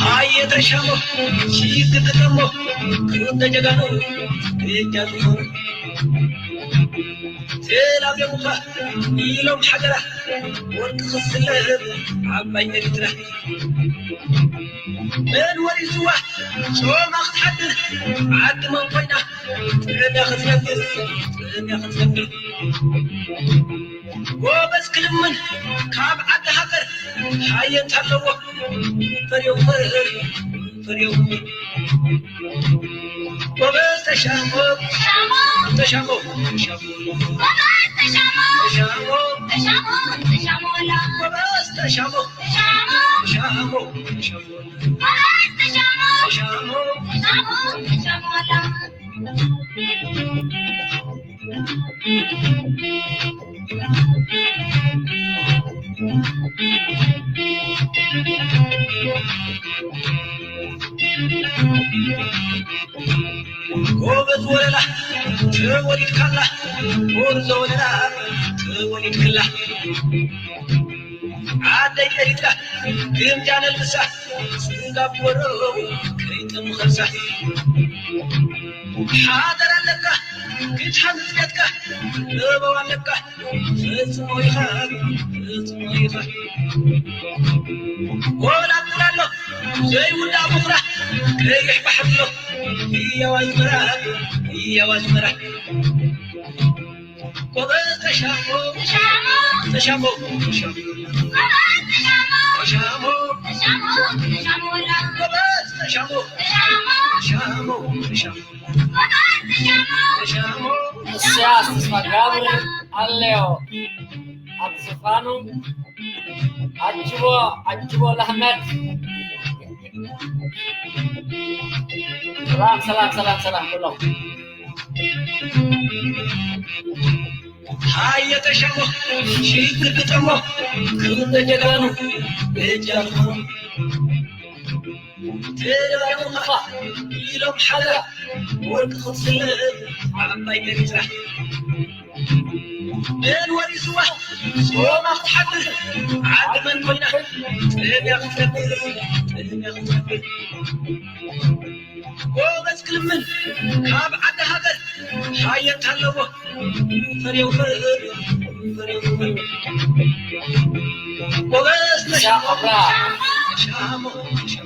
ሃየ ተሻሞ፣ ሺ ክትጠሞ፣ ክልተ ጀጋኑ እጃ ዝኾኑ። ተላብዮምኻ ኢሎም ሓደራ፣ ወርቂ ክስለብ ዓባይ ኤርትራ። መን ወሪስዋ ጾማ ክትሓድር፣ ዓዲ መን ኮይና ጥዕና ክትነብር፣ ጥዕና ክትነብር። ጎበዝ ክልምን ካብ ዓዲ ሃገር፣ ሃየ እንተለዎ፣ ፈርዮም ፈር፣ ፈርዮም ፈር። ጎበዝ ተሻሞ፣ ተሻሞ፣ ተሻሞ። ጎበዝ ተሻሞ፣ ተሻሞ፣ ተሻሞ። ጎበዝ ተሻሞ፣ ተሻሞ፣ ተሻሞ፣ ተሻሞ። ጎበዝ ተሻሞ፣ ተሻሞ፣ ተሻሞ፣ ተሻሞ። ጎበዝ ወለላ ተወሊድካላ፣ ጎበዝ ወለላ ተወሊድክላ። ዓደይ ኤሪትራ ግምጃ ነልብሳ፣ ስጋብ ጎረው ከይጥም ኸርሳ። ሓደር ኣለካ ክትሓንጽ ቤትካ፣ ለበው ኣለካ ፈጽሞ ኢኻ፣ ፈጽሞ ኢኻ። ጎላጉል ኣሎ ዘይውዳእ ቡኽራ፣ ቀይሕ ባሕሪ ኣሎ ህያው ኣዝመራ፣ ህያው ኣዝመራ። ጎበዝ ተሻሞ፣ ተሻሞ፣ ተሻሞ፣ ተሻሞ። ጎበዝ ተሻሞ፣ ተሻሞ፣ ተሻሞ። ጎበዝ ተሻሞ፣ ተሻሞ፣ ተሻሞ፣ ተሻሞ። ጎበዝ ተሻሞ፣ ተሻሞ። ኢሳያስ ተስፋጋብር ኣለዮ ኣብ ዝፋኑ። ዓጅቦ፣ ዓጅቦ ለህመት። ሰላም፣ ሰላም፣ ሰላም፣ ሰላም ኩሎም። ሃየ ተሻሞ፣ ሽግር ግጠሞ፣ ክብሪ ጀጋኑ፣ እጃልኩም። ተደራሪኹም ኢኻ ኢሎም ሓደራ፣ ወርቂ ክትስልብ ዓባይ ኤርትራ። መን ወሪስዋ ጾማ ክትሓድር፣ ዓዲ መን ኮይና ጥምያ ክትነብር፣ ጥምያ ክትነብር። ጎበዝ ክልምን ካብ ዓዲ ሃገር፣ ሓየት ኣለዎ ፈርየው ፈር፣ ፈርየው ፈር። ጎበዝ ተሻሞ፣ ተሻሞ፣ ተሻሞ።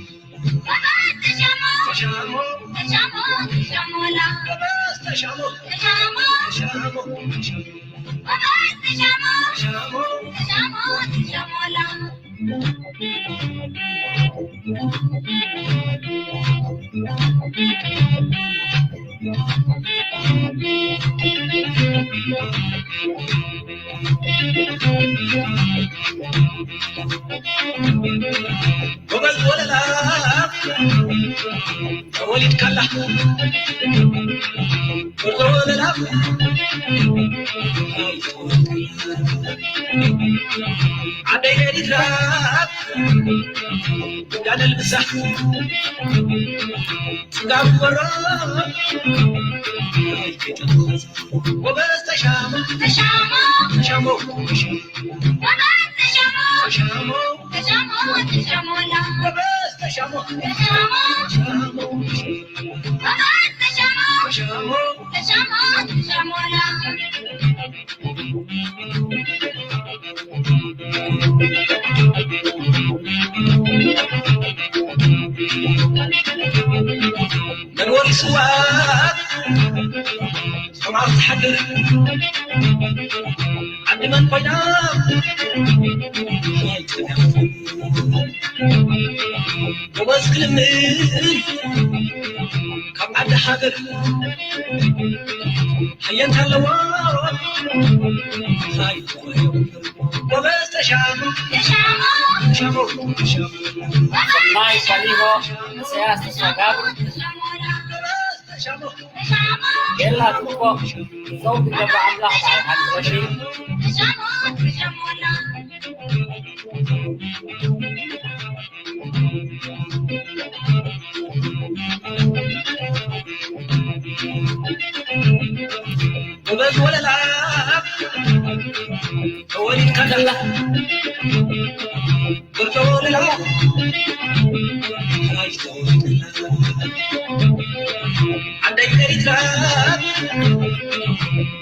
ጎበዝ ወለላ ተወሊድካላ፣ ጎበዝ ወለላ ዓደይ ኤሪትራ፣ ጋደል ብሳ ጽጋብ በሮ። ጎበዝ ተሻሞ፣ ተሻሞ፣ ተሻሞ። ጎበዝ ተሻሞ፣ ተሻሞ፣ ተሻሞ። ጎበዝ ተሻሞ፣ ተሻሞ፣ ተሻሞ። ጎበዝ ተሻሞ፣ ተሻሞ፣ ተሻሞ፣ ተሻሞ። መንበሪ ስዋ ሰማር ትሓድር ዓዲ መን ኮይና? ጎበዝ ክልምን ካብ ዓዲ ሃገር ሓየንታ ኣለዋ። ጎበዝ ተሻሞ፣ ተሻሞ፣ ተሻሞ፣ ተሻሞ። ሰናይ ካሊቦ፣ ኢሳያስ ተስፋጋብር። የላ ጽቡቕ። ሰው ዝገባ ኣምላኽ በዓል ሓቂ ወሺ። ጎበዝ ወለላ ተወሊድካ ዘላ ብርቶ ወለላ ዓደይ ኤሪትራ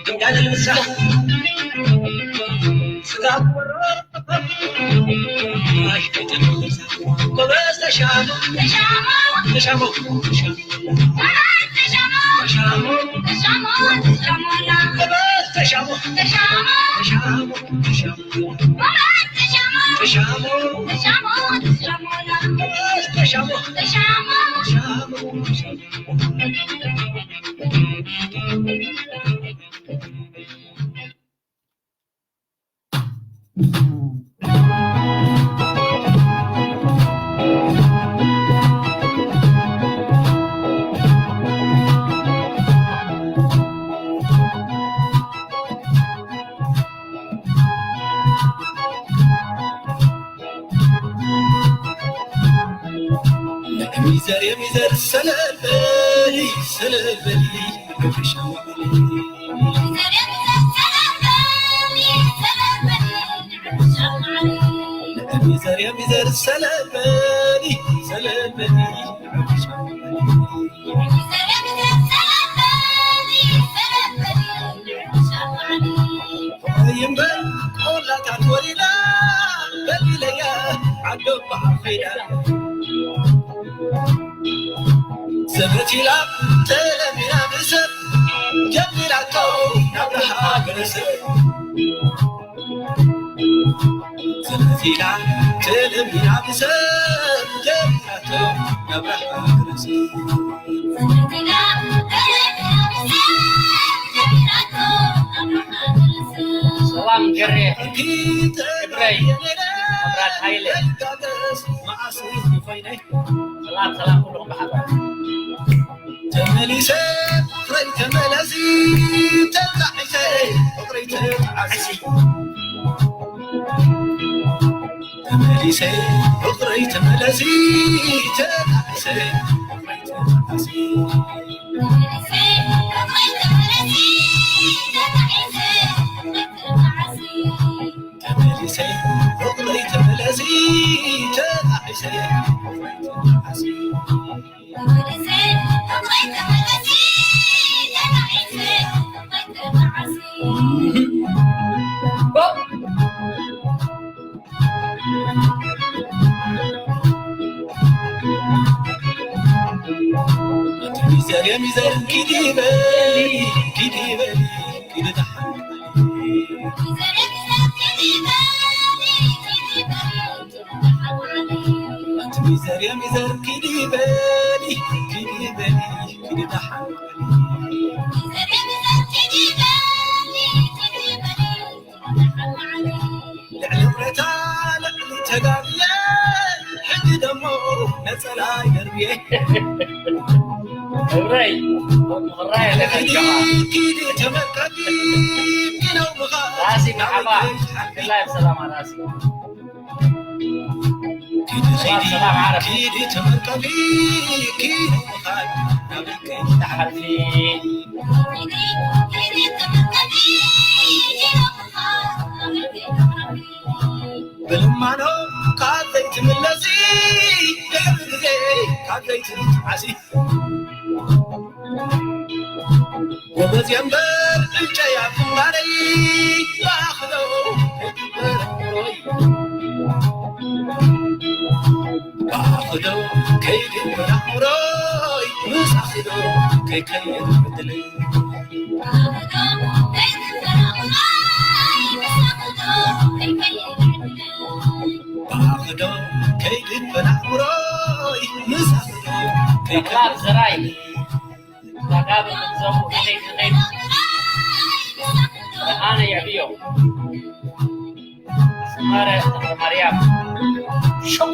እንዳለ ልብሳ ስጋ ጎበዝ ተሻሙ ተሻሙ ተሻሙ ሚዘር የሚዘር ሰለበሊ ሰለበሊ ሚዘር የሚዘር ሰለበሊ ሰለበሊ ይምበር ቆላታት ወሪዳ በሊለያ ዓዶ በዓል ኸይዳ ሰበቲላ ተለሚና ብሰብ ጀሚራቶ ናብራ ሃገረሰብ ሰበቲላ ተለሚና ብሰብ ጀሚራቶ ናብራ ሃገረሰብ ሰላም ገሬ ክብረይ መብራት ሃይለ ሰላም ሰላም ኩልኹም ብሓባር ተመሊሰ ፍቕረይ ተመለሲ ተጣዒሰ ፍቕረይ ተጣዓሲ ተመሊሰ ፍቕረይ ተመለሲ ተጣዒሰ ፍቕረይ ተጣዓሲ ተመሊሰ ፍቕረይ ተመለሲ ተጣዒሰ ፍቕረይ ተጣዓሲ ሚዘር የሚዘር ኪዲ በሊ ኪዲ በሊ ኪዲ ደሓን ሚዘር የሚዘር ኪዲ በሊ ኪዲ በሊ ኪዲ ደሓን ልዕሊ ብረታ ልዕሊ ተጋግየ ሕጂ ደሞ ነጸላይ ደርብየ እብረይ ምኽራይ ኣለካ ኪዲ ኪዲ ተመልከቲ ኪነው ምኻ ራሲ መሓባ ክላይ ብሰላማ ራሲ ኪዲ ኪዲ ኪዲ ተመልከቲ ኪነው ምኻ ናበይ ከይትሓልፊ ብልማኖ ካብ ዘይትምለሲ ድሕሪ ግዜ ካብ ዘይትዓሲ ጎበዝ እየ እምበር ዕጨያ ግንባረይ ብኣኽዶ ከይግበር ኣእምሮይ ብኣኽዶ ከይግበር ኣእምሮይ ምስ ኣኽዶ ከይከይድ ዕድለይ ብኣኽዶ ከይግበር ኣእምሮይ ምስ ኣኽዶ ከይከይድ ዘራይ ዳጋብ ገንዘቡ ከመይ ከመይ ኣነ የዕብዮ ሰመረ ተኽለ ማርያም ሸው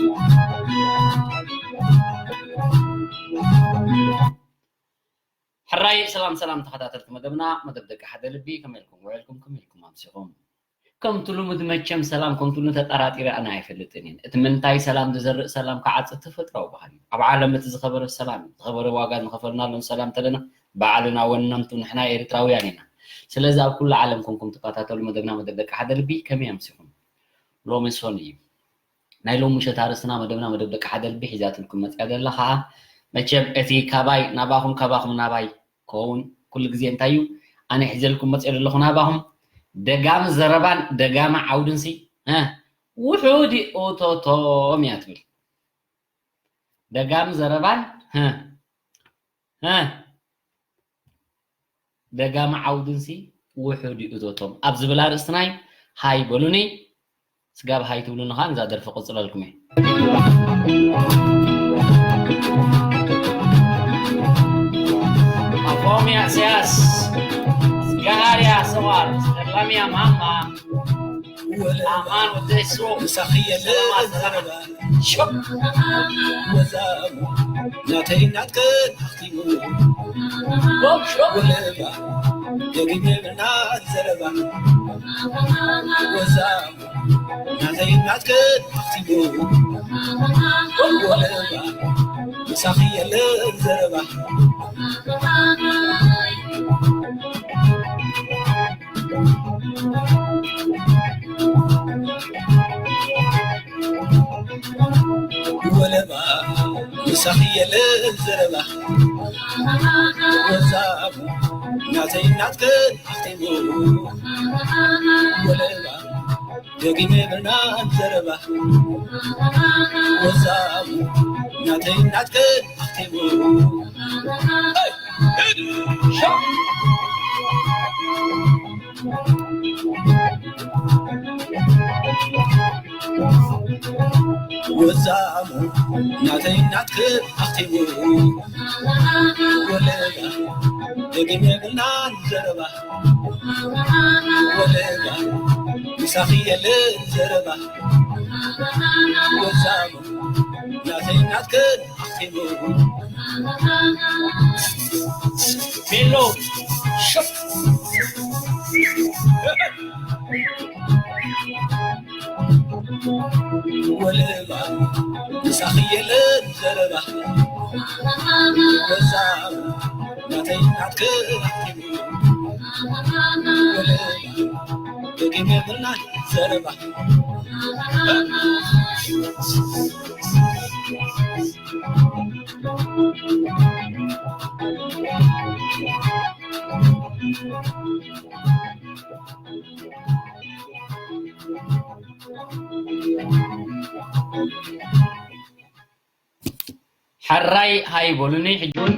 ሰላም ሰላም ተኸታተልቲ መደብና፣ መደብ ደቂ ሓደ ልቢ፣ ከመይ ኢልኩም ውዒልኩም፣ ከመይ ኢልኩም ኣምሲኹም? ከምቲ ልሙድ መቸም ሰላም ከምቲ ልሙድ ተጠራጢረ ኣነ ኣይፈልጥን እየ። እቲ ምንታይ ሰላም ዝዘርእ ሰላም ክዓጽድ ተፈጥሮኣዊ ባህሪ እዩ። ኣብ ዓለም እቲ ዝኸበረ ሰላም እዩ። ዝኸበረ ዋጋ ዝኸፈልናሉን ሰላም ተለና ባዕልና ወነንቱ ንሕና ኤርትራውያን ኢና። ስለዚ ኣብ ኩሉ ዓለም ኮንኩም ትከታተሉ መደብና መደብ ደቂ ሓደ ልቢ ከመይ ኣምሲኹም? ሎሚ ሶኒ እዩ። ናይ ሎሚ ምሸት ኣርእስትና መደብና መደብ ደቂ ሓደ ልቢ ሒዛትልኩም መጽያ ዘላ ኸዓ መቸም እቲ ካባይ ናባኹም ካባኹም ናባይ ክኸውን ኩሉ ግዜ እንታይ እዩ ኣነ ሒዘልኩም መጽየ ዘለኹ ናባኹም ደጋሚ ዘረባን ደጋሚ ዓውድንሲ እ፣ ውሑድ እዩ እቶቶም እያ ትብል። ደጋሚ ዘረባን እ፣ እ፣ ደጋሚ ዓውድንሲ ውሑድ እዩ እቶቶም ኣብ ዝብል ኣርእስትና እዩ። ሃይ በሉኒ። ስጋብ ሃይ ትብሉኒ ኸዓ ነዛ ደርፊ ቅጽለልኩም እየ። ኣፎምያ ኢሳያስ፣ ስጋሃርያ ሰዋር፣ ሰላምያ ማማ፣ ኣማን ወደሱ፣ ሰላማት ሰላማት። ሾክ። ወዛሙ ናተይ ናትክን ኣኽቲሙ። ሾክ፣ ሾክ። ወለባ ደጊመ ምናን ዘረባ። ወዛሙ ናተይ ናትክን ኣኽቲሙ። ወለባ ምሳኺ የለን ዘረባ። ወለባ ምሳኺ የለን ዘረባ። ወዛሙ ናተይ ናትክን ኣኽቲሙ። ወለባ ደጊመ ምናን ዘረባ። ወዛሙ ናተይ ናትክን ኣኽቲሙ። ወዛሙ ናተይ ናትክን ኣኽቲሙ። ወለባ ደጊመ ምናን ዘረባ። ወለባ ምሳኺ የለን ዘረባ። ወዛሙ ናተይ ናትክን ኣኽቲሙ። ሜሎ ሸፍ። ወለባ ምሳኺ የለን ዘረባ። ወዛሙ ናተይ ናትክን ኣኽቲሙ። ወለባ ደጊመ ምናን ዘረባ። ሕራይ ሃይ በሉኒ ሕጂ እውን።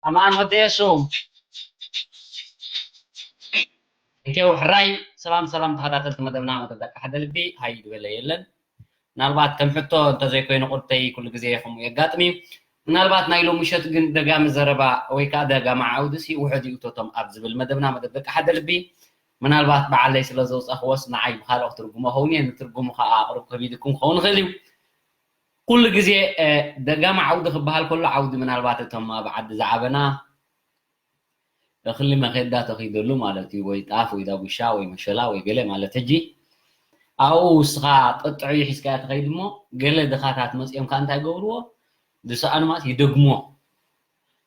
ኣማን ወዲ የሱ። እንኬው ሕራይ ሰላም ሰላም ተኸታተልቲ መደብና መደብ ደቂ ሓደ ልቢ ሃይ ዝበለ የለን። ምናልባት ከም ሕቶ እንተዘይኮይኑ ቁርተይ ኩሉ ግዜ ከምኡ የጋጥም እዩ። ምናልባት ናይ ሎሚ ምሸት ግን ደጋሚ ዘረባ ወይ ከዓ ደጋሚ ዓውዲ ሲ ውሕድ እዩ እቶቶም ኣብ ዝብል መደብና መደብ ደቂ ሓደ ልቢ ምናልባት በዓለይ ስለ ዘውፃኽዎስ ንዓይ ብካልኦ ክትርጉሞ ኸውን እየ። ንትርጉሙ ከዓ ኣቕርብ ከቢድኩም ክኸውን ይኽእል እዩ። ኩሉ ግዜ ደጋሚ ዓውዲ ክበሃል ከሎ ዓውዲ ምናልባት እቶም ኣብ ዓዲ ዝዓበና እኽሊ መኼዳ ተኺደሉ ማለት እዩ። ወይ ጣፍ ወይ ዳጉሻ ወይ መሸላ ወይ ገለ ማለት ሕጂ ኣብኡ ውስኻ ጠጥዑ ሒዝካያ ትኸይድ እሞ ገለ ድኻታት መፂኦም ከዓ እንታይ ይገብርዎ? ዝሰኣኑ ማለት ይደግሞ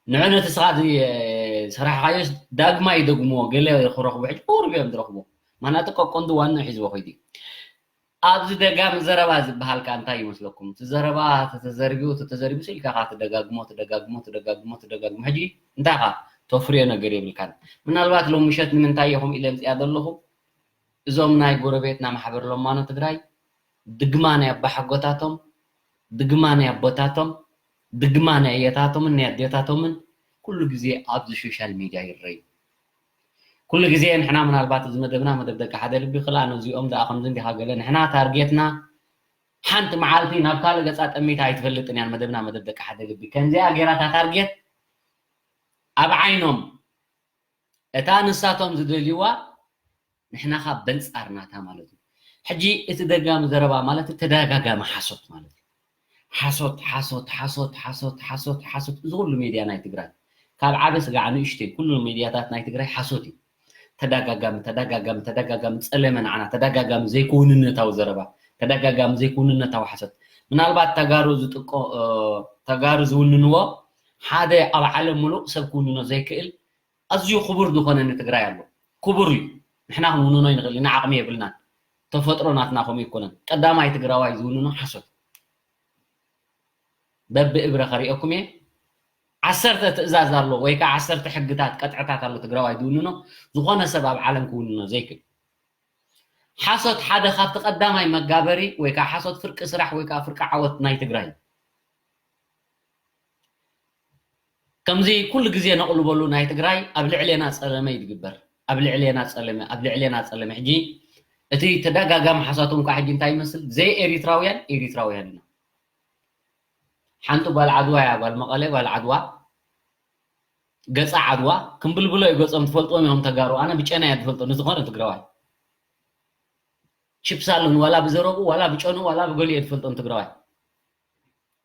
ንዑ ነቲ ስኻ ዝሰራሕካዮ ዳግማ ይደግሞ ገለ ክረኽቡ ሕጂ ቁሩብ እዮም ዝረኽቡ። ማናቱ ቀቆንዱ ዋና ሒዝዎ ከይዱ ኣብዚ ደጋሚ ዘረባ ዝበሃል ከ እንታይ ይመስለኩም? እቲ ዘረባ ተተዘርቢቡ ተተዘርቢቡ ኢልካ ከ ትደጋግሞ ትደጋግሞ ትደጋግሞ ትደጋግሞ ሕጂ እንታይ ከ ተፍርዮ ነገር የብልካን። ምናልባት ሎም ምሸት ንምንታይ ኢኹም ኢለ ምፅያ ዘለኹ እዞም ናይ ጎረቤትና ማሕበር ሎማኖ ትግራይ ድግማ ናይ ኣባሓጎታቶም ድግማ ናይ ኣቦታቶም ድግማ ናይ ኣየታቶምን ናይ ኣዴታቶምን ኩሉ ግዜ ኣብዚ ሶሻል ሚድያ ይረዩ። ኩሉ ግዜ ንሕና ምናልባት እዚ መደብና መደብ ደቂ ሓደ ልቢ ክላ ነዚኦም ደኣ ከምዚ እንዲኻ ገለ ንሕና ታርጌትና ሓንቲ መዓልቲ ናብ ካልእ ገፃ ጠሚታ ኣይትፈልጥን እያን መደብና መደብ ደቂ ሓደ ልቢ ከምዚኣ ገይራታ ታርጌት ኣብ ዓይኖም እታ ንሳቶም ዝደልይዋ ንሕናኻ በንፃር ናታ ማለት እዩ። ሕጂ እቲ ደጋሚ ዘረባ ማለት ተደጋጋሚ ሓሶት ማለት እዩ። ሓሶት ሓሶት ሓሶት ሓሶት ሓሶት ሓሶት እዚ ኩሉ ሜድያ ናይ ትግራይ ካብ ዓበ ስጋዕ ንእሽተይ ኩሉ ሜድያታት ናይ ትግራይ ሓሶት እዩ። ተደጋጋሚ ተደጋጋሚ ተደጋጋሚ ፀለመ ንዓና ተደጋጋሚ ዘይክውንነታዊ ዘረባ ተደጋጋሚ ዘይክውንነታዊ ሓሶት ምናልባት ተጋሩ ዝጥቆ ተጋሩ ዝውንንዎ ሓደ ኣብ ዓለም ሙሉእ ሰብ ክውንኖ ዘይክእል ኣዝዩ ክቡር ዝኾነ ንትግራይ ኣሎ። ክቡር እዩ። ንሕና ክንውንኖ ይንኽእል ኢና፣ ዓቕሚ የብልናን። ተፈጥሮ ናትና ከምኡ ኣይኮነን። ቀዳማይ ትግራዋይ ዝውንኖ ሓሶት። በብእብረ ከሪኦኩም እየ። ዓሰርተ ትእዛዝ ኣሎ ወይ ከዓ ዓሰርተ ሕግታት፣ ቀጥዕታት ኣሎ ትግራዋይ ዝውንኖ። ዝኾነ ሰብ ኣብ ዓለም ክውንኖ ዘይክእል። ሓሶት ሓደ ካብቲ ቀዳማይ መጋበሪ ወይ ከዓ ሓሶት ፍርቂ ስራሕ ወይ ከዓ ፍርቂ ዓወት ናይ ትግራይ እዩ። ከምዚ ኩሉ ግዜ ነቕልበሉ ናይ ትግራይ ኣብ ልዕሌና ፀለመ እዩ ዝግበር ኣብ ልዕሌና ፀለመ ኣብ ልዕሌና ፀለመ ሕጂ እቲ ተደጋጋሚ ሓሳቶም ከዓ ሕጂ እንታይ ይመስል ዘይ ኤሪትራውያን ኤሪትራውያን ኢና ሓንቲ ጓል ዓድዋ እያ ጓል መቐለ ጓል ዓድዋ ገፃ ዓድዋ ክምብልብሎ እዩ ገፆም ትፈልጥዎም እዮም ተጋሩ ኣነ ብጨና እያ ዝፈልጦ ንዝኾነ ትግራዋይ ችፕስ ኣለን ዋላ ብዘረቡ ዋላ ብጨኑ ዋላ ብገሊኦ ትፈልጦም ትግራዋይ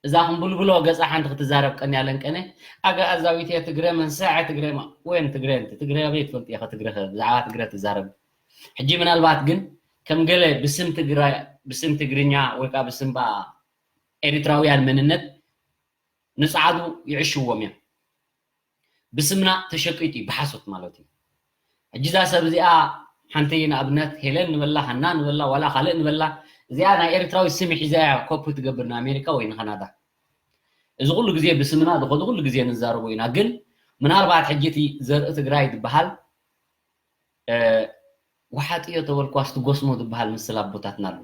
እዛ ክምብልብሎ ገፃ ሓንቲ ክትዛረብ ቀንያ ለንቀነ ኣጋኣዛዊት እየ ትግረ መንሰዐ ትግረ ወይን ትግረ እንቲ ትግረ ኣበይ ትፈልጥ ኢኸ ትግረ ብዛዕባ ትግረ ትዛረብ ሕጂ ምናልባት ግን ከም ገለ ብስም ትግረ ብስም ትግርኛ ወይ ከዓ ብስም በኣ ኤሪትራውያን መንነት ንፃዓዱ ይዕሽዎም እዮም ብስምና ተሸቂጡ እዩ ብሓሶት ማለት እዩ ሕጂ እዛ ሰብ እዚኣ ሓንቲ ንኣብነት ሄለን ንበላ ሃና ንበላ ዋላ ካልእ ንበላ እዚኣ ናይ ኤርትራዊ ስም ሒዛ እያ ኮፒ ትገብር ንኣሜሪካ ወይ ንካናዳ እዚ ኩሉ ግዜ ብስምና ዝኸዱ ኩሉ ግዜ ንዛረቦ ኢና ግን ምናልባት ሕጂ እቲ ዘርኢ ትግራይ ዝበሃል ወሓጥዮ ተበልኳስ ትጎስሞ ዝበሃል ምስል ኣቦታትና ኣሎ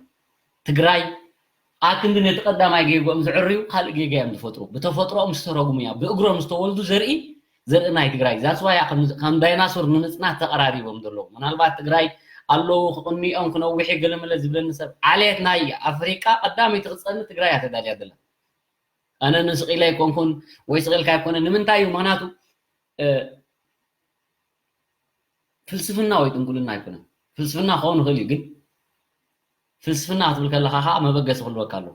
ትግራይ ኣክንዲ ነቲ ቀዳማይ ጌግኦም ዝዕርዩ ካልእ ጌጋ እዮም ዝፈጥሩ ብተፈጥሮኦም ዝተረጉሙ እያ ብእግሮም ዝተወልዱ ዘርኢ ዘርኢ ናይ ትግራይ that's why ከም ዳይናሶር ንምፅናት ተቐራሪቦም ዘለዉ ምናልባት ትግራይ ኣለዉ ክቕንኦም ክነውሕ ገለመለ ዝብለኒ ሰብ ዓሌት ናይ ኣፍሪቃ ቀዳመይቲ ክፀኒ ትግራይ እያ ተዳልያ ዘላ ኣነ ንስቕ ኢለ ኣይኮንኩን ወይ ስቕ ኢልካ ኣይኮነ ንምንታይ እዩ ምክንያቱ ፍልስፍና ወይ ጥንቁልና ኣይኮነን ፍልስፍና ክኸውን ይኽእል እዩ ግን ፍልስፍና ክትብል ከለኻ ከዓ መበገሲ ክህልወካ ኣለዎ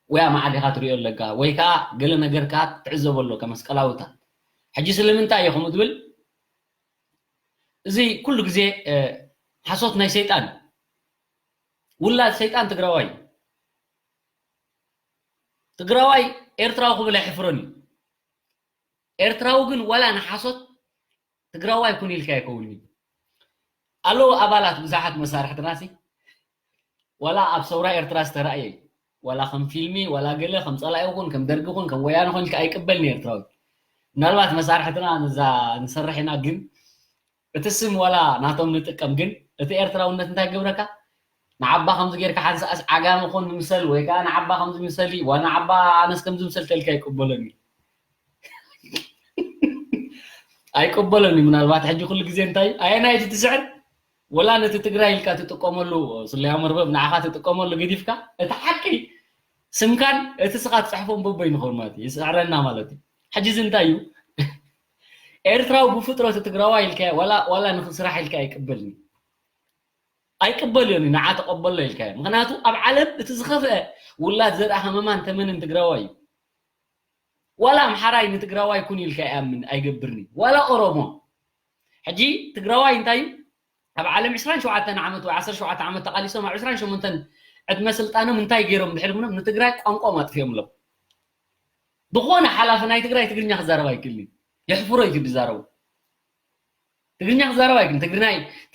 ወይ ኣማዓዲኻ ትሪኦ ኣለካ ወይ ከዓ ገለ ነገር ከዓ ትዕዘቦ ኣለካ መስቀላዊታት ሕጂ ስለምንታይ እዩ ከምኡ ትብል እዚ ኩሉ ግዜ ሓሶት ናይ ሰይጣን ውላድ ሰይጣን ትግራዋይ ትግራዋይ ኤርትራዊ ክብል ኣይሕፍሮን እዩ ኤርትራዊ ግን ዋላ ንሓሶት ትግራዋይ ኩን ኢልካ ኣይከውንን ኣለዉ ኣባላት ብዙሓት መሳርሕትና ሲ ዋላ ኣብ ሰውራ ኤርትራ ዝተራእየ ዋላ ከም ፊልሚ ዋላ ገለ ከም ፀላኢ ኩን ከም ደርጊ ኩን ከም ወያነ ኮን ኢልካ ኣይቅበልን ኤርትራዊ ምናልባት መሳርሕትና ንዛ ንሰርሕ ኢና ግን እቲ ስም ዋላ ናቶም ንጥቀም ግን እቲ ኤርትራውነት እንታይ ገብረካ ንዓባ ከምዚ ጌርካ ሓንሳእስ ዓጋመ ኮን ምምሰል ወይ ከዓ ንዓባ ከምዚ ምሰሊ ዋ ንዓባ ኣነስ ከምዚ ምሰል ተልካ ይቅበሎን እዩ ኣይቅበሎን እዩ። ምናልባት ሕጂ ኩሉ ግዜ እንታይ ኣየናይ እቲ ትስዕር? ወላ ነቲ ትግራይ ኢልካ ትጥቀመሉ ስለያ መርበብ ንዓኻ ትጥቀመሉ ገዲፍካ፣ እቲ ሓቂ ስምካን እቲ ስኻ ትፅሕፎም በቦይ ንኸውን ማለት እዩ። ይስዕረና ማለት እዩ። ሕጂ እዚ እንታይ እዩ? ኤርትራዊ ብፍጥረቱ ትግራዋይ ኢልካ ዋላ ዋላ ንክስራሕ ኢልካ ኣይቅበልን እዩ። ኣይቅበልዮን እዩ። ንዓ ተቐበሎ ኢልካ እዩ። ምክንያቱ ኣብ ዓለም እቲ ዝኸፍአ ውላድ ዘርኣ ሃመማን ተመንን ትግራዋይ እዩ። ዋላ ኣምሓራይ ንትግራዋይ ኩን ኢልካ ይኣምን ኣይገብርኒ። ዋላ ኦሮሞ ሕጂ ትግራዋይ እንታይ እዩ? ኣብ ዓለም ዕስራን ሸውዓተን ዓመት ወይ ዓሰርተ ሸውዓተ ዓመት ተቓሊሶም ኣብ ዕስራን ሸሞንተን ዕድመ ስልጣኖም እንታይ ገይሮም ድሕሪ ምኖም ንትግራይ ቋንቋ ማጥፊኦም ሎም። ዝኾነ ሓላፊ ናይ ትግራይ ትግርኛ ክዛረብ ኣይክእልን። የሕፍሮ እዩ ዝዛረቡ። ትግርኛ ክዛረብ ኣይክእልን። ትግርኛ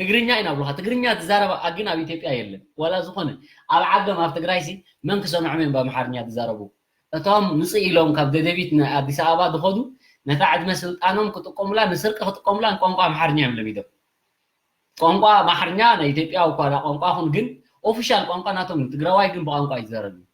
ትግርኛ ኢና ብሉካ። ትግርኛ ዝዛረብ ኣግን ኣብ ኢትዮጵያ የለን። ዋላ ዝኾነ ኣብ ዓዶም ኣብ ትግራይ ሲ መን ክሰምዖም እዮም ብኣምሓርኛ ዝዛረቡ? እቶም ምጽእ ኢሎም ካብ ደደቢት ንኣዲስ ኣበባ ዝኸዱ ነታ ዕድመ ስልጣኖም ክጥቀሙላ ንስርቂ ክጥቀሙላ ንቋንቋ ኣምሓርኛ እዮም ለሚዶም። ቋንቋ ኣምሓርኛ ናይ ኢትዮጵያ እኳ ዳ ቋንቋ ኹን ግን ኦፊሻል ቋንቋ ናቶም እዩ። ትግራዋይ ግን ብቋንቋ ይዛረብ እዩ።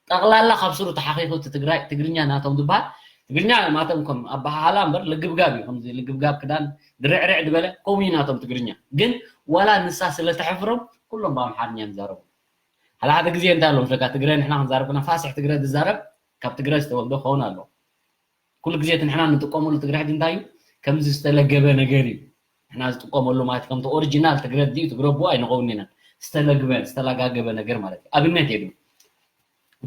ጠቕላላ ካብ ስሩ ተሓኺኹ እቲ ትግራይ ትግርኛ ናቶም ዝበሃል ትግርኛ ማቶም ከም ኣበሃህላ እምበር ልግብጋብ እዩ። ከምዚ ልግብጋብ ክዳን ድርዕርዕ ዝበለ ከምኡ እዩ ናቶም ትግርኛ። ግን ዋላ ንሳ ስለ ተሕፍሮም ኩሎም ብኣምሓርኛ ይዛረቡ። ሓደ ሓደ ግዜ እንታይ ኣሎ መስለካ ትግረ ንሕና ክንዛረብ ከለና ፋስሕ ትግረ ዝዛረብ ካብ ትግረ ዝተወልደ ክኸውን ኣሎ። ኩሉ ግዜ እቲ ንሕና ንጥቀመሉ ትግረ ሕጂ እንታይ እዩ ከምዚ ዝተለገበ ነገር እዩ ንሕና ዝጥቀመሉ ማለት ከምቲ ኦሪጂናል ትግረ ድዩ ትግረ ብኡ ኣይንኸውን ኢና ዝተለግበ ዝተለጋገበ ነገር ማለት እዩ ኣብነት የድም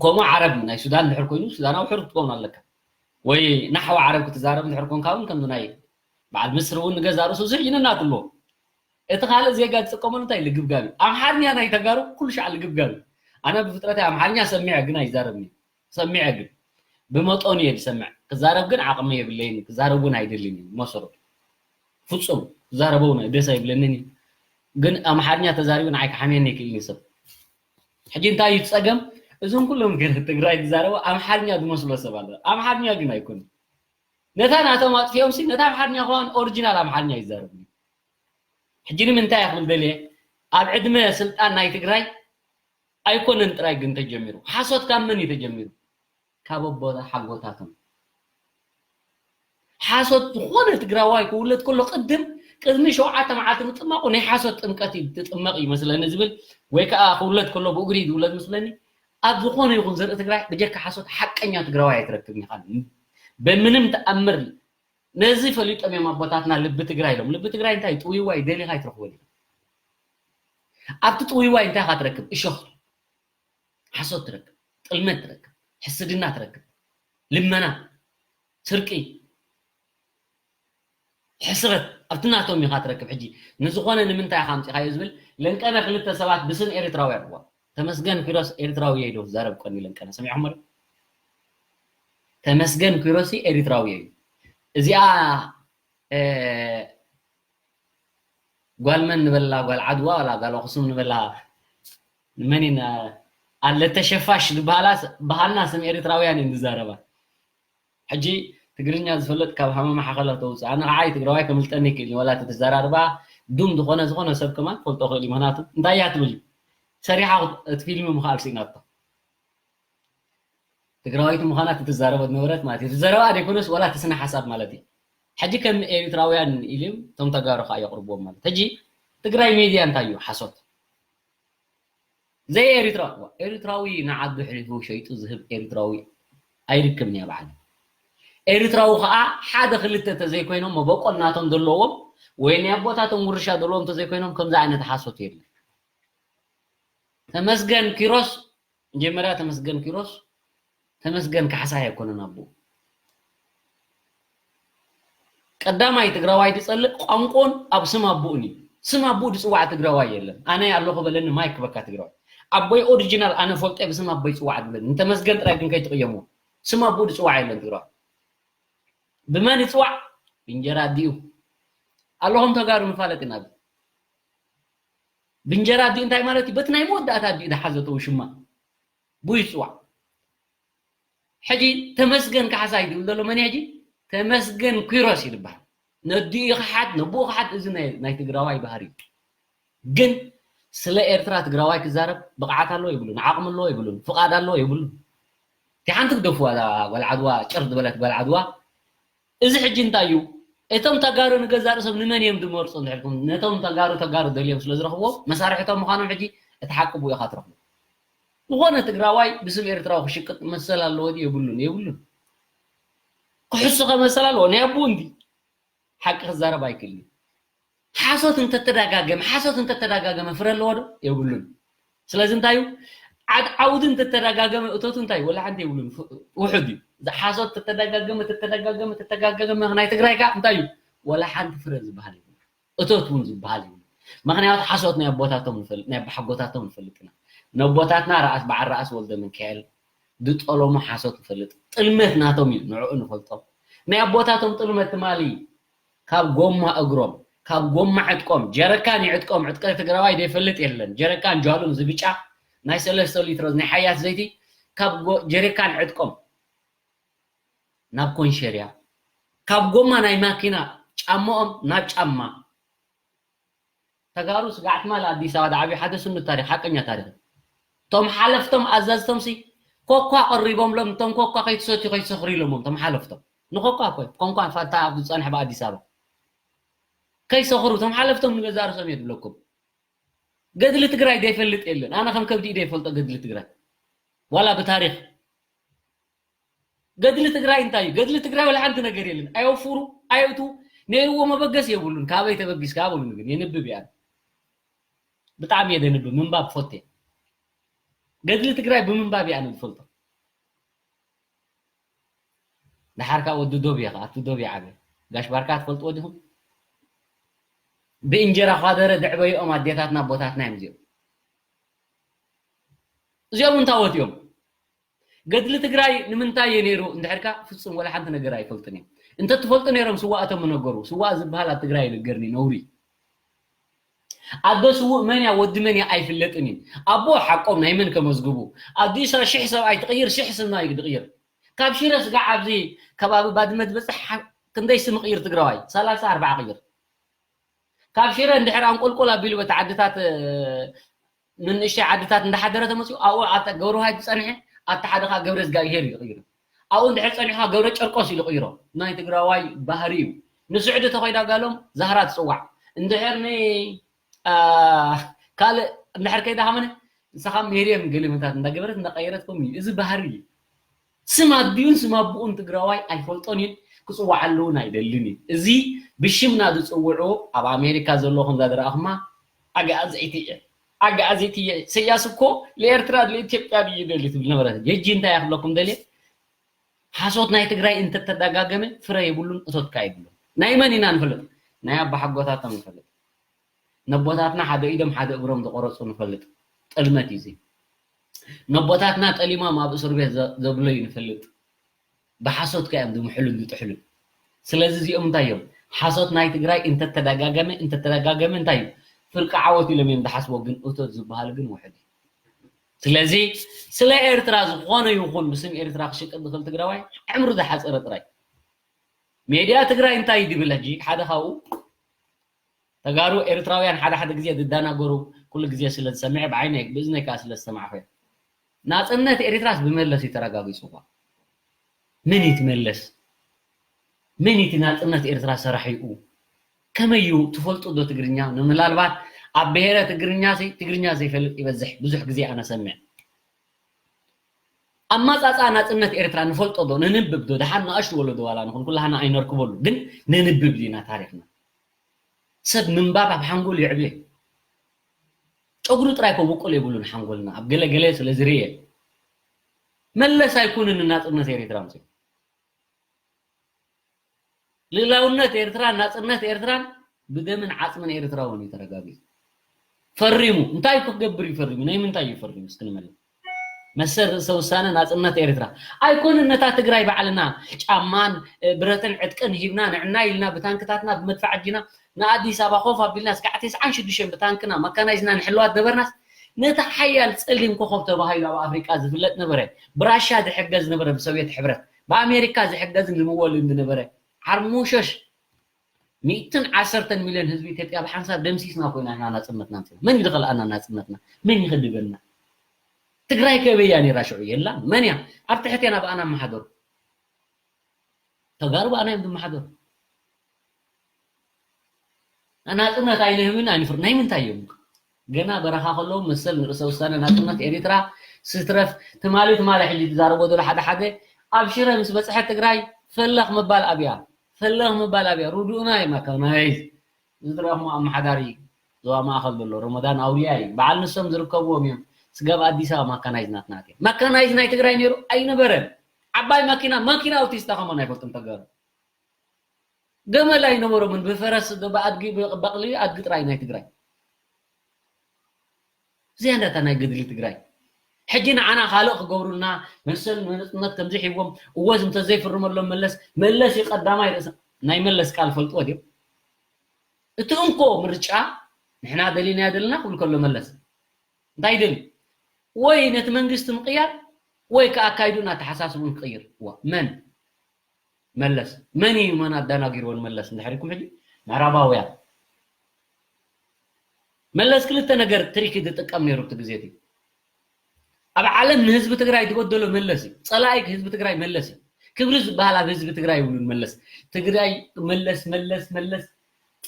ከምኡ ዓረብ ናይ ሱዳን ድሕር ኮይኑ ሱዳናዊ ሕር ክትከውን ኣለካ ወይ ናሕዊ ዓረብ ክትዛረብ ድሕር ኮንካ እውን ከምዚ ናይ በዓል ምስሪ እውን ንገዛ ርእሱ ዝሕጅንና ትሎ እቲ ካልእ ዜጋ ዝጥቀመሉ እንታይ ልግብጋብ እዩ ኣምሓርኛ ናይ ተጋሩ ኩሉ ሻዕ ልግብጋብ እዩ ኣነ ብፍጥረተይ ኣምሓርኛ ሰሚዐ ግን ኣይዛረብኒ ሰሚዐ ግን ብመጠኑ እየ ዝሰምዕ ክዛረብ ግን ዓቕሚ የብለይን ክዛረብ እውን ኣይደልን እዩ መሰረቱ ፍፁም ክዛረበው ደስ ኣይብለንን እዩ ግን ኣምሓርኛ ተዛሪቡ ንዓይ ክሓምየኒ ይክእል እዩ ሰብ ሕጂ እንታይ እዩ ፀገም እዞም ኩሎም ገለ ትግራይ ዝዛረቡ ኣምሓርኛ ዝመስሎ ሰብ ኣሎ ኣምሓርኛ ግን ኣይኮነ ነታ ናቶም ኣጥፊኦም ሲ ነታ ኣምሓርኛ ከዋን ኦሪጂናል ኣምሓርኛ ይዛረብ ሕጂ ንምንታይ ክብል ደልየ ኣብ ዕድመ ስልጣን ናይ ትግራይ ኣይኮነን ጥራይ ግን ተጀሚሩ ሓሶት ካብ መን እዩ ተጀሚሩ ካብ ኣቦታ ሓጎታቶም ሓሶት ዝኾነ ትግራዋይ ክውለድ ከሎ ቅድም ቅድሚ ሸውዓተ መዓልቲ ምጥማቁ ናይ ሓሶት ጥምቀት እዩ ትጥመቕ እዩ መስለኒ ዝብል ወይ ከዓ ክውለድ ከሎ ብእግሪ ዝውለድ መስለኒ ኣብ ዝኾነ ይኹን ዘርኢ ትግራይ ብጀካ ሓሶት ሓቀኛ ትግራዋይ ኣይትረክብን ኢኻ ብምንም ተኣምር ነዚ ፈሊጦም እዮም ኣቦታትና ልቢ ትግራይ ኢሎም ልቢ ትግራይ እንታይ ጥውይዋይ ደሊኻ ኣይትረክቦን ኢኻ ኣብቲ ጥውይዋይ እንታይ ኢኻ ትረክብ እሾኽ ሓሶት ትረክብ ጥልመት ትረክብ ሕስድና ትረክብ ልመና ስርቂ ሕስረት ኣብቲ ናቶም ኢኻ ትረክብ ሕጂ ንዝኾነ ንምንታይ ኢኻ ኣምፂኻዮ ዝብል ለንቀነ ክልተ ሰባት ብስም ኤርትራውያን እዋ ተመስገን ኪሮስ ኤርትራዊ እየ ኢሉ ክዛረብ ቀኒ ለንቀነ ሰሚዕኹም ዶ ተመስገን ኪሮስ ኤርትራዊ እዩ እዚኣ ጓል መን ንበላ ጓል ዓድዋ ዋላ ጓል ኣኽሱም ንበላ ንመን ኣለተ ሸፋሽ ዝበሃላ በሃልና ስም ኤርትራውያን እየን ዝዛረባ ሕጂ ትግርኛ ዝፈልጥ ካብ ሃመማ ሓኸላ ተውፅእ ኣነ ከዓ ትግራዋይ ከምልጠኒ ይክእል ዋላ ተተዘራርባ ዱም ዝኾነ ዝኾነ ሰብ ከማን ፈልጦ ክእል ምክንያቱ እንታይ እያ ትብል ሰሪሓ እቲ ፊልሚ ምክኣል ስኢናቶ ትግራዋይቲ ምዃና ትዛረቦ ዝነበረት ማለት እዩ። ትዘረባ ዘይኮነስ ዋላ እቲ ስነ ሓሳብ ማለት እዩ። ሕጂ ከም ኤሪትራውያን ኢልም እቶም ተጋሩ ከዓ የቕርብዎም ማለት ሕጂ ትግራይ ሜድያ እንታይ እዩ ሓሶት ዘይ ኤሪትራ ኤሪትራዊ ንዓዱ ሕሊፉ ሸይጡ ዝህብ ኤሪትራዊ ኣይርክብን እያ በዓል ኤሪትራዊ ከዓ ሓደ ክልተ ተዘይኮይኖም መበቆል ናቶም ዘለዎም ወይ ናይ ኣቦታቶም ውርሻ ዘለዎም ተዘይኮይኖም ከምዚ ዓይነት ሓሶት የለን ተመስገን ኪሮስ መጀመርያ ተመስገን ኪሮስ ተመስገን ካሕሳይ ኣይኮነን ኣቦኡ ቀዳማይ ትግራዋይ ዝፀልእ ቋንቆን ኣብ ስም ኣቦኡን እዩ ስም ኣቦኡ ዝፅዋዕ ትግራዋይ የለን ኣነ ኣለኹ በለኒ ማይክ በካ ትግራዋይ ኣቦይ ኦሪጂናል ኣነ ፈልጦ ብስም ኣቦይ ፅዋዕ ዝብለኒ ንተመስገን ጥራይ ግን ከይትቅየሙ ስም ኣቦኡ ዝፅዋዕ የለን ትግራዋይ ብመን ይፅዋዕ ብእንጀራ ኣዲኡ ኣለኹም ተጋሩ ንፋለጥ ኢና ብእንጀራ ኣዲኡ እንታይ ማለት እዩ በቲ ናይ መወዳእታ ኣዲኡ ዝሓዘቶ ውሽማ ብኡ ይፅዋዕ ሕጂ ተመስገን ካሕሳይ ዝብል ዘሎ መን ሕጂ ተመስገን ኪሮስ እዩ ዝበሃል ነዲኡ ክሓት ነብኡ ክሓት እዚ ናይ ትግራዋይ ባህሪ እዩ ግን ስለ ኤርትራ ትግራዋይ ክዛረብ ብቕዓት ኣለዎ የብሉን ዓቕሚ ኣለዎ የብሉን ፍቓድ ኣለዎ የብሉን እቲ ሓንቲ ግደፍዋ ጓል ዓድዋ ጭር ዝበለት ጓል ዓድዋ እዚ ሕጂ እንታይ እዩ እቶም ተጋሩ ንገዛእ ርእሶም ንመን እዮም ዝመርፁ እንድሕልኩም፣ ነቶም ተጋሩ ተጋሩ ደልዮም ስለ ዝረኽብዎ መሳርሕቶም ምዃኖም ሕጂ እቲ ሓቂ ብኡ ኢኻ ትረኽቦ። ዝኾነ ትግራዋይ ብስም ኤርትራዊ ክሽቅጥ መሰል ኣለዎ ድዩ? የብሉን፣ የብሉን። ክሕሱ ከ መሰል ኣለዎ? ናይ ኣቦኡ እንዲ ሓቂ ክዛረብ ኣይክእልን። ሓሶት እንተተዳጋገመ፣ ሓሶት እንተተዳጋገመ ፍረ ኣለዎ ዶ? የብሉን። ስለዚ እንታይ እዩ? ዓድ ዓውዲ እንተተዳጋገመ እቶቱ እንታይ እዩ? ወላ ሓንቲ የብሉን። ፍ-፣ ውሑድ እዩ። እዚ ሓሶት ተተዳጋገመ፣ ተተዳጋገመ፣ ተተጋገመ ናይ ትግራይ ከ እንታይ እዩ? ወላ ሓንቲ ፍረ ዝበሃል የብሉን። እቶት እውን ዝበሃል የብሉን። ምኽንያቱ ሓሶት ናይ ኣቦታቶም ንፈልጥ፣ ናይ ኣቦሓጎታቶም ንፈልጥ ኢና። ነቦታትና ርኣስ በዓል ርኣስ ወልደ ሚካኤል ዝጠለሙ ሓሶት ንፈልጥ። ጥልመት ናቶም እዩ፣ ንዕኡ ንፈልጦ። ናይ ኣቦታቶም ጥልመት ትማሊ ካብ ጎማ እግሮም፣ ካብ ጎማ ዕጥቆም፣ ጀረካን ይዕጥቆም፣ ዕጥቂ ትግራዋይ ዘይፈልጥ የለን። ጀረካን ጃሉም ዝብጫ ናይ ሰለስተ ሊትሮ ናይ ሓያት ዘይቲ ካብ ጎ-፣ ጀረካን ዕጥቆም ናብ ኮንሸርያ፣ ካብ ጎማ ናይ ማኪና ጫማኦም ናብ ጫማ። ተጋሩ ስጋዕ ትማል ኣዲስ ኣበባ ዝዓብዩ ሓደ ስኑድ ታሪኽ፣ ሓቀኛ ታሪኽ። እቶም ሓለፍቶም ኣዘዝቶም ሲ ኮኳ ቀሪቦምሎም፣ እቶም ኮኳ ከይትሰትዩ ከይትሰኽሩ ኢሎሞም፣ እቶም ሓለፍቶም። ንኮኳ እኮ፣ ኮንኳ ፋታ ኣብ ዝጸንሕ ብኣዲስ ኣበባ። ከይሰኽሩ፣ እቶም ሓለፍቶም ንገዛእ ርእሶም እየ ዝብለኩም። ገድሊ ትግራይ ዘይፈልጥ የለን። ኣነ ከም ከብዲ ኢደ ይፈልጦ ገድሊ ትግራይ። ዋላ ብታሪኽ። ገድሊ ትግራይ እንታይ እዩ? ገድሊ ትግራይ ዋላ ሓንቲ ነገር የለን። ኣየውፍሩ፣ ኣየእቱ፣ ነይርዎ መበገስ የብሉን። ካበይ ተበጊስካ በሉኒ ግን፣ የንብብ እየ ኣነ። ብጣዕሚ እየ ዘንብብ፣ ምንባብ ፈቴ። ገድሊ ትግራይ ብምንባብ እየ ኣነ ዝፈልጦ። ደሓር ከዓ ወዲ ዶብ እየ ከዓ፣ ኣብቲ ዶብ እየ ዓብየ። ጋሽ ባርካ ትፈልጥዎ ዲኹም? ብእንጀራ ኳደረ ዘዕበይኦም ኣዴታትና ኣቦታትና እዮም እዚኦም። እዚኦም እንታይ ወት እዮም? ገድሊ ትግራይ ንምንታይ እየ ነይሩ እንድሕርካ ፍጹም ወላ ሓንቲ ነገር ኣይፈልጡን እዮም። እንተትፈልጡ ነይሮም ስዋ እቶም ምነገሩ። ስዋ ዝበሃል ኣብ ትግራይ ይነገርኒ ነውሪ። ኣዶ ስዉእ መን እያ ወዲ መን እያ ኣይፍለጥን እዩ። ኣቦ ሓቆም ናይ መን ከመዝግቡ? ኣዲስ ሽሕ ሰብኣይ ትቕይር ሽሕ ስም ናይ ትቕይር። ካብ ሽረ ስጋዕ ኣብዚ ከባቢ ባድመ ዝበፅሕ ሓ-፣ ክንደይ ስም ቅይር ትግራዋይ? ሰላሳ ኣርባዓ ቅይር። ካብ ሽረ እንድሕር ኣንቆልቆል ኣቢሉ በቲ ዓድታት፣ እ፣ ንንእሽተይ ዓድታት እንዳሓደረ ተመፅኡ ኣብኡ ኣታ ገብረ ዋህድ ዝፀንሐ ኣታ ሓደ ከዓ ገብረ እግዚኣብሄር እዩ ቅይሩ። ኣብኡ እንድሕር ፀኒሕካ ገብረ ጨርቆስ ኢሉ ቅይሮ። ናይ ትግራዋይ ባህሪ እዩ። ንስዑዲ ተኸይዳ ጋሎም ዛህራ ትፅዋዕ። እንድሕር ን-፣ አ፣ ካልእ እንድሕር ከይዳ ከመነ ንስኻ ሜርየም ገሊመታት እንዳገበረት እንዳቀየረት ከምኡ እዩ። እዚ ባህሪ እዩ። ስም ኣዲኡን ስም ኣቦኡን ትግራዋይ ኣይፈልጦን እዩን፣ ክፅዋዓሉ እውን ኣይደልን እዩ። እዚ ብሽምና ዝፅውዑ ኣብ ኣሜሪካ ዘለዎ ከምዛ ዝረኣኹማ ኣግኣዝዒቲ እየ። ኣግኣዝዒቲ እየ። ኢሰያስ እኮ ለኤርትራ ለኢትዮጵያ ድዩ ይደሊ ትብል ነበረት። የጂ እንታይ እያ ክብለኩም ደልየ? ሓሶት ናይ ትግራይ እንተተደጋገመ ፍረ የብሉን፣ እቶትካ የብሉን። ናይ መን ኢና ንፈልጥ? ናይ ኣባሓጎታቶም ንፈልጥ። ነቦታትና ሓደ ኢዶም ሓደ እግሮም ዝቆረፁ ንፈልጥ። ጥልመት እዩ እዚ። ነቦታትና ጠሊሞም ኣብ እስር ቤት ዘ-፣ ዘብለዩ ንፈልጥ። ብሓሶት ከ እዮም ዝምሕሉን ዝጥሕሉን። ስለዚ እዚኦም እንታይ እዮም? ሓሶት ናይ ትግራይ እንተተደጋገመ፣ እንተተደጋገመ እንታይ እዩ? ፍርቂ ዓወት ኢሎም እዮም ዝሓስቦ፣ ግን እቶት ዝበሃል ግን ውሕድ እዩ። ስለዚ ስለ ኤርትራ ዝኾነ ይኹን ብስም ኤርትራ ክሽቅጥ ዝኽእል ትግራዋይ ዕምሩ ዝሓፀረ ጥራይ። ሜድያ ትግራይ እንታይ እዩ ዝብል ሕጂ? ሓደ ካብኡ ተጋሩ ኤርትራውያን ሓደ ሓደ ግዜ ዝደናገሩ ኩሉ ግዜ ስለ ዝሰምዐ ብዓይነይ ብእዝነይ ከዓ ስለ ዝሰማዕኹ እየ። ናጽነት ኤርትራስ ብመለስ እዩ ተረጋጊጹ እኳ። መን እዩ እቲ መለስ? መን እዩ እቲ ናጽነት ኤርትራ ሰራሒኡ? ከመይ እዩ ትፈልጡ ዶ ትግርኛ? ንምናልባት ኣብ ብሄረ ትግርኛ ሲ-፣ ትግርኛ ዘይፈልጥ ይበዝሕ፣ ብዙሕ ግዜ ኣነ ሰምዕ። ኣማጻጽኣ ናጽነት ኤርትራ ንፈልጦ ዶ? ነንብብ ዶ? ደሓን ንኣሽቱ ወለዶ ዋላ ንኹን ኩላህና ኣይነርክበሉ፣ ግን ነንብብ ዲና ታሪኽና? ሰብ ምንባብ ኣብ ሓንጎል የዕብየ። ጨጉሪ ጥራይ ከብቁል የብሉን ሓንጎልና፣ ኣብ ገለ ገለ ስለ ዝርየ። መለስ ኣይኮነን ንናጽነት ኤርትራ ኣምጺኡ። ልእላውነት ኤርትራን ናጽነት ኤርትራን ብደምን ዓጽምን ኤርትራውን እዩ ተረጋጊጹ። ፈሪሙ። እንታይ ክገብር እዩ ፈሪሙ? ናይ ምንታይ እዩ ፈሪሙ? እስኪ ንመልስ። መሰል ርእሰ ውሳነ ናጽነት ኤርትራ። ኣይኮነን ነታ ትግራይ ባዕልና ጫማን፣ እ፣ ብረትን ዕጥቅን ሂብና ንዕና ኢልና ብታንክታትና ብመድፍዕ ኣጂና ንኣዲስ ኣበባ ኮፍ ኣቢልና ስጋዕ ተስዓን ሽዱሽተን ብታንክና መካናይዝና ንሕልዋ ዝነበርናስ ነቲ ሓያል ጸሊም ኮኾብ ተባሂሉ ኣብ ኣፍሪቃ ዝፍለጥ ነበረ። ብራሻ ዝሕገዝ ነበረ ብሶቪየት ሕብረት፣ ብኣሜሪካ ዝሕገዝን ዝምወልን ዝነበረ ዓርሞሸሽ ሚእትን ዓሰርተን ሚልዮን ህዝቢ ኢትዮጵያ ብሓንሳብ ደምሲስና ኮይና ኢና ናጽነትና ኣምጺእና። መን እዩ ዝኸልኣና ናጽነትና? መን ይኸድበና? ትግራይ ከበይ እያ ነይራ ሽዑ? የላን። መን እያ? ኣብ ትሕት እያ ብኣና ኣመሓደሩ። ተጋሩ ብኣና እዮም ዝመሓደሩ። ናጽነት ኣይንህብን ኣይንፍር ናይ ምንታይ እዮም? ገና በረኻ ከለዉ መሰል ንርእሰ ውሳነ ናጽነት ኤሪትራ ስትረፍ ትማሊ ትማሊ ሕጂ ዝዛረቦ ዘሎ ሓደ ሓደ ኣብ ሽረ ምስ በጽሐት ትግራይ ፈለኽ ምባል ኣብያ ፈለኽ ምባል ኣብያ ርዱእና እዩ ማካናይዝ ዝድረኹም ኣመሓዳሪ ዞባ ማእኸል ዘሎ ረመዳን ኣውልያ እዩ በዓል ንሶም ዝርከብዎም እዮም ስጋብ ኣዲስ ኣበባ ማካናይዝ ናትናት እዮም ማካናይዝ ናይ ትግራይ ነይሩ ኣይነበረን ዓባይ ማኪና ማኪና ኣውቲስታ ከማን ኣይፈልጡም ተጋሩ ገመል ኣይነበሮምን ብፈረስ ብኣድጊ በቕሊ ኣድጊ ጥራይ ናይ ትግራይ እዚኣ እንዳታ ናይ ገድሊ ትግራይ ሕጂ ንዓና ካልእ ክገብሩልና መሰል ንነፅነት ከምዚ ሒዎም እወ እንተዘይፍርመሎም መለስ መለስ እዩ ቀዳማይ ርእሲ ናይ መለስ ቃል ፈልጥዎ ድዮም እቲ እንኮ ምርጫ ንሕና ደሊናዮ ዘለና ክብል ከሎ መለስ እንታይ ይደሊ ወይ ነቲ መንግስቲ ምቅያር ወይ ከዓ ኣካይዱን ኣተሓሳስቡን ክቅይር ዋ መን መለስ መን እዩ መን ኣዳናጊርዎ ንመለስ እንድሕር ኢልኩም ሕጂ ምዕራባውያን መለስ ክልተ ነገር ትሪክ ዝጥቀም ነይሩ እቲ ግዜ እቲ ኣብ ዓለም ንህዝቢ ትግራይ ዝበደሎ መለስ እዩ ፀላኢ ህዝቢ ትግራይ መለስ እዩ ክብሪ ዝበሃል ኣብ ህዝቢ ትግራይ ይብሉን መለስ ትግራይ መለስ መለስ መለስ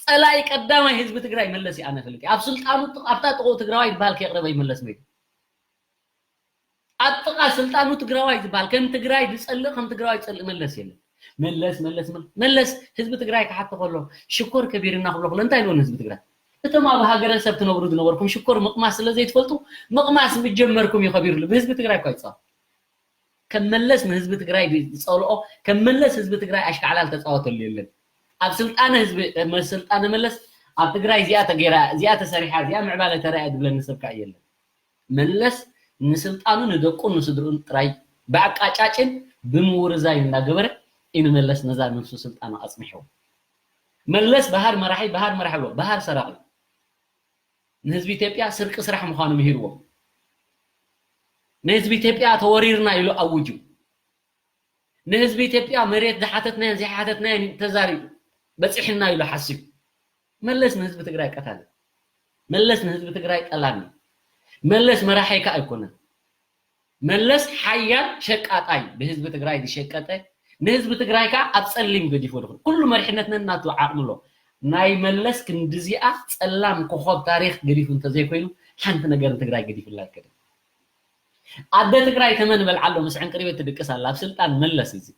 ፀላኢ ቀዳማይ ህዝቢ ትግራይ መለስ እዩ ኣነ ፈልጥ ኣብ ስልጣኑ ኣብታ ጥቕኡ ትግራዋይ ዝበሃል ከየቅረበ ይመለስ መይቱ ኣብ ጥቓ ስልጣኑ ትግራዋይ ዝበሃል ከም ትግራይ ዝፀልእ ከም ትግራዋይ ዝፀልእ መለስ የለን መለስ መለስ መለስ ህዝቢ ትግራይ ክሓቶ ከሎ ሽኮር ከቢርና ክብሎ ከሎ እንታይ ኢልዎ ንህዝቢ ትግራይ እቶም ኣብ ሃገረ ሰብ ትነብሩ ዝነበርኩም ሽኮር ምቕማስ ስለ ዘይትፈልጡ ምቕማስ ምጀመርኩም እዩ ከቢርሉ ብህዝቢ ትግራይ እኳ ይፃወት ከም መለስ ንህዝቢ ትግራይ ዝፀልኦ ከም መለስ ህዝቢ ትግራይ ኣሽካዕላል ተፃወተሉ የለን ኣብ ስልጣነ ህዝቢ ስልጣነ መለስ ኣብ ትግራይ እዚኣ ተገይራ እዚኣ ተሰሪሓ እዚኣ ምዕባለ ተረኣየ ዝብለኒ ሰብ ከዓ የለን መለስ ንስልጣኑ ንደቁን ንስድርኡን ጥራይ ብኣቃጫጭን ብምውርዛይ እንዳገበረ እዩ ንመለስ ነዛ ነብሱ ስልጣኑ ኣፅኒሕዎ መለስ ባህር መራሒ ባህር መራሒ ኣለዎ ባህር ሰራቂ ንህዝቢ ኢትዮጵያ ስርቂ ስራሕ ምዃኑ ምሂርዎም ንህዝቢ ኢትዮጵያ ተወሪርና ኢሉ ኣውጁ ንህዝቢ ኢትዮጵያ መሬት ዝሓተትናዮን ዘይሓተትናዮን ተዛሪቡ በፂሕና ኢሉ ሓሲቡ መለስ ንህዝቢ ትግራይ ቀታሊ መለስ ንህዝቢ ትግራይ ጠላሚ መለስ መራሒካ ኣይኮነን መለስ ሓያል ሸቃጣይ ብህዝቢ ትግራይ ዝሸቀጠ ንህዝቢ ትግራይ ከዓ ኣብ ፀሊም ገዲፎ ድኽል ኩሉ መሪሕነት ነናቱ ዓቕሚ ኣሎ ናይ መለስ ክንድዚኣ ፀላም ኮኾብ ታሪክ ገዲፉ እንተዘይኮይኑ ሓንቲ ነገር ንትግራይ ገዲፉላ ኣይከድን ኣደ ትግራይ ተመን በልዓሎ ምስ ዕንቅሪበት ትድቅስ ኣላ ኣብ ስልጣን መለስ እዚ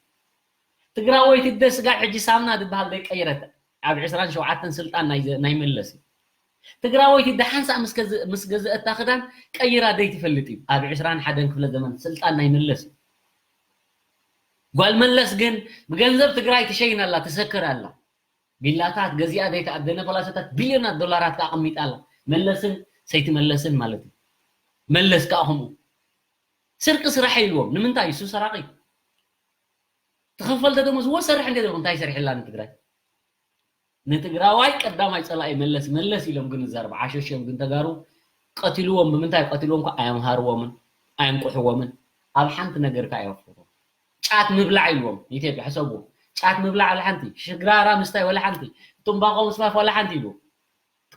ትግራወይቲ ደ ስጋብ ሕጂ ሳምና ዝበሃል ዘይቀይረት ኣብ ዕስራን ሸውዓተን ስልጣን ናይ መለስ እዩ ትግራወይቲ ደሓንሳ ምስ ገዝአታ ክዳን ቀይራ ደይትፈልጥ እዩ ኣብ ዕስራን ሓደን ክፍለ ዘመን ስልጣን ናይ መለስ እዩ ጓል መለስ ግን ብገንዘብ ትግራይ ትሸይን ኣላ ትሰክር ኣላ ቢላታት ገዚኣ ዘይተኣደነ ፖላሶታት ቢልዮናት ዶላራት ከዓ ኣቐሚጣ ኣላ መለስን ሰይቲ መለስን ማለት እዩ መለስ ከዓ ከምኡ ስርቂ ስራሕ ኢልዎም ንምንታይ እሱ ሰራቂ ተኸፈልተ ደሞዝ ወሰርሕ እንደ እንታይ ሰሪሕላ ንትግራይ ንትግራዋይ ቀዳማይ ፀላኢ መለስ መለስ ኢሎም ግን ዘርብ ዓሸሽዮም ግን ተጋሩ ቀትልዎም ብምንታይ ቀትልዎም ኣየምሃርዎምን ኣየንቁሕዎምን ኣብ ሓንቲ ነገር ከዓ የወፍርዎም ጫት ምብላዕ ኢልዎም ኢትዮጵያ ሕሰብዎ ጫት ምብላዕ ወላ ሓንቲ ሽግራራ ምስታይ ወላ ሓንቲ ትንባቆ ምስፋፍ ወላ ሓንቲ ኢልዎም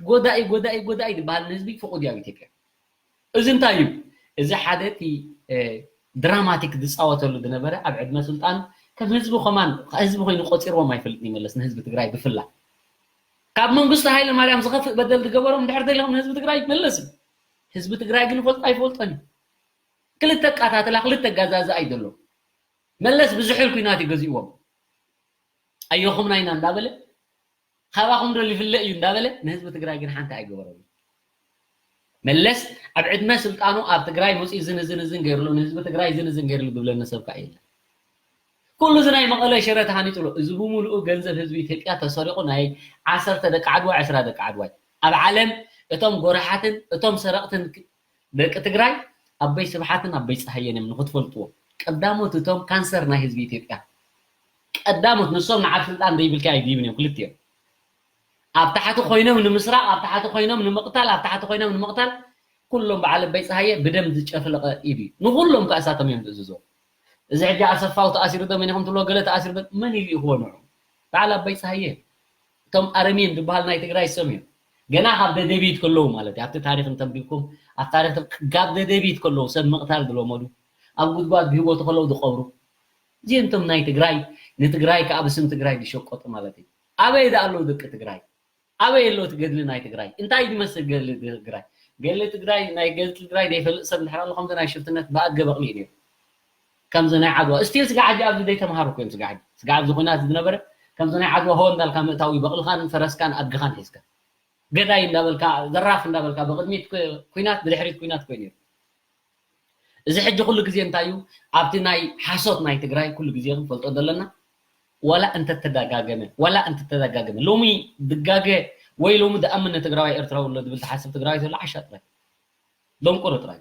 ጎዳኢ ጎዳኢ ጎዳኢ ዝበሃል ንህዝቢ ፍቑድ እዩ ኣብ ኢትዮጵያ እዚ እንታይ እዩ እዚ ሓደ እቲ ድራማቲክ ዝፃወተሉ ዝነበረ ኣብ ዕድመ ስልጣኑ ከም ህዝቢ ከማን ህዝቢ ኮይኑ ቆፂርዎም ኣይፈልጥን ይመለስ ንህዝቢ ትግራይ ብፍላ ካብ መንግስቱ ሃይለ ማርያም ዝኸፍእ በደል ዝገበሮም ድሕር ደሊኹም ንህዝቢ ትግራይ ይመለስ እዩ ህዝቢ ትግራይ ግን ይፈልጦ ኣይፈልጦን እዩ ክልተ ኣቃታትላ ክልተ ኣጋዛዝኣ እዩ ዘሎ መለስ ብዝሕል ኩናት እዩ ገዚእዎም ኣየኹምና ኢና እንዳበለ ካባኹም ዶ ይፍለ እዩ እንዳበለ ንህዝቢ ትግራይ ግን ሓንቲ ኣይገበረሉ መለስ ኣብ ዕድመ ስልጣኑ ኣብ ትግራይ መፅኡ ዝን ዝን ዝን ገይርሉ ንህዝቢ ትግራይ ዝን ዝን ገይርሉ ዝብለኒ ሰብ ከዓ የለን ኩሉ እዚ ናይ መቐለ ሽረ ተሃኒፅሎ እዚ ብምሉኡ ገንዘብ ህዝቢ ኢትዮጵያ ተሰሪቑ ናይ ዓሰርተ ደቂ ዓድዋ ዕስራ ደቂ ዓድዋይ ኣብ ዓለም እቶም ጎራሓትን እቶም ሰረቕትን ደቂ ትግራይ ኣቦይ ስብሓትን ኣቦይ ፀሃየን እዮም ንክትፈልጥዎ ቀዳሞት እቶም ካንሰር ናይ ህዝቢ ኢትዮጵያ ቀዳሞት ንሶም ንዓብ ስልጣን ዘይብልካ ኣይድይብን እዮም ክልቲኦም ኣብ ታሕቲ ኮይኖም ንምስራቕ ኣብ ታሕቲ ኮይኖም ንምቕታል ኣብ ታሕቲ ኮይኖም ንምቕታል ኩሎም በዓል ኣቦይ ፀሃየ ብደም ዝጨፍለቐ ኢድ እዩ ንኩሎም ከዓ እሳቶም እዮም ዝእዝዞ እዚ ሕጂ ኣሰፋው ተኣሲሩ ዶ መን ኢኹም ትብሎ ገለ ተኣሲሩ ዶ መን ኢሉ ይኽዎ ንዑ በዓል ኣቦይ ፀሃየ እቶም ኣረሜን ዝበሃል ናይ ትግራይ ስም እዩ ገና ካብ ደደቢት ከለዉ ማለት እዩ ኣብቲ ታሪክ እንተንቢብኩም ኣብ ታሪክ ካብ ደደቢት ከለዉ ሰብ ምቕታል ዝለመዱ ኣብ ጉድጓድ ብህይወቱ ከለዉ ዝቀብሩ እዚኦም እቶም ናይ ትግራይ ንትግራይ ከዓ ብስም ትግራይ ዝሸቀጡ ማለት እዩ ኣበይ ዳ ኣለዉ ደቂ ትግራይ ኣበይ ኣሎ እቲ ገድሊ ናይ ትግራይ? እንታይ ዝመስል ገድሊ ትግራይ? ገድሊ ትግራይ፣ ናይ ገድሊ ትግራይ ዘይፈልጥ ሰብ እንድሕር ኣሎ፣ ከምዚ ናይ ሽፍትነት ብኣገ በቕሊ እዩ ነይሩ። ከምዚ ናይ ዓድዋ፣ ስቲል ስጋዕ ሕጂ ኣብዚ ዘይተምሃሩ እኮ እዮም። ስጋዕ ሕጂ፣ ስጋዕ ኣብዚ ኩናት ዝነበረ፣ ከምዚ ናይ ዓድዋ ሆ እንዳልካ ምእታው እዩ፣ በቕልኻን ፈረስካን ኣድግኻን ሒዝካ። ገዳይ እንዳበልካ፣ ዘራፍ እንዳበልካ፣ ብቕድሚት ኩ-፣ ኩናት፣ ብድሕሪት ኩናት ኮይኑ ነይሩ። እዚ ሕጂ ኩሉ ግዜ እንታይ እዩ? ኣብቲ ናይ ሓሶት ናይ ትግራይ ኩሉ ግዜ ክንፈልጦ ዘለና፣ ዋላ እንተተደጋገመ፣ ዋላ እንተተደጋገመ፣ ሎሚ ድጋገ ወይ ሎሚ ድኣምን ትግራዋይ ኤርትራዊ ኣሎ ዝብል ትሓስብ ትግራዋይ ዘሎ ዓሻ ጥራይ፣ ደንቆሮ ጥራይ።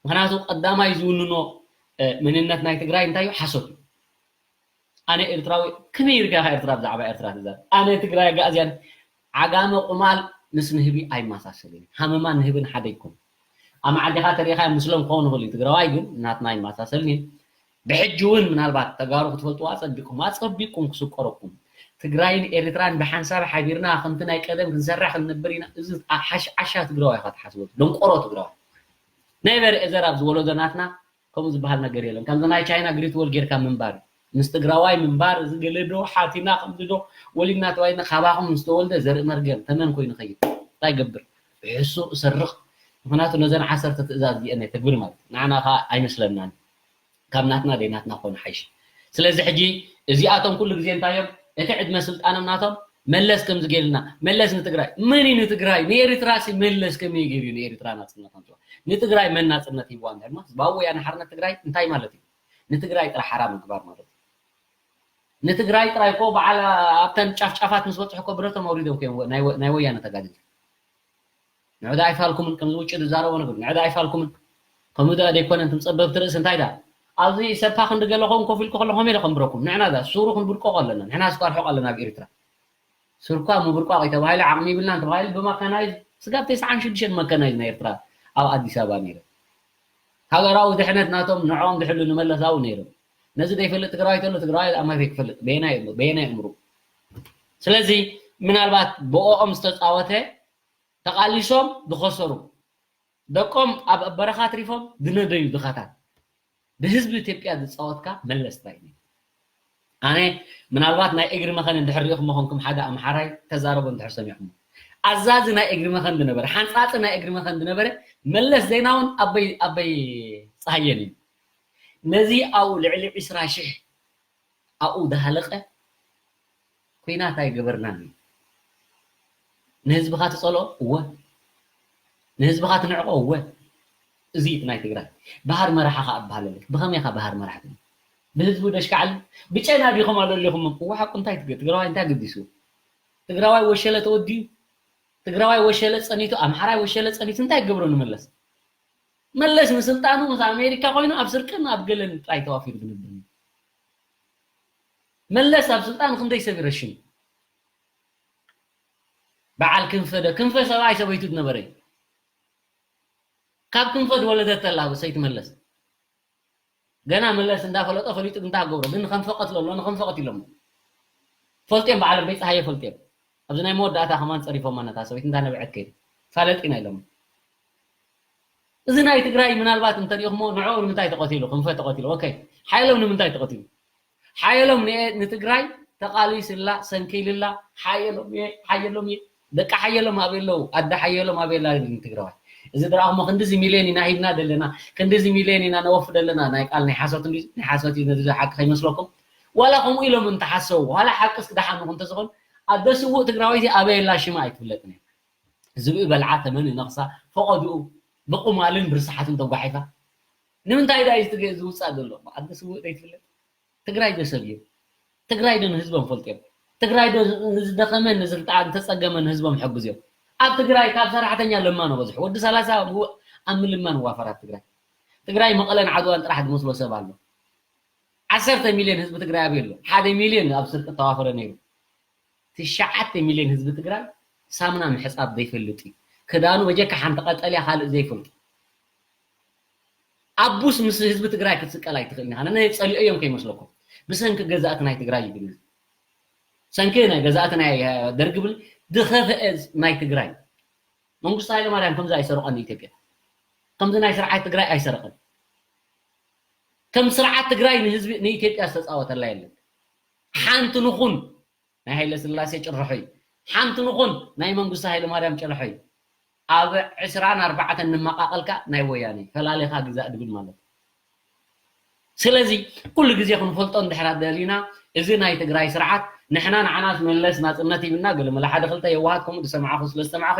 ምኽንያቱ ቀዳማይ ዝውንኖ፣ እ፣ መንነት ናይ ትግራይ እንታይ እዩ? ሓሶት እዩ። ኣነ ኤርትራዊ፣ ከመይ ኢልካ ኢኻ ኤርትራ ብዛዕባ ኤርትራ ትዛረብ? ኣነ ትግራይ ኣጋእዝያን፣ ዓጋመ ቁማል ምስ ንህቢ ኣይመሳሰልን። ሃመማን ንህብን ሓደ ኣይኮኑን። ኣብ መዓልቲ ኢኻ ተሪኢኻ ምስሎም ክኸውን ይኽእል እዩ። ትግራዋይ ግን ናትና ኣይመሳሰልን እዩ። ብሕጂ እውን ምናልባት ተጋሩ ክትፈልጥዎ ኣጸቢቕኩም፣ ኣጸቢቕኩም ክስቆረኩም። ትግራይን ኤርትራን ብሓንሳብ ሓቢርና ከምቲ ናይ ቀደም ክንሰርሕ ክንነብር ኢና። እዚ ዓሽ-፣ ዓሻ ትግራዋይ ኢኻ ትሓስቦ፣ ደንቆሮ ትግራዋይ። ነቨር ኤቨር ኣብ ዝወለዶ ናትና ከምኡ ዝበሃል ነገር የለን። ከምዚ ናይ ቻይና ግሪት ዎል ጌርካ ምንባር፣ ምስ ትግራዋይ ምንባር፣ እዚ ገለ ዶ ሓቲና ከምዚ ዶ ወሊድና ተባሂልና ካባኹም ምስ ተወልደ ዘርኢ መርገም ተመን ኮይኑ ይኸይድ። እንታይ ይገብር? ብሕሱር እሰርቕ። ምኽንያቱ ነዘን ዓሰርተ ትእዛዝ እዚአን የተግብር ማለት እዩ። ንዓና ኸዓ ኣይመስለናን። ካብ ናትና ደይ ናትና ክኾኑ ሓይሽ። ስለዚ ሕጂ እዚኣቶም ኩሉ ግዜ እንታይ እዮም? እቲ ዕድመ ስልጣኖም ናቶም መለስ ከምዚ ገይርልና፣ መለስ ንትግራይ። መን እዩ ንትግራይ? ንኤርትራ ሲ መለስ ከመይ ገይሩ እዩ ንኤርትራ ናጽነት ኣምጽዋ? ንትግራይ መን ናጽነት ሂብዋ እንድሕር ድማ ህዝባዊ ወያነ ሓርነት ትግራይ እንታይ ማለት እዩ? ንትግራይ ጥራሕ ሓራ ምግባር ማለት እዩ። ንትግራይ ጥራይ እኮ በዓል ኣብተን ጫፍጫፋት ምስ በጽሑ እኮ ብረቶም ኣውሪዶም እኮ እዮም ናይ ወ-፣ ናይ ወያነ ተጋደልቲ። ንዕዳ ኣይፋልኩምን፣ ከምዚ ውጭ ዝዛረቦ ነገር፣ ንዕዳ ኣይፋልኩምን። ከምኡ ደኣ ደይኮነ፣ እንትን ጸበብቲ ርእሲ እንታይ ደኣ? ኣብዚ ሰብካ ክንዲ ገለ ኸውን ኮፍ ኢልኩ ከለኹም ኢለ ከንብረኩም። ንሕና ደኣ ሱሩ ክንብርቆ ኣለና። ንሕና ስኳ ርሑቕ ኣለና ኣብ ኤርትራ። ሱርኳ ምብርቋቕ እዩ ተባሂሉ፣ ዓቕሚ ይብልናን ተባሂሉ ብመካናይዝ፣ ስጋብ ተስዓን ሽዱሽተን መካናይዝ ናይ ኤርትራ ኣብ ኣዲስ ኣበባ ነይረ። ሃገራዊ ድሕነት ናቶም ንዕኦም ዝሕሉ ንመለስ ኣብኡ ነይሮም። ነዚ ዘይፈልጥ ትግራዋይ ተሎ ትግራዋይ ኣማይ ክፈልጥ፣ በየናይ፣ በየናይ እምሩ? ስለዚ ምናልባት ብኦኦም ዝተጻወተ ተቓሊሶም ዝኸሰሩ፣ ደቆም ኣብ በረኻ ኣትሪፎም ዝነደዩ ድኻታት፣ ብህዝቢ ኢትዮጵያ ዝጻወትካ መለስ ጥራይ እዩ። ኣነ ምናልባት ናይ እግሪ መኸን እንድሕር ሪኢኹም መኸንኩም ሓደ ኣምሓራይ ተዛረቦ እንድሕር ሰሚዕኹም፣ ኣዛዚ ናይ እግሪ መኸን ዝነበረ፣ ሓንጻጺ ናይ እግሪ መኸን ዝነበረ መለስ ዜናውን ኣበይ፣ ኣበይ ጸሃየን እዩ። ነዚ ኣብኡ ልዕሊ ዕስራ ሽሕ ኣብኡ ዝሃለቐ ኲናት ኣይገበርናን እዩ። ንህዝብኻ ትጸልኦ? እወ። ንህዝብኻ ትንዕቆ? እወ። እዚ እዩ እቲ ናይ ትግራይ። ባህር መራሓ ኸኣ እበሃል ኣለኹ። ብኸመይ ኢኻ ባህር መራሓ ትብል? ብህዝቡ ደሽካዕሊ? ብጨና ዲኹም ኣለሊኹም? እወ፣ ሓቁ እንታይ ትገ-፣ ትግራዋይ እንታይ ገዲሱ? ትግራዋይ ወሸለ ተወዲኡ? ትግራዋይ ወሸለ ጸኒቱ? ኣምሓራይ ወሸለ ጸኒቱ? እንታይ ክገብሮ ንመለስ? መለስ ንስልጣኑ ምስ ኣሜሪካ ኮይኑ ኣብ ስርቅን ኣብ ገለን ጥራይ ተዋፊሩ ዝነብር እዩ። መለስ ኣብ ስልጣን ክንደይ ሰብ ይረሽን? በዓል ክንፈ ዶ? ክንፈ ሰብኣይ ሰበይቱ ዝነበረ እዩ። ካብ ክንፈ ዝወለደት ተላ ሰይቲ መለስ። ገና መለስ እንዳፈለጦ ፈሊጡ ግን እንታይ ክገብሮ? ግን ንከንፈ ቀትሎ ኣሎ፣ ንከንፈ ቀቲሎሞ። ፈልጥዮም በዓል ኣበይ ፀሃየ ፈልጥዮም። ኣብዚ ናይ መወዳእታ ከማን ፀሪፎማ ነታ ሰበይቲ እንዳነብዐት ከይዱ። ፋለጥ ኢና ኢሎሞ። እዚ ናይ ትግራይ ምናልባት እንተሪእኹሞ ንዕኡ ንምንታይ ተቐቲሉ? ክንፈ ተቐቲሉ። ኦኬ። ሓየሎም ንምንታይ ተቐቲሉ? ሓየሎም ንኤ-፣ ንትግራይ ተቓሊስላ፣ ሰንኪልላ፣ ሓየሎም እየ፣ ሓየሎም እየ። ደቂ ሓየሎም ኣበይ ኣለዉ? ኣደ ሓየሎም ኣበይ ኣላ ንትግራዋይ? እዚ ዝረኣኹሞ ክንድዚ ሚልዮን ኢና ሂብና ዘለና፣ ክንድዚ ሚልዮን ኢና ነወፊ ዘለና፣ ናይ ቃል ናይ ሓሶት እንድዩ፣ ናይ ሓሶት እዩ፣ ነዚ ሓቂ ከይመስለኩም። ዋላ ከምኡ ኢሎም እንተሓሰቡ፣ ዋላ ሓቂ እስኪ ደሓንኹም እንተዝኾን፣ ኣደ ስዉእ ትግራወይቲ ኣበይ ኣላ ሽማ ኣይትፍለጥን እያ። ዝብኢ በልዓ ተመን ነኽሳ፣ ፈቐድኡ ብቑማልን ብርስሓትን ተጓሒፋ። ንምንታይ ደኣ እዩ ዝውጻእ ዘሎ? ኣደ ስዉእ ዘይትፍለጥ? ትግራይ ዶ ሰብ እዮም? ትግራይ ዶ ንህዝቦም ፈልጥዮም? ትግራይ ዶ ንዝደኸመን ንዝልጣ-፣ ዝተጸገመን ህዝቦም ሕግዝዮም? ኣብ ትግራይ ካብ ሰራሕተኛ ለማኖ በዝሑ። ወዲ ሰላሳ ኣብ ምልማን ዋፈራት ትግራይ። ትግራይ መቐለን ዓድዋን ጥራሕ ዝመስሎ ሰብ ኣሎ። ዓሰርተ ሚልዮን ህዝቢ ትግራይ ኣበይ ኣሎ? ሓደ ሚልዮን ኣብ ስርቂ ተዋፈረ ነይሩ። ትሽዓተ ሚልዮን ህዝቢ ትግራይ ሳምና ምሕጻብ ዘይፈልጥ እዩ። ክዳኑ በጀካ ሓንቲ ቀጠልያ ካልእ ዘይፈልጡ። ኣቡስ ምስ ህዝቢ ትግራይ ክትስቀል ኣይትኽእልን ኢኻ። ነነ ጸሊኦዮም ከይመስለኩም። ብሰንኪ ገዛእቲ ናይ ትግራይ ይብል። ሰንኪ ናይ ገዛእቲ ናይ፣ እ፣ ደርጊ ብል ዝኸፍአ ናይ ትግራይ። መንግስቱ ሃይለማርያም ከምዚ ኣይሰርቐን ንኢትዮጵያ። ከምዚ ናይ ስርዓት ትግራይ ኣይሰርቐን። ከም ስርዓት ትግራይ ንህዝቢ፣ ንኢትዮጵያ ዝተጻወተላ የለን። ሓንቲ ንኹን ናይ ሃይለ ስላሴ ጭርሖ እዩ። ሓንቲ ንኹን ናይ መንግስቱ ሃይለማርያም ጨለሖ እዩ። ኣብ ዕስራን ኣርባዕተን ንመቓቐልካ ናይ ወያነ ፈላሊኻ ግዛእ ድብል ማለት እዩ። ስለዚ ኩሉ ግዜ ክንፈልጦ እንድሕር ደሊና፣ እዚ ናይ ትግራይ ስርዓት ንሕና ንዓና መለስ ናፅነት ይብልና፣ ገለ መለ ሓደ ክልተ የዋሃት ከምኡ ዝሰማዕኹ ስለ ዝሰማዕኹ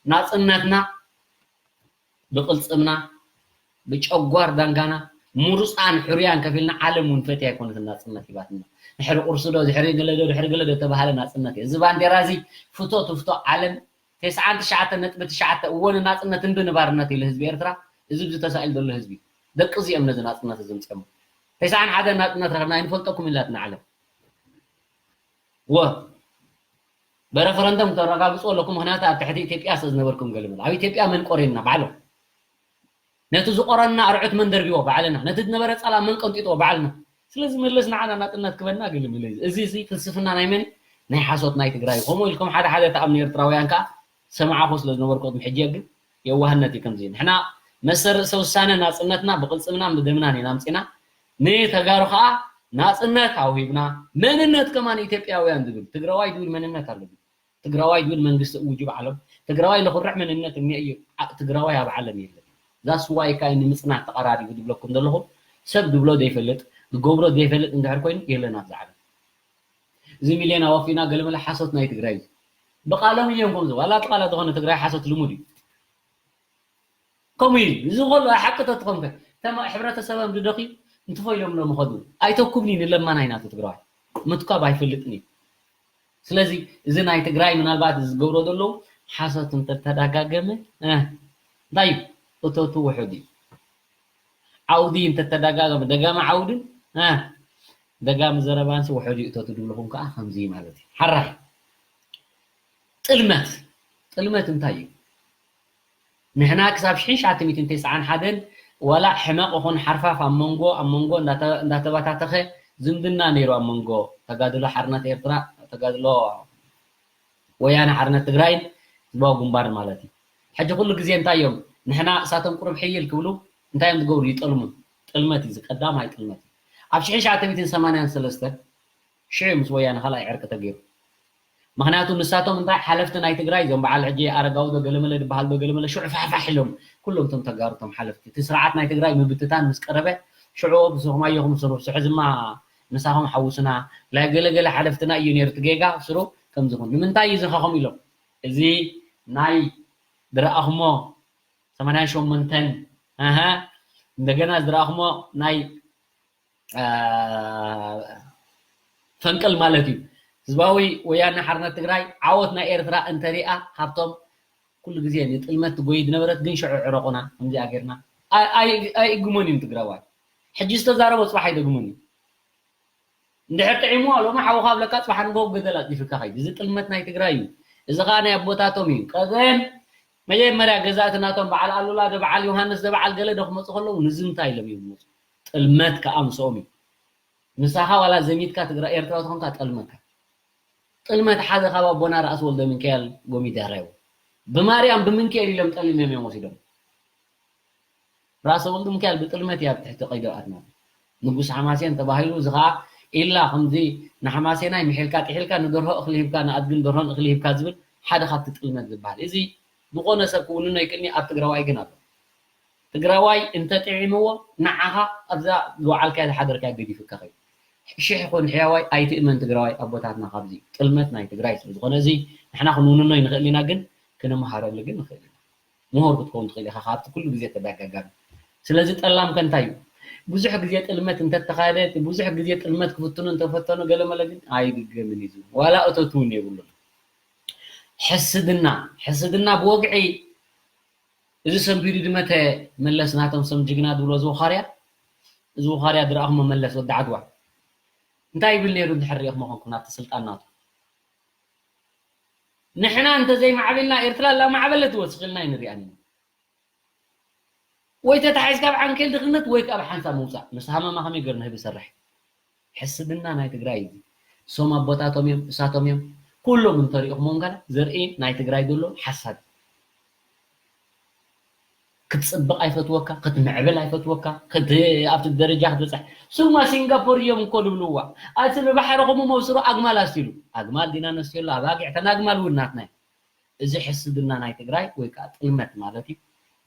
ናፅነትና ብቕልፅምና ብጨጓር ዳንጋና ምሩፃን ሕሩያን ከፊልና ዓለም እውን ፈትያ ኣይኮነትን ናፅነት ሂባትና። ድሕሪ ቁርሲ ዶ ድሕሪ ገለ ዶ ድሕሪ ገለ ዶ ተባሃለ ናፅነት እዩ። እዚ ባንዴራ እዚ ፍቶ ትፍቶ ዓለም ተስዓን ትሽዓተ ነጥቢ ትሽዓተ እዎ ንናፅነት እንቢ ንባርነት ኢሉ ህዝቢ ኤርትራ፣ እዚ ብዚ ተሳኢሉ ዘሎ ህዝቢ ደቂ እዚኦም ነዚ ናፅነት እዚ ምፅኦም ተስዓን ሓደ ናፅነት ረኸብና ኣይንፈልጠኩም ኢላትና ዓለም። ወ በረፈረንደም ተረጋግፁ ኣለኩም። ምክንያቱ ኣብ ትሕቲ ኢትዮጵያ ስለ ዝነበርኩም ገልምል ኣብ ኢትዮጵያ መን ቆሬና ባዕሎም ነቲ ዝቆረና ኣርዑት መን ደርቢዎ ባዕልና፣ ነቲ ዝነበረ ጸላ መን ቀንጢጥዎ ባዕልና። ስለዚ መለስ ንዓና ናጽነት ክበና ግልምል እዩ። እዚ እዚ ፍልስፍና ናይ መን ናይ ሓሶት ናይ ትግራይ። ከምኡ ኢልኩም ሓደ ሓደ ተኣምኑ ኤርትራውያን ከኣ ሰማዕኹ ስለ ዝነበርኩ ቅድሚ ሕጂ ግን የዋህነት እዩ ከምዚ። ንሕና መሰል ርእሰ ውሳነ ናጽነትና ብቅልጽምናን ብደምናን ኢና ኣምጺና። ንተጋሩ ከኣ ናጽነት ኣውሂብና። መንነት ከማን ኢትዮጵያውያን ዝብል ትግራዋይ ዝብል መንነት ኣለዎ። ትግራዋይ ዝብል መንግስቲ እውጅ ባዕሎም ትግራዋይ ለኩርዕ መንነት እኒአ እዩ። ትግራዋይ ኣብ ዓለም የለን። ዛስዋይ ካይ ንምፅናት ተቐራሪቡ ዝብለኩም ዘለኹ ሰብ ዝብሎ ዘይፈልጥ ዝገብሮ ዘይፈልጥ እንድሕር ኮይኑ የለን ኣብዚ ዓለም። እዚ ሚልዮን ኣወፊና ገለመለ ሓሶት ናይ ትግራይ እዩ። ብቃሎም እዮም ከምዚ ዋላ እቲ ቃላት ዝኾነ ትግራይ ሓሶት ልሙድ እዩ። ከምኡ እዩ እዚ ከሎ ሓቂ ተትኾንከ ተማ ሕብረተሰቦም ዝደኺ እንትፎ ኢሎም ሎም ኸዱ ኣይተኩብኒ ንለማናይ ናቱ ትግራዋይ ምትኳብ ኣይፈልጥን እዩ። ስለዚ እዚ ናይ ትግራይ ምናልባት ዝገብሮ ዘለዉ ሓሶት እንተተዳጋገመ እንታይ እዩ እቶቱ ውሑድ እዩ። ዓውዲ እንተተዳጋገመ ደጋሚ ዓውድን ደጋሚ ዘረባንሲ ውሑድ እዩ እቶቱ ድብልኹም ከዓ ከምዚ ማለት እዩ። ሓራይ ጥልመት ጥልመት እንታይ እዩ? ንሕና ክሳብ ሽሕን ትሽዓተ ሚእትን ተስዓን ሓደን ዋላ ሕመቕ ይኹን ሓርፋፍ ኣብ መንጎ ኣብ መንጎ እንዳተበታተኸ ዝምድና ነይሩ ኣብ መንጎ ተጋድሎ ሓርነት ኤርትራ ተጋድሎ ወያነ ሓርነት ትግራይን ህዝባዊ ግንባር ማለት እዩ። ሕጂ ኩሉ ግዜ እንታይ እዮም ንሕና እሳቶም ቁሩብ ሕይል ክብሉ እንታይ እዮም ዝገብሩ ይጠልሙ። ጥልመት እዩ ዝቀዳማይ ጥልመት እዩ። ኣብ ሽሕን ትሽዓተ ሚእትን ሰማንያን ሰለስተን ሽዑ ምስ ወያነ ካልኣይ ዕርቂ ተገይሩ። ምክንያቱ ንሳቶም እንታይ ሓለፍቲ ናይ ትግራይ እዞም በዓል ሕጂ ኣረጋዊ ዶ ገለመለ ዝበሃል ዶ ገለመለ ሽዑ ፋሕፋሕ ኢሎም ኩሎም እቶም ተጋሩ እቶም ሓለፍቲ እቲ ስርዓት ናይ ትግራይ ምብትታን ምስ ቀረበ ሽዑ ብስኹም ኣየኹም ስሩ ስሕዝማ ምሳኹም ሓውስና ናይ ገለገለ ሓለፍትና እዩ ነይሩ እቲ ጌጋ ስሩ ከምዝኹን ንምንታይ እዩ ዝኸኹም ኢሎም እዚ ናይ ዝረኣኹሞ ሰማንያን ሸሞንተን ኣሃ እንደገና ዝረኣኹሞ ናይ ፈንቅል ማለት እዩ። ህዝባዊ ወያነ ሓርነት ትግራይ ዓወት ናይ ኤርትራ እንተሪኣ ካብቶም ኩሉ ግዜ ንጥልመት ትጎይ ዝነበረት ግን ሽዑ ዕረቑና ከምዚኣ ጌርና ኣይእግሞን እዩ ትግራዋይ። ሕጂ ዝተዛረቦ ፅባሕ ኣይደግሞን እዩ። እንድሕር ጥዒምዎ ሎሚ ሓውኻ ብለካ ፅባሕ ንጎ ገደል ኣፅዲፍካ ከይድ። እዚ ጥልመት ናይ ትግራይ እዩ። እዚ ከዓ ናይ ኣቦታቶም እዩ። ቀደም መጀመርያ ገዛእቲ ናቶም በዓል ኣሉላ ዶ በዓል ዮሃንስ ዶ በዓል ገለ ዶ ክመፁ ከለዉ ንዝምታ ኢሎም እዮም ዝመፁ። ጥልመት ከዓ ምስኦም እዩ። ምሳኻ ዋላ ዘሚትካ ትግራይ ኤርትራዊ ተኾንካ ጠልመካ። ጥልመት ሓደ ካብ ኣቦና ራእሲ ወልደ ሚካኤል ጎሚዳራዩ ብማርያም ብምንካኤል ኢሎም ጠሊሎም እዮም ወሲዶም። ራእሲ ወልደ ሚካኤል ብጥልመት እያ ኣብ ትሕቲ ቀይዲ ኣትናት ንጉስ ሓማሴን ተባሂሉ እዚ ከዓ ኢላ ከምዚ ንሓማሴናይ ምሒልካ ጥሒልካ ንደርሆ እኽሊ ሂብካ ንኣድግን ደርሆን እኽሊ ሂብካ ዝብል ሓደ ካብቲ ጥልመት ዝበሃል እዚ ዝኾነ ሰብ ክውንኖ ይክእልኒ ኣብ ትግራዋይ ግን ኣሎ። ትግራዋይ እንተጥዒምዎ ንዓኻ ኣብዛ ዝወዓልካያ ዝሓደርካያ ገዲፉካ ከይዱ። ሽሕ ይኹን ሕያዋይ ኣይትእመን ትግራዋይ ኣቦታትና ካብዚ ጥልመት ናይ ትግራይ ስለዝኾነ እዚ ንሕና ክንውንኖ ይንኽእል ኢና ግን ክንመሃረሉ ግን ንኽእል ኢና። ምሁር ክትከውን ትኽእል ኢኻ ካብቲ ኩሉ ግዜ ተደጋጋሚ። ስለዚ ጠላም ከ እንታይ እዩ? ብዙሕ ግዜ ጥልመት እንተተኻየደ ብዙሕ ግዜ ጥልመት ክፍትኑ እንተፈተኑ ገለመለ ግን ኣይድገምን እዩ ዝብል ዋላ እቶት እውን የብሉን። ሕስድና ሕስድና ብወግዒ እዚ ሰንቢዱ ድመተ መለስ ናቶም ሰም ጅግና ድብሎ እዚ ወኻርያ እዚ ወኻርያ ድረኣኹሞ መለስ ወዲ ዓድዋ እንታይ ይብል ነይሩ እንድሕር ሪኢኹሞ ኮንኩም ናብቲ ስልጣን ናቱ ንሕና እንተዘይማዕቢልና ኤርትራ ላማዕበለት ወስኽልና ይንሪኣን ኢና ወይ ተታሒዝካ ኣብ ዓንኬል ድኽነት ወይ ኣብ ሓንሳብ ምውፃእ ምስ ሃመማ ከመይ ገር ንህብ ይሰርሕ ሕስድና ናይ ትግራይ እዩ። እሶም ኣቦታቶም እዮም፣ እሳቶም እዮም። ኩሎም እንተሪእኹሞም ገና ዘርኢ ናይ ትግራይ ዘሎ ሓሳድ። ክትፅብቕ ኣይፈትወካ፣ ክትምዕብል ኣይፈትወካ፣ ክት ኣብቲ ደረጃ ክትበፅሕ። ስማ ሲንጋፖር እዮም እኮ ዝብልዋ። ኣቲ ንባሕርኹም መብስሩ ኣግማል ኣስቲሉ። ኣግማል ዲና ነስቲሉ፣ ኣባጊዕ ተን ኣግማል እውን ናትና እዩ። እዚ ሕስድና ናይ ትግራይ ወይ ከዓ ጥልመት ማለት እዩ።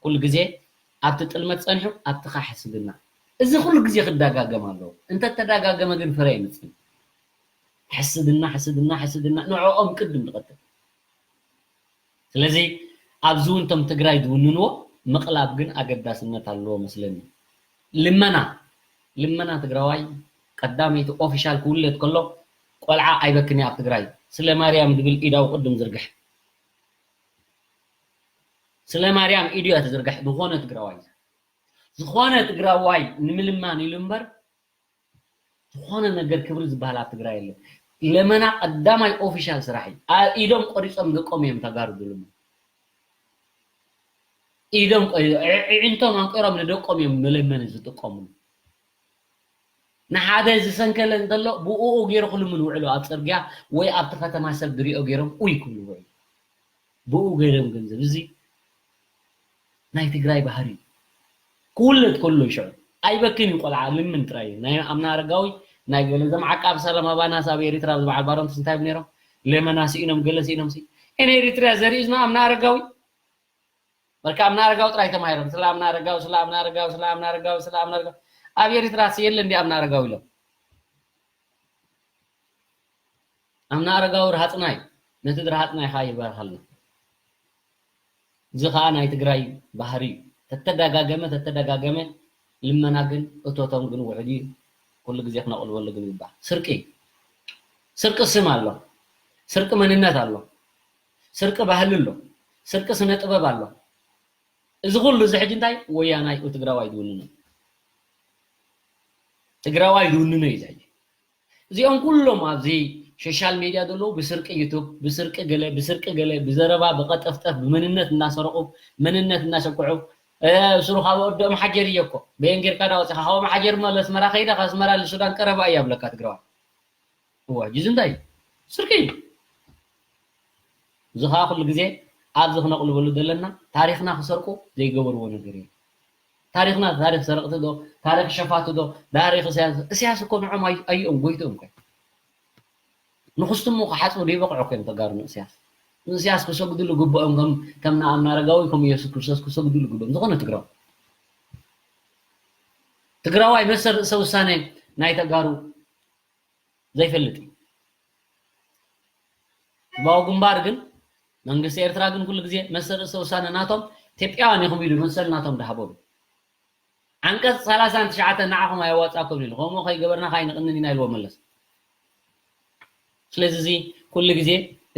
ኩሉ ግዜ ኣብቲ ጥልመት ፀኒሑ ኣብቲ ኸዓ ሕስድና። እዚ ኩሉ ግዜ ክደጋገም ኣለዎ። እንተተደጋገመ ግን ፍረ የምፅእ። ሕስድና ሕስድና ሕስድና ንዕኦም ቅድም ዝቐትል። ስለዚ ኣብዚ እውን እቶም ትግራይ ዝውንንዎ ምቕላብ ግን ኣገዳስነት ኣለዎ መስለኒ። ልመና ልመና ትግራዋይ ቀዳመይቲ ኦፊሻል ክውለድ ከሎ ቆልዓ ኣይበክን እያ ኣብ ትግራይ። ስለ ማርያም ዝብል ኢዳው ቅድም ዝርግሕ። ስለ ማርያም ኢዱ እያ ትዝርግሕ። ዝኾነ ትግራዋይ ዝኾነ ትግራዋይ ንምልማን ኢሉ እምበር ዝኾነ ነገር ክብሪ ዝበሃል ኣብ ትግራይ የለን። ለመና ቀዳማይ ኦፊሻል ስራሕ እዩ። ኢዶም ቆሪፆም ደቆም እዮም ተጋሩ ዝልምኑ። ኢዶም ኣዕዒንቶም ኣንቂሮም ንደቆም እዮም መለመኒ ዝጥቀምሉ። ንሓደ ዝሰንከለ እንተሎ ብኡ ገይሩ ክልምን ውዕሉ ኣብ ፅርግያ ወይ ኣብቲ ከተማ ሰብ ዝሪኦ ገይሮም ኡይ ክብሉ ውዕሉ። ብኡ ገይሮም ገንዘብ እዚ ናይ ትግራይ ባህሪ ክውለድ ከሎ ይሽዑ ኣይበክን እዩ። ቆልዓ ልምን ጥራይ ናይ ኣምና ኣረጋዊ ናይ ገለ ዘም ዓቃብ ሰላም ኣባናስ ኣብ ኤሪትራ ዝበዓል ባሮንትስ እንታይ ነይሮም ለመና ስኢኖም ገለ ስኢኖም ሲ እኔ ኤሪትራ ዘሪእዝና ኣምና ኣረጋዊ በርካ ኣምና ኣረጋዊ ጥራይ ተማሂሮም ስለ ኣምና ኣረጋዊ ስለ ኣምና ኣረጋዊ ስለ ኣምና ኣረጋዊ ስለ ኣምና ኣረጋዊ ኣብ ኤሪትራ የለ እንዲ ኣምና ኣረጋዊ ኢሎም ኣምና ኣረጋዊ ርሃፅናይ ነቲ ድርሃፅናይ ከዓ ይበርሃልና። እዚ ከዓ ናይ ትግራይ ባህሪ እዩ። ተተደጋገመ ተተደጋገመ ልመና ግን እቶቶም ግን ውሕድ እዩ። ኩሉ ግዜ ክነቕልበሉ ግን ይግባእ። ስርቂ ስርቂ ስም ኣሎ፣ ስርቂ መንነት ኣሎ፣ ስርቂ ባህሊ ኣሎ፣ ስርቂ ስነ ጥበብ ኣሎ። እዚ ኩሉ እዚ ሕጂ እንታይ ወያናይ ትግራዋይ ዝውንኖ ትግራዋይ ዝውንኖ እዩ እዚ ሕጂ። እዚኦም ኩሎም ኣብዚ ሶሻል ሜድያ ዘለዉ ብስርቂ ዩቱብ ብስርቂ ገለ ብስርቂ ገለ ብዘረባ ብቐጠፍጠፍ ብመንነት እናሰረቑ መንነት እናሰኩዑ ስሩ ካብ ወዲ ኣምሓጀር እየ እኮ በየን ጌርካ ዳ ወፂኻ ካብ ኣምሓጀር ሞ ለስመራ ከይዳ ካብ ኣስመራ ልሱዳን ቀረባ እያ ብለካ ትግራዋይ እዋ ጅዝ እንታይ ስርቂ እዩ እዚ ከዓ ኩሉ ግዜ ኣብዚ ክነቕልበሉ ዘለና ታሪክና ክሰርቁ ዘይገበርዎ ነገር እዩ ታሪክና ታሪክ ሰረቅቲ ዶ ታሪክ ሸፋቱ ዶ ታሪክ እስያስ እስያስ እኮ ንዖም ኣይኦም ጎይትኦም ኮ ንክስትሞ ክሓፅቡ ዘይበቅዑ ኮ እዮም ተጋሩ ንእስያስ ንእስያስ ክሰግድሉ ግብኦም ከም ከም ንኣምና ኣረጋዊ ከም ኢየሱስ ክርስቶስ ክሰግድሉ ግብኦም ዝኾነ ትግራው ትግራዋይ መሰል ርእሰ ውሳነ ናይ ተጋሩ ዘይፈልጥ እዩ ህዝባዊ ግንባር ግን መንግስቲ ኤርትራ ግን ኩሉ ግዜ መሰል ርእሰ ውሳነ ናቶም ኢትዮጵያውያን ኢኹም ኢሉ መሰል ናቶም ዝሃቦም እዩ ዓንቀፅ ሰላሳን ትሽዓተን ንዓኹም ኣየዋፃኩም ኢሉ ከምኡ ከይገበርና ካይንቕንን ኢና ኢልዎ መለስ ስለዚ እዚ ኩሉ ግዜ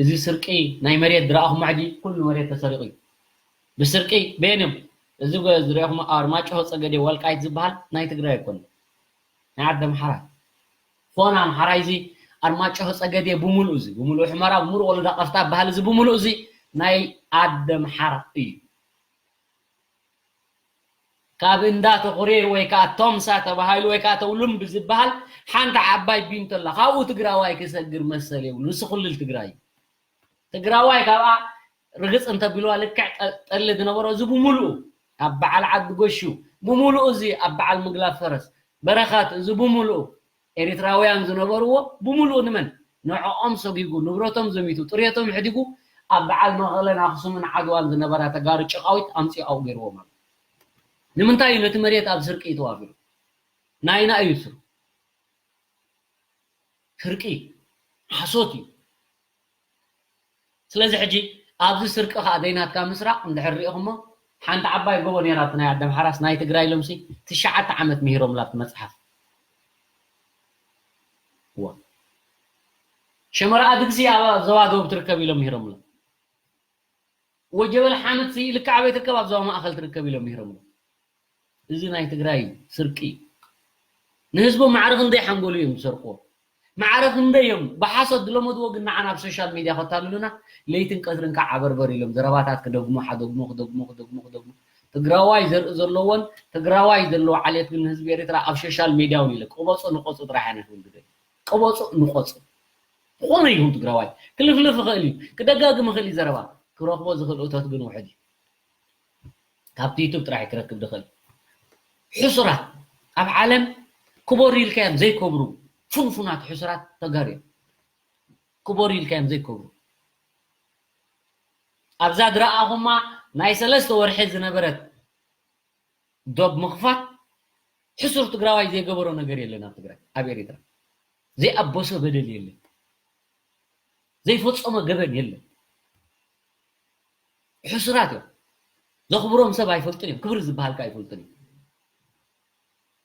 እዚ ስርቂ ናይ መሬት ዝረኣኹም ሕጂ ኩሉ መሬት ተሰሪቑ እዩ ብስርቂ በየን እዮም እዚ ዝረኹም ኣርማጭሆ ፀገዴ ወልቃይት ዝበሃል ናይ ትግራይ ኣይኮነ ናይ ዓዲ ኣምሓራ ኾን ኣምሓራ እዚ ኣርማጭሆ ፀገዴ ብምሉእ እዚ ብምሉእ ሕመራ ብምሉእ ወለዳ ቀፍታ በሃል እዚ ብምሉእ እዚ ናይ ዓዲ ኣምሓራ እዩ ካብ እንዳ ተኹሬር ወይ ከዓ ቶምሳ ተባሂሉ ወይ ከዓ ተውልምቢ ዝበሃል ሓንቲ ዓባይ ቢንቶ ኣላ ካብኡ ትግራዋይ ክሰግር መሰል የብሉ ንሱ ክልል ትግራይ እዩ ትግራዋይ ካብኣ ርግፅ እንተቢልዋ ልክዕ ጠሊ ዝነበሮ እዚ ብምሉኡ ኣብ በዓል ዓዲ ጎሹ ብምሉኡ እዚ ኣብ በዓል ምግላብ ፈረስ በረኻት እዚ ብምሉኡ ኤሪትራውያን ዝነበርዎ ብምሉኡ ንመን ንዕኦም ሰጊጉ ንብረቶም ዘሚቱ ጥርየቶም ሕዲጉ ኣብ በዓል መቐለን ኣክሱምን ዓድዋን ዝነበራ ተጋሩ ጭቓዊት ኣምፂኡ ኣብኡ ገይርዎም ኣሎ ንምንታይ እዩ ነቲ መሬት ኣብ ስርቂ እዩ ተዋፊሩ ናይና እዩ ስሩ ስርቂ ሓሶት እዩ ስለዚ ሕጂ ኣብዚ ስርቂ ከዓ ዘይናትካ ምስራቅ እንድሕር ሪኢኹሞ ሓንቲ ዓባይ ጎቦ ነይራ ኣብቲ ናይ ኣደም ሓራስ ናይ ትግራይ ኢሎምሲ ትሽዓተ ዓመት ምሂሮምላ ኣብቲ መፅሓፍ ሸመራ ኣድግሲ ኣብ ዞባ ደቡብ ትርከብ ኢሎም ምሂሮምላ ወጀበል ሓመድሲ ልክዕ ኣበይ ትርከብ ኣብ ዞባ ማእኸል ትርከብ ኢሎም ምሂሮምላ እዚ ናይ ትግራይ ስርቂ ንህዝቦም ማዕረ ክንደይ ሓንጎሉ እዮም ዝሰርቅዎ ማዕረ ክንደይ እዮም ብሓሶት ዝለመድዎ ግን ንዓና ኣብ ሶሻል ሚድያ ከታልሉና ለይትን ቀትርን ከዓ ዓበርበር ኢሎም ዘረባታት ክደግሙ ሓደግሙ ክደግሙ ክደግሙ ክደግሙ ትግራዋይ ዘርኢ ዘለዎን ትግራዋይ ዘለዎ ዓሌት ግን ህዝቢ ኤርትራ ኣብ ሶሻል ሚድያ እውን ኢለ ቅበፁ ንቆፁ ጥራሕ ኢና ክብል ግደ ቅበፁ ንቆፁ ዝኾነ ይኹን ትግራዋይ ክልፍልፍ ይኽእል እዩ ክደጋግም ይኽእል እዩ ዘረባ ክረኽቦ ዝኽእል እቶት ግን ውሕድ እዩ ካብቲ ዩቱብ ጥራሕ ክረክብ ድኽእል። ሕሱራት ኣብ ዓለም ክበሩ ኢልካዮም ዘይከብሩ ፍንፉናት ሕሱራት ተጋሩ እዮም። ክበሩ ኢልካዮም ዘይከብሩ። ኣብዛ ድረኣኹማ ናይ ሰለስተ ወርሒ ዝነበረት ዶብ ምኽፋት ሕሱር ትግራዋይ ዘይገበሮ ነገር የለን። ኣብ ትግራይ፣ ኣብ ኤሪትራ ዘይኣበሶ በደል የለን። ዘይፈጸሞ ገበን የለን። ሕሱራት እዮም። ዘኽብሮም ሰብ ኣይፈልጡን እዮም። ክብሪ ዝበሃል ከኣ ኣይፈልጡን እዮም።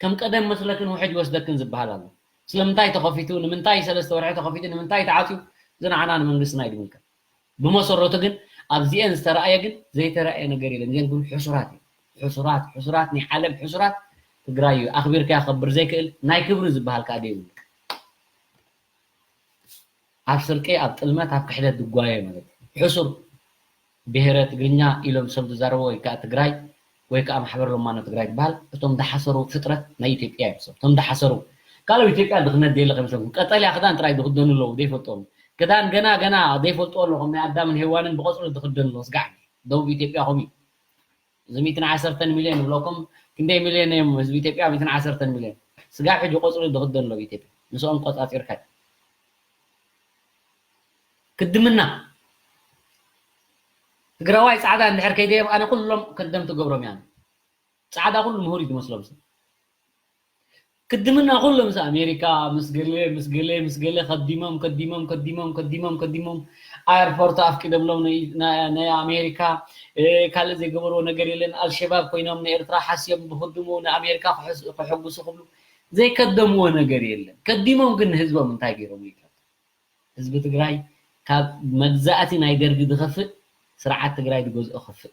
ከም ቀደም መስለክን ውሕጅ ወስደክን ዝበሃል ኣሎ። ስለምንታይ ተኸፊቱ፣ ንምንታይ ሰለስተ ወርሒ ተኸፊቱ፣ ንምንታይ ተዓፅዩ፣ እዚ ንዓና ንመንግስትና ኣይድምልከት። ብመሰረቱ ግን ኣብዚኤን ዝተረኣየ ግን ዘይተረኣየ ነገር የለን። እዚኤን ግን ሕሱራት እዩ። ሕሱራት፣ ሕሱራት፣ ናይ ዓለም ሕሱራት ትግራይ እዩ። ኣኽቢርካ ከብር ዘይክእል ናይ ክብሪ ዝበሃል ከዓ ደይብሉ። ኣብ ስርቂ፣ ኣብ ጥልመት፣ ኣብ ክሕደት ዝጓየ ማለት እዩ። ሕሱር ብሄረ ትግርኛ ኢሎም ሰብ ዝዛረቡ ወይ ከዓ ትግራይ ወይ ከዓ ማሕበር ሎማኖ ትግራይ ዝበሃል እቶም ዝሓሰሩ ፍጥረት ናይ ኢትዮጵያ እዮም። ሰብ እቶም ዝሓሰሩ ካልእ ኢትዮጵያ ድኽነት ደየለ ከይመስለኩም። ቀጠልያ ክዳን ጥራይ ዝኽደኑ ኣለዉ ዘይፈልጥዎም። ክዳን ገና ገና ዘይፈልጥዎ ኣለኹም ናይ ኣዳምን ሄዋንን ብቆፅሊ ዝኽደኑ ኣለዉ። ስጋዕ ደቡብ ኢትዮጵያ ከምኡ እዩ። እዚ ሚእትን ዓሰርተን ሚልዮን ይብለኩም። ክንደይ ሚልዮን እዮም ህዝቢ ኢትዮጵያ? ሚእትን ዓሰርተን ሚልዮን። ስጋብ ሕጂ ቆፅሊ ዝኽደን ኣሎ ኣብ ኢትዮጵያ። ንስኦም ቆፃፂርካ ክድምና ትግራዋይ ፃዕዳ እንድሕር ከይደዮም ኣነ ኩሎም ከደም ትገብሮም እያ። ፃዕዳ ኩሉ ምሁር እዩ ዝመስሎም ሰብ። ክድምና ኩሎም ምስ ኣሜሪካ ምስ ገለ ምስ ገለ ምስ ገለ ከዲሞም ከዲሞም ከዲሞም ከዲሞም ከዲሞም ኣየርፖርት ኣፍቂደምሎም ናይ ኣሜሪካ ካልእ ዘይገበርዎ ነገር የለን። ኣልሸባብ ኮይኖም ንኤርትራ ሓስዮም ብክድሙ ንኣሜሪካ ክሕጉሱ ክብሉ ዘይከደምዎ ነገር የለን። ከዲሞም ግን ንህዝቦም እንታይ ገይሮም ይብለካ? ህዝቢ ትግራይ ካብ መግዛእቲ ናይ ደርጊ ዝኸፍእ ስርዓት ትግራይ ዝገዝኦ ከፍእ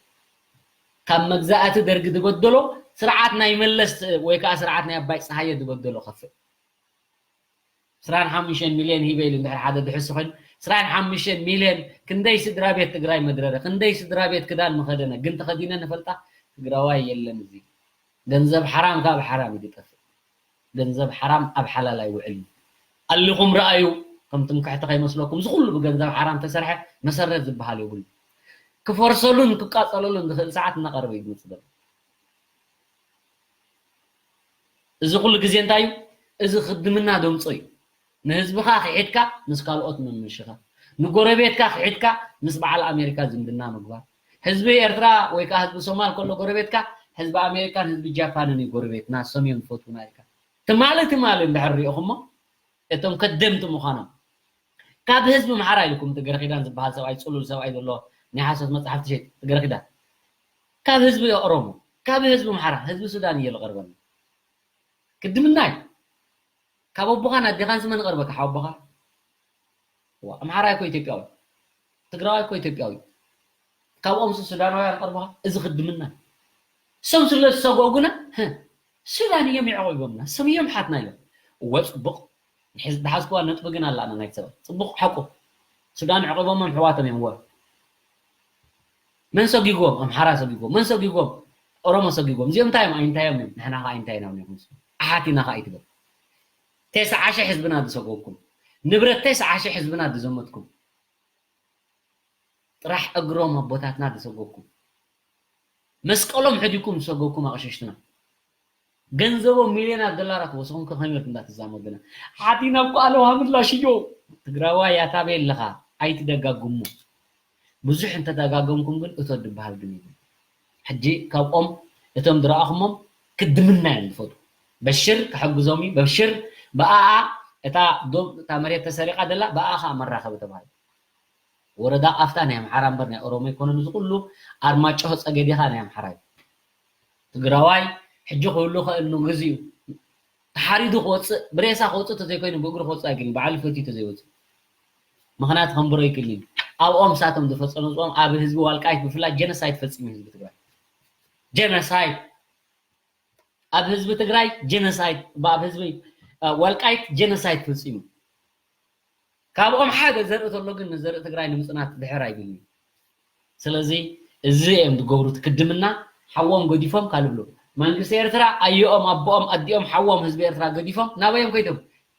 ካብ መግዛእቲ ደርጊ ዝበደሎ ስርዓት ናይ መለስ ወይ ከዓ ስርዓት ናይ ኣባይ ፀሃየ ዝበደሎ ከፍእ። ዕስራን ሓሙሽተን ሚልዮን ሂበ ኢሉ እንድሕር ሓደ ድሕሱ ኮይኑ ዕስራን ሓሙሽተን ሚልዮን ክንደይ ስድራ ቤት ትግራይ መድረረ ክንደይ ስድራ ቤት ክዳን መኸደነ ግን ተኸዲነ ንፈልጣ ትግራዋይ የለን። እዚ ገንዘብ ሓራም ካብ ሓራም እዩ ዝጠፍእ። ገንዘብ ሓራም ኣብ ሓላል ኣይውዕልን። ኣሊኹም ረኣዩ ከም ትምክሕቲ ከይመስለኩም እዚ ኩሉ ብገንዘብ ሓራም ተሰርሐ መሰረት ዝበሃል የብሉ። ክፈርሰሉን ክቃፀለሉን ዝኽእል ሰዓት እናቐረበ እዩ ዝመፅእ ዘሎ። እዚ ኩሉ ግዜ እንታይ እዩ? እዚ ክድምና ደምፆ እዩ። ንህዝብኻ ክሒድካ ምስ ካልኦት ምምሽኻ ንጎረቤትካ ክሒድካ ምስ በዓል ኣሜሪካ ዝምድና ምግባር። ህዝቢ ኤርትራ ወይ ከዓ ህዝቢ ሶማል ከሎ ጎረቤትካ ህዝቢ ኣሜሪካን ህዝቢ ጃፓንን እዩ ጎረቤትና እሶም እዮም ዝፈትውና ኢልካ ትማሊ ትማሊ እንድሕር ሪእኹሞ እቶም ከደምቲ ምዃኖም ካብ ህዝቢ ምሓራ ኢልኩም እቲ ገረኺዳን ዝበሃል ሰብኣይ ፅሉል ሰብኣይ ዘሎ ናይ ሓሶት መፅሓፍ ትሸይጥ እቲ ገረኺዳን ካብ ህዝቢ ኦሮሞ ካብ ህዝቢ ምሓራ ህዝቢ ሱዳን እየ ዝቐርበና ክድምናይ ካብ ኣቦኻን ኣዴኻን ስመን ይቐርበካ ሓወቦኻ ኣምሓራይ እኮ ኢትዮጵያዊ ትግራዋይ እኮ ኢትዮጵያዊ ካብኦም ሱዳናውያን ቀርቦኻ እዚ ክድምና እሶም ስለ ዝሰጎጉና ሱዳን እዮም የዕቂቦምና እሶም እዮም ሓትና እዮም እወ ፅቡቕ ዝሓዝክዋ ነጥቢ ግን ኣላ ናይቲ ሰብኣይ ፅቡቕ ሓቁ ሱዳን ኣዕቂቦሞም ኣሕዋቶም እዮም እወ መን ሰጊጎም ኣምሓራ ሰጊጎም መን ሰጊጎም ኦሮሞ ሰጊጎም እዚኦም እንታይ እዮም ኣይንታዮም እዮም ንሕና ከዓ ኣይንታይና እዮም ኣሓት ኢና ከዓ ኣይትበል ተስዓ ሽሕ ህዝብና ዝሰጎግኩም ንብረት ተስዓ ሽሕ ህዝብና ዝዘመትኩም ጥራሕ እግሮም ኣቦታትና ዝሰጎግኩም መስቀሎም ሕዲኩም ዝሰጎግኩም ኣቕሽሽትና ገንዘቦም ሚልዮናት ዶላራት ወስኹም ከኸመይ ኢልኩም እንዳትዛመዱና ሓቲና እኮ ኣለዋ ምላሽ እዮ ትግራዋይ ያታበይ ኣለኻ ኣይትደጋግሙ ብዙሕ እንተደጋገምኩም ግን እቶ ዝበሃል ግን ይብል ሕጂ ካብኦም እቶም ዝረኣኹሞም ክድምና እዮም ዝፈቱ በሽር ክሕግዞም እዩ በሽር ብኣኣ እታ ዶብ እታ መሬት ተሰሪቃ ደላ ብኣኣ ከዓ መራኸቢ ተባሂሉ ወረዳ ቃፍታ ናይ ኣምሓራ እምበር ናይ ኦሮሞ ኣይኮነን እዚ ኩሉ ኣርማጭሆ ፀገዴኻ ናይ ኣምሓራ እዩ ትግራዋይ ሕጂ ክህሉ ኸእል ንግዚኡ ተሓሪዱ ክወፅእ ብሬሳ ክወፅእ ተዘይኮይኑ ብእግሩ ክወፅእ ኣይግን በዓሉ ፈትዩ ተዘይወፅእ ምኽንያት ከንብሮ ይክእል ኣብኦም ሳቶም ዝፈፀመፅኦም ኣብ ህዝቢ ዋልቃይት ብፍላይ ጀነሳይት ፈፂሙ ህዝቢ ትግራይ ጀነሳይት ኣብ ህዝቢ ትግራይ ጀነሳይት ኣብ ህዝቢ ዋልቃይት ጀነሳይት ፈፂሙ ካብኦም ሓደ ዘርኢ ተሎ ግን ንዘርኢ ትግራይ ንምፅናት ድሕር ኣይብልን እዩ ስለዚ እዚ እዮም ዝገብሩ ትክድምና ሓዎም ገዲፎም ካልብሉ መንግስቲ ኤርትራ ኣየኦም ኣቦኦም ኣዲኦም ሓዎም ህዝቢ ኤርትራ ገዲፎም ናበዮም ከይዶም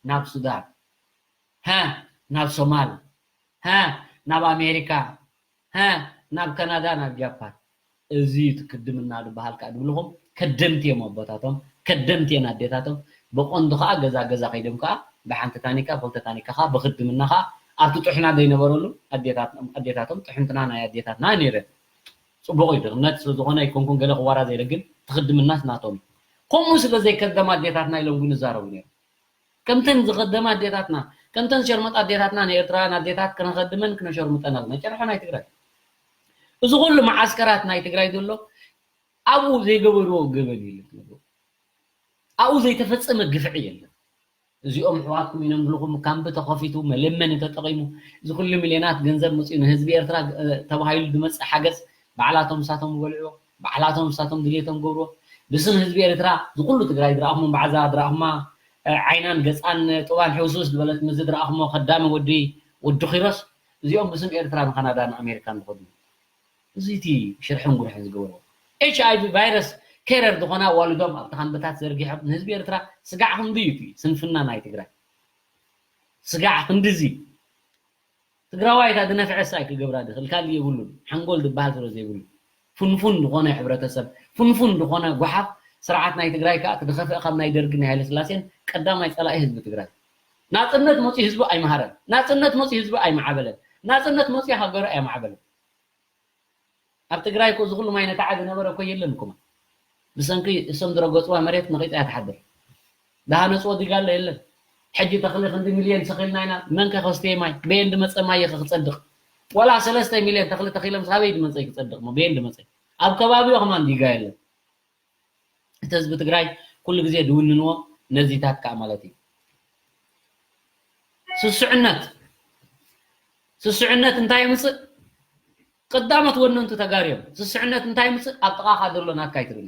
ናብ ሱዳን ሃ ናብ ሶማል ሃ ናብ ኣሜሪካ ሃ ናብ ካናዳ ናብ ጃፓን እዚ እዩ እቲ ክድምና ዝበሃል ከዓ ዝብልኹም። ከደምቲ እዮም ኣቦታቶም፣ ከደምቲ እየን ኣዴታቶም። ብቐንዱ ከዓ ገዛ ገዛ ከይዶም ከዓ ብሓንቲ ታኒካ፣ ብክልተ ታኒካ ከዓ ብክድምና ከዓ ኣብቲ ጥሕና ዘይነበረሉ ኣዴታት-፣ ኣዴታቶም ጥሕንትና ናይ ኣዴታትና ነይረን። ፅቡቕ እዩ፣ ድኽነት ስለዝኾነ ኣይኮንኩን ገለ ክዋራ ዘይለ፣ ግን ትኽድምናስ ናቶም እዩ። ከምኡ ስለ ዘይከደማ ኣዴታትና ኢሎም ግን ይዛረቡ ነይሮም። ከምተን ዝኸደማ ኣዴታትና፣ ከምተን ሸርመጣ ኣዴታትና ንኤርትራውያን ኣዴታት ክነኸድመን ክነሸርምጠን ኣለና። ጨርሖ ናይ ትግራይ። እዚ ኩሉ መዓስከራት ናይ ትግራይ ዘሎ ኣብኡ ዘይገበርዎ ገበን የለን ትነግሩ። ኣብኡ ዘይተፈጸመ ግፍዒ የለን። እዚኦም ኣሕዋትኩም ኢኖም ብልኹም ካምቢ ተኸፊቱ መለመኒ ተጠቒሙ እዚ ኩሉ ሚልዮናት ገንዘብ መፅኡ ንህዝቢ ኤርትራ እ፣ ተባሂሉ ዝመፅእ ሓገዝ ባዕላቶም ንሳቶም ዝበልዕዎ፣ ባዕላቶም ንሳቶም ድልየቶም ገብርዎ። ብስም ህዝቢ ኤርትራ ዝኩሉ ትግራይ ዝረኣኹሞ ባዕዛ ዝረኣኹማ እ፣ ዓይናን ገፃን ጡባን ሕውስውስ ዝበለት ምዚ ዝረኣኹሞ ከዳሚ ወዲ ወዲ ኪሮስ እዚኦም ብስም ኤርትራ ንካናዳ ንኣሜሪካን ዝኸዱ። እዚ እቲ ሽርሕን ጉርሕን ዝገበርዎ ኤች ኣይ ቪ ቫይረስ ኬረር ዝኾና ኣዋልዶም ኣብቲ ካምብታት ዘርጊሖም ንህዝቢ ኤርትራ ስጋዕ ክንዲ እዩ እቲ ስንፍና ናይ ትግራይ። ስጋዕ ክንዲ እዚ ትግራዋይ እታ ዝነፍዐ ሳይ ክገብራ ድኽእል ካልእ የብሉን። ሓንጎል ዝበሃል ስለ ዘይብሉ ፍንፉን ዝኾነ ሕብረተሰብ ፍንፉን ዝኾነ ጓሓፍ ስርዓት ናይ ትግራይ ከዓ እቲ ዝኸፍአ ካብ ናይ ደርግን ናይ ሃይለስላሴን ቀዳማይ ፀላኢ ህዝቢ ትግራይ። ናፅነት መፅኡ ህዝቢ ኣይመሃረን። ናፅነት መፅኡ ህዝቢ ኣይመዓበለን። ናፅነት መፅኡ ሃገሩ ኣይመዓበለን። ኣብ ትግራይ እኮ እዚ ኩሉ ማይ ነታዓ ዝነበረ እኮ የለን እኮ። ብሰንኪ እሶም ዝረገፅዋ መሬት ነቒፃ እያ ትሓድር። ዝሃነፅዎ ዲጋ ኣሎ የለን። ሕጂ ተኽሊ ክንዲ ሚልዮን ተኺልና ኢና። መን ከ ከስትየ ማይ? በየን ዝመፀ ማይ ከ ክፀድቕ? ዋላ ሰለስተ ሚልዮን ተኽሊ ተኺሎም ሳበይ ዝመፀ ክፀድቕ? ሞ በየን ዝመፀ? ኣብ ከባቢኡ ከማን ዲጋ የለን። እቲ ህዝቢ ትግራይ ኩሉ ግዜ ድውንንዎ ነዚታት ከዓ ማለት እዩ። ስስዕነት፣ ስስዕነት እንታይ የምፅእ? ቀዳሞት ወነንቱ ተጋሩ እዮም። ስስዕነት እንታይ የምፅእ? ኣብ ጥቓኻ ዘሎ ናትካ ኣይትርእን።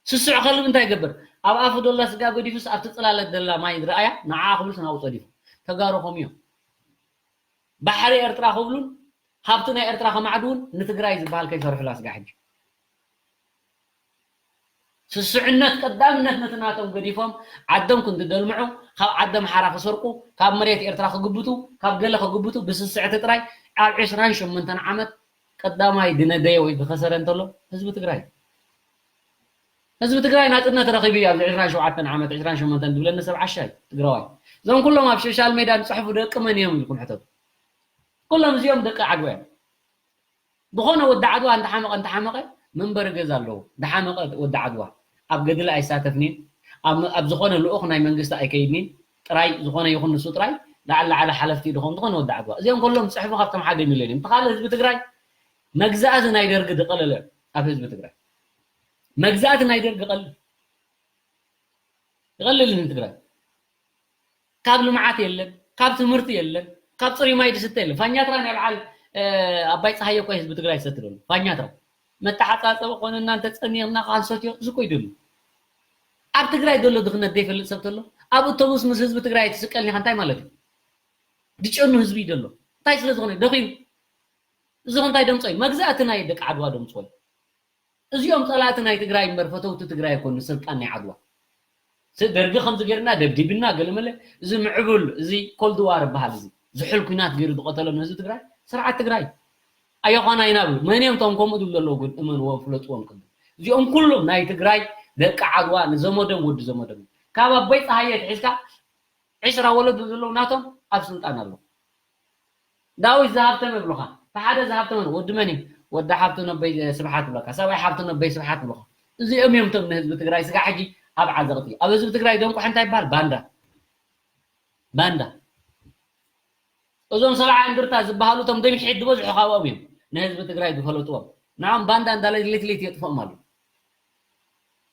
ስስዕ ከልቢ እንታይ ይገብር? ኣብ ኣፉ ደላ ስጋ ገዲፉስ ኣብቲ ፅላለት ደላ ማይ ዝረኣያ ንዓኣ ክብልስ ናብኡ ፀዲፉ። ተጋሩ ከምኡ እዮም። ባሕሪ ኤርትራ ክብሉን ሃብቲ ናይ ኤርትራ ከማዕድውን ንትግራይ ዝበሃል ከይሰርሑላ ስጋ ሕጂ። ስስዕነት ቀዳምነት ነቲ ናቶም ገዲፎም ዓዶም ክንዲ ደልምዑ፣ ካብ ዓዲ ኣምሓራ ክሰርቁ፣ ካብ መሬት ኤርትራ ክግብቱ፣ ካብ ገለ ክግብቱ ብስስዕቲ ጥራይ ኣብ ዕስራን ሸሞንተን ዓመት ቀዳማይ ዝነደየ ወይ ዝኸሰረ እንተሎ ህዝቢ ትግራይ እዩ። ህዝቢ ትግራይ ናፅነት ረኺቡ እዩ ኣብዚ ዕስራን ሸውዓተን ዓመት ዕስራን ሸሞንተን ዝብለኒ ሰብ ዓሻ እዩ ትግራዋይ። እዞም ኩሎም ኣብ ሶሻል ሜድያ ዝፅሕፉ ደቂ መን እዮም ኢልኩም ሕተቱ። ኩሎም እዚኦም ደቂ ዓድዋ እዮም። ዝኾነ ወዲ ዓድዋ እንተሓመቐ እንተሓመቐ መንበሪ ገዛ ኣለዎ። ዝሓመቐ ወዲ ዓድዋ ኣብ ገድሊ ኣይሳተፍኒን፣ ኣብ ኣብ ዝኾነ ልኡኽ ናይ መንግስቲ ኣይከይድኒን። ጥራይ ዝኾነ ይኹን ንሱ ጥራይ ላዕሊ ላዕሊ ሓለፍቲ ድኾም ዝኾነ ወዲ ዓድዋ እዚኦም ከሎም ዝፅሕፉ ካብቶም ሓደ ሚልዮን እዮም። እቲ ካልእ ህዝቢ ትግራይ መግዛእቲ ናይ ደርጊ ዝቐለለ ኣብ ህዝቢ ትግራይ መግዛእቲ ናይ ደርጊ ቀልል ይቐልልን ትግራይ ካብ ልምዓት የለን፣ ካብ ትምህርቲ የለን፣ ካብ ፅሩይ ማይ ዝስተ የለን። ፋኛትራ ናይ በዓል ኣባይ ፀሃየ እኮ ህዝቢ ትግራይ ዝሰቲ ዘሎ ፋኛትራ መተሓፃፀቢ ኮነ እናንተ ፀኒቕና ካንሰትዮ እዚ እኮ ይደሉ ኣብ ትግራይ ዘሎ ድኽነት ዘይፈልጥ ሰብ ተሎ ኣብ ኣውቶቡስ ምስ ህዝቢ ትግራይ ትስቀል ኒኻ እንታይ ማለት እዩ? ድጨኑ ህዝቢ እዩ ዘሎ እንታይ ስለ ዝኾነ ደኺሙ እዚ እንታይ ደምፆ እዩ? መግዛእቲ ናይ ደቂ ዓድዋ ደምፅዎ እዩ። እዚኦም ፀላእቲ ናይ ትግራይ እምበር ፈተውቲ ትግራይ ኣይኮኑ ስልጣን ናይ ዓድዋ ደርጊ ከምዚ ገይርና ደብዲብና ገለመለ እዚ ምዕቡል እዚ ኮልድ ዋር ይበሃል እዚ ዝሑል ኩናት ገይሩ ዝቐተሎም ህዝቢ ትግራይ ስርዓት ትግራይ ኣየኳና ኢና ብሉ መን እዮም እቶም ከምኡ ዝብሉ ዘለዉ ግን እመንዎም ፍለጥዎም ቅድም እዚኦም ኩሎም ናይ ትግራይ ደቂ ዓድዋ ንዘመዶም ወዲ ዘመዶም ካብ ኣቦይ ፀሃየ ትሒዝካ ዕስራ ወለዱ ዘለዉ ናቶም ኣብ ስልጣን ኣለዉ ዳዊት ዝሃብተመ ይብሉኻ። እቲ ሓደ ዝሃብተመ ወዲ መን እዩ? ወዲ ሓብቱ ነበይ ስብሓት ይብለካ። ሰብኣይ ሓብቱ ነበይ ስብሓት ይብሉኻ። እዚኦም እዮም እቶም ንህዝቢ ትግራይ ስጋዕ ሕጂ ኣብ ዓዘቕቲ። ኣብ ህዝቢ ትግራይ ዘንቁሕ እንታይ ይበሃል? ባንዳ። ባንዳ። እዞም ሰብዓ እንድርታ ዝበሃሉ እቶም ደምሒት ዝበዝሑ ካብኦም እዮም ንህዝቢ ትግራይ ዝፈለጥዎም። ንዖም ባንዳ እንዳለ ሌት ሌት የጥፍኦም ኣሎ።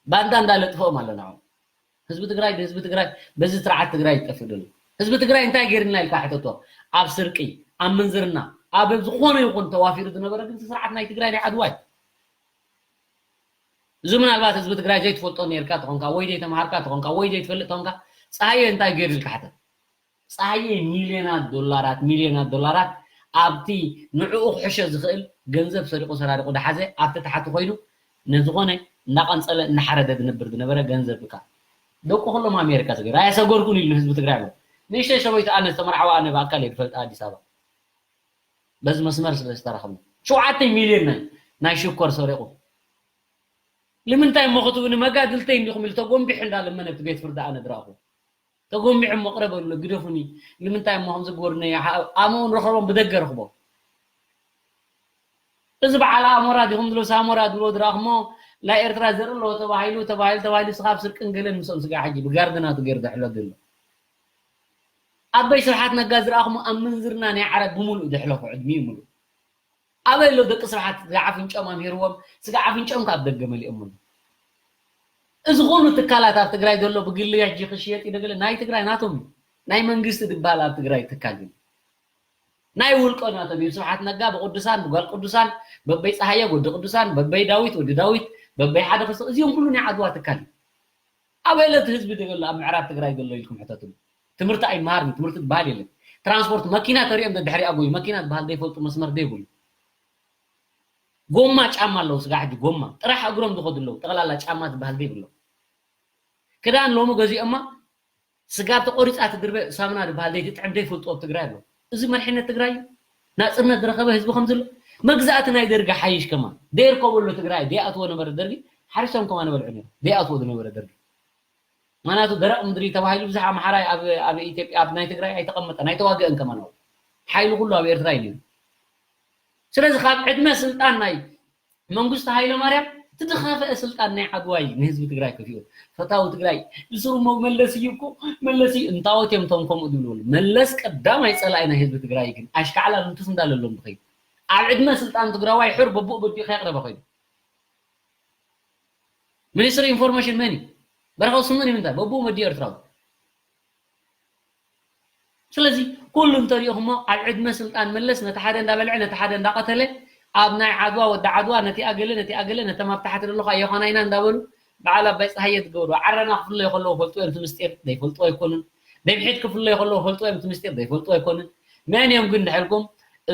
ባንዳ እንዳለ ጥፍኦም ኣሎ ንዖም። ህዝቢ ትግራይ ብህዝቢ ትግራይ በዚ ስርዓት ትግራይ ይጠፍእ ዘሎ ህዝቢ ትግራይ እንታይ ገይርና ኢልካ ሕተቶ ኣብ ስርቂ ኣብ ምንዝርና ኣብ ዝኾነ ይኹን ተዋፊሩ ዝነበረ ግን ስርዓት ናይ ትግራይ ናይ ዓድዋ እዩ እዚ ምናልባት ህዝቢ ትግራይ ዘይትፈልጦ ነርካ ተኾንካ ወይ ዘይተምሃርካ ተኾንካ ወይ ዘይትፈልጥ ተኾንካ ፀሃየ እንታይ ገይሩ ኢልካ ሕተት ፀሃየ ሚልዮናት ዶላራት ሚልዮናት ዶላራት ኣብቲ ንዕኡ ክሕሸ ዝኽእል ገንዘብ ሰሪቑ ሰራሪቑ ዝሓዘ ኣብቲ ታሕቲ ኮይኑ ነዝኾነ እናቐንፀለ እናሓረደ ዝነብር ዝነበረ ገንዘብ እካ ደቁ ኩሎም ኣሜሪካ ዝገይሩ ኣየሰገርኩን ኢሉ ንህዝቢ ትግራይ ኣሎ ንእሽተይ ሰበይቱ ኣነ ዝተመርዓዋ ኣነ ብኣካል እየ ዝፈልጣ ኣዲስ ኣበባ በዚ መስመር ስለ ዝተረኸብና ሸውዓተ ሚልዮን ናይ ናይ ሽኮር ሰሪቑ። ንምንታይ እሞ ክትብሉ፣ መጋድልተይ እንዲኹም ኢሉ ተጎንቢሑ እንዳለመነ ኣብቲ ቤት ፍርዲ ኣነ ዝረኣኹ። ተጎንቢሑ እሞ ቅረ በሉ፣ ግደፉኒ። ንምንታይ እሞ ከምዚ ግበሩኒ? ኣምኡ ንረኸቦም ብደገ ረኽቦም። እዚ በዓል ኣሞራ ዲኹም ዝብሎ ሳሞራ ዝብሎ ድራኹሞ ናይ ኤርትራ ዘርኢ ኣለዎ ተባሂሉ ተባሂሉ ተባሂሉ ስኻብ ስርቅን ገለን ምስኦም ስጋ ሕጂ ብጋርድ ናቱ ገይሩ ዘሕሎ ዘሎ ኣበይ ስብሓት ነጋ ዝረኣኹሞ ኣብ ምንዝርና ናይ ዓረብ ብምሉእ ዘሕለፎ ዕድሚኡ ምሉእ ኣበይ ኣሎ ደቂ ስብሓት ስጋ ኣፍንጮም ኣምሂርዎም ስጋ ኣፍንጮም ካብ ደገ መሊኦም ኣሎ እዚ ኩሉ ትካላት ኣብ ትግራይ ዘሎ ብግሊ ሕጂ ክሽየጥ ይደገለ ናይ ትግራይ ናቶም ናይ መንግስቲ ዝበሃል ኣብ ትግራይ ትካል እዩ ናይ ውልቆ ናቶም እዩ። ስብሓት ነጋ ብቅዱሳን ብጓል ቅዱሳን በበይ ፀሃየ ወዲ ቅዱሳን በበይ ዳዊት ወዲ ዳዊት በበይ ሓደ ክስ እዚኦም ኩሉ ናይ ዓድዋ ትካል እዩ። ኣበይ ለቲ ህዝቢ ደገሎ ኣብ ምዕራብ ትግራይ ዘሎ ኢልኩም ሕተትሉ። ትምህርቲ ኣይመሃርን ትምህርቲ ዝበሃል የለን። ትራንስፖርት መኪና ተሪኦም ደድሕሪ ኣጎዩ መኪና ዝበሃል ዘይፈልጡ መስመር ዘይብሉ ጎማ ጫማ ኣለዉ ስጋ ሕጂ ጎማ ጥራሕ እግሮም ዝኸዱ ኣለዉ ጠቕላላ ጫማ ዝበሃል ዘይብሎም ክዳን ሎሚ ገዚኦማ ስጋብ ተቆሪፃ ትድርበ ሳምና ዝበሃል ዘይትጥዕም ዘይፈልጡ ኣብ ትግራይ ኣሎ። እዚ መርሕነት ትግራይ እዩ። ናፅነት ዝረኸበ ህዝቢ ከም ዘሎ መግዛእቲ ናይ ደርጊ ሓይሽ ከማ ደይርከበሉ ትግራይ ደይኣትዎ ነበረ ደርጊ ሓሪሶም ከማ ነበልዑ ነይሩ ደይኣትዎ ዝነበረ ደርጊ ምክንያቱ ደረቕ ምድሪ ተባሂሉ ብዙሕ ኣምሓራይ ኣብ ኢትዮጵያ ኣብ ናይ ትግራይ ኣይተቐመጠን ኣይተዋገአን ከማ ነው ሓይሉ ኩሉ ኣብ ኤርትራ እዩ ነይሩ። ስለዚ ካብ ዕድመ ስልጣን ናይ መንግስቱ ሃይለማርያም እቲ ዝኸፍአ ስልጣን ናይ ዓድዋ እዩ ንህዝቢ ትግራይ ከፊኡ። ፈታዊ ትግራይ ብስሩ መለስ እዩ እኮ መለስ እዩ እንታወት እዮም እቶም ከምኡ ዝብሉ መለስ ቀዳማይ ፀላኢ ናይ ህዝቢ ትግራይ ግን ኣሽካዕላል እንትፍ እንዳለሎም ዝኸይድ ኣብ ዕድመ ስልጣን ትግራዋይ ሕር በቡኡ በዲኡ ከየቅረበ ከይዱ ሚኒስትሪ ኢንፎርሜሽን መን እዩ? በረኸት ስምኦን እዩ ምንታይ በቡኡ መዲኡ ኤርትራዊ ስለዚ ኩሉ እንተሪእኹሞ ኣብ ዕድመ ስልጣን መለስ ነቲ ሓደ እንዳበልዐ ነቲ ሓደ እንዳቐተለ ኣብ ናይ ዓድዋ ወዲ ዓድዋ ነቲ ኣገለ ነቲ ኣገለ ነተም ኣብ ታሕቲ ዘለኹ ኣየኾና ኢና እንዳበሉ በዓል ኣባይ ፀሃየ ዝገብሩ ዓረና ክፍለዩ ከለዉ ፈልጡ እዮም እቲ ምስጢር ዘይፈልጡ ኣይኮኑን ደምሒት ክፍለዩ ከለዉ ፈልጡ እዮም እቲ ምስጢር ዘይፈልጡ ኣይኮኑን መን እዮም ግን ድሕልኩም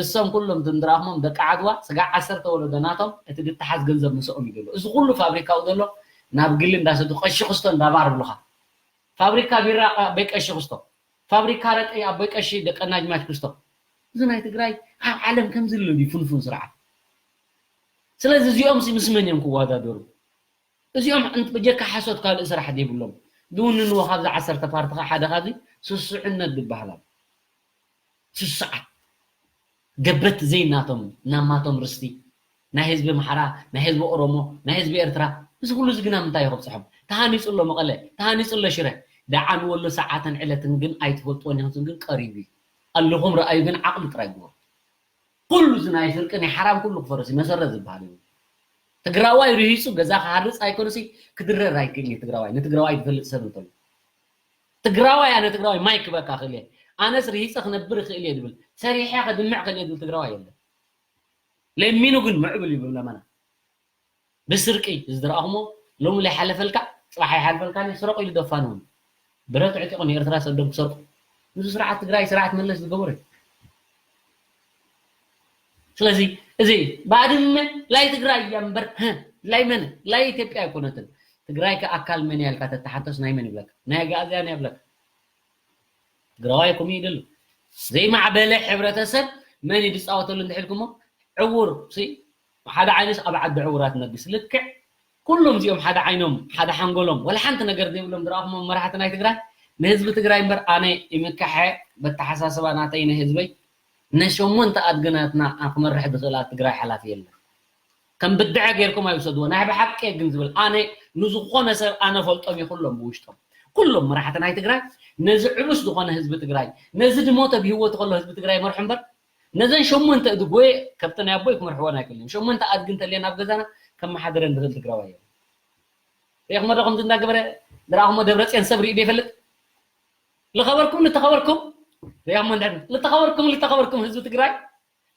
እሶም ኩሎም ዝንድራኹሞም ደቂ ዓድዋ ስጋዕ ዓሰርተ ወለዶ ናቶም እቲ ድተሓዝ ገንዘብ ምስኦም እዩ ዘሎ እዚ ኩሉ ፋብሪካኡ ዘሎ ናብ ግሊ እንዳሰዱ ቀሺ ክስቶ እንዳባር ብሉኻ ፋብሪካ ቢራ ኣቦይ ቀሺ ክስቶ፣ ፋብሪካ ረቂ ኣቦይ ቀሺ ደቀናጅማች ክስቶ። እዚ ናይ ትግራይ ኣብ ዓለም ከምዚ ኣሎ ድዩ ፍንፉን ስርዓት? ስለዚ እዚኦም ሲ ምስ መን እዮም ክወዳደሩ? እዚኦም ብጀካ ሓሶት ካልእ ስራሕ ዘይብሎም ዝውንንዎ ካብዚ ዓሰርተ ፓርቲ ከዓ ሓደ ካብዚ ስስዕነት ዝበሃል ኣሎ። ስሱዓት ገበቲ ዘይናቶም ናማቶም ርስቲ ናይ ህዝቢ ኣምሓራ ናይ ህዝቢ ኦሮሞ ናይ ህዝቢ ኤርትራ እዚ ኩሉ እዚ ግና ምንታይ እዩ ከብፅሖም ተሃኒፁ ኣሎ መቐለ ተሃኒፁ ኣሎ ሽረ ደዓ ንወሎ ሰዓትን ዕለትን ግን ኣይትፈልጥዎን ኢኹም ግን ቀሪቡ እዩ ኣለኹም ረኣዩ ግን ዓቕሊ ጥራይ ግበሩ ኩሉ እዚ ናይ ስርቂ ናይ ሓራም ኩሉ ክፈርስ እዩ መሰረት ዝበሃል እዩ ትግራዋይ ርሂፁ ገዛ ክሃርፅ ኣይኮነሲ ክድረር ኣይክእል እዩ ትግራዋይ ንትግራዋይ ዝፈልጥ ሰብ እንተሎ ትግራዋይ ኣነ ትግራዋይ ማይ ክበካ ክእል እየ ኣነስ ርሂፀ ክነብር ይክእል እየ ዝብል ሰሪሐ ከድምዕ ክእል እየ ዝብል ትግራዋይ የለን ለሚኑ ግን ምዕብል ይብል ለመና ብስርቂ ዝዝረኣኹሞ ሎሚ ለይሓለፈልካ ፅባሕ ኣይሓልፈልካን እዩ ስረቁ ኢሉ ደፋንዎም ብረት ዕጢቑ ንኤርትራ ሰዶም ክሰርቁ እዚ ስርዓት ትግራይ ስርዓት መለስ ዝገበሩ እዩ ስለዚ እዚ ባድመ ላይ ትግራይ እያ እምበር ላይ መን ላይ ኢትዮጵያ ኣይኮነትን ትግራይ ከኣካል መን ያልካ ተተሓተስ ናይ መን ይብለካ ናይ ኣግኣዝያን እያ ብለካ ትግራዋይ ከምኡ ይደሉ ዘይማዕበለ ሕብረተሰብ መን እዩ ዝፃወተሉ እንድሕልኩሞ ዕውር ሓደ ዓይኑስ ኣብ ዓዲ ዕውራት ነግስ ልክዕ ኩሎም እዚኦም ሓደ ዓይኖም ሓደ ሓንጎሎም ወላ ሓንቲ ነገር ዘይብሎም ዝረኣኹሞ መራሕቲ ናይ ትግራይ ንህዝቢ ትግራይ እምበር ኣነ ይምካሐ በተሓሳስባ ናተይ ንህዝበይ ነሸሞንተ ኣድግናትና ክመርሕ ዝኽእል ኣብ ትግራይ ሓላፊ የለን ከም ብድዐ ጌርኩም ኣይውሰድዎ ናይ ብሓቂ ግን ዝብል ኣነ ንዝኾነ ሰብ ኣነ ፈልጦም ይኹሎም ብውሽጦም ኩሎም መራሕቲ ናይ ትግራይ ነዚ ዕቡስ ዝኾነ ህዝቢ ትግራይ ነዚ ድሞተ ብህይወቱ ከሎ ህዝቢ ትግራይ መርሑ እምበር ነዘን ሸሞንተ እድጎየ ከብቲ ናይ ኣቦይ ክመርሕወን ኣይክእልን ሸሞንተ ኣድጊ እንተልየን ኣብ ገዛና ከመሓደረን ዝኽእል ትግራዋይ እዮም ሪእኹሞ ዶ ከምዚ እንዳገበረ ዝረኣኹሞ ደብረፅዮን ሰብ ርኢ ዘይፈልጥ ልኸበርኩም ልተኸበርኩም ሪእኹሞ እንድሕር ልተኸበርኩም ልተኸበርኩም ህዝቢ ትግራይ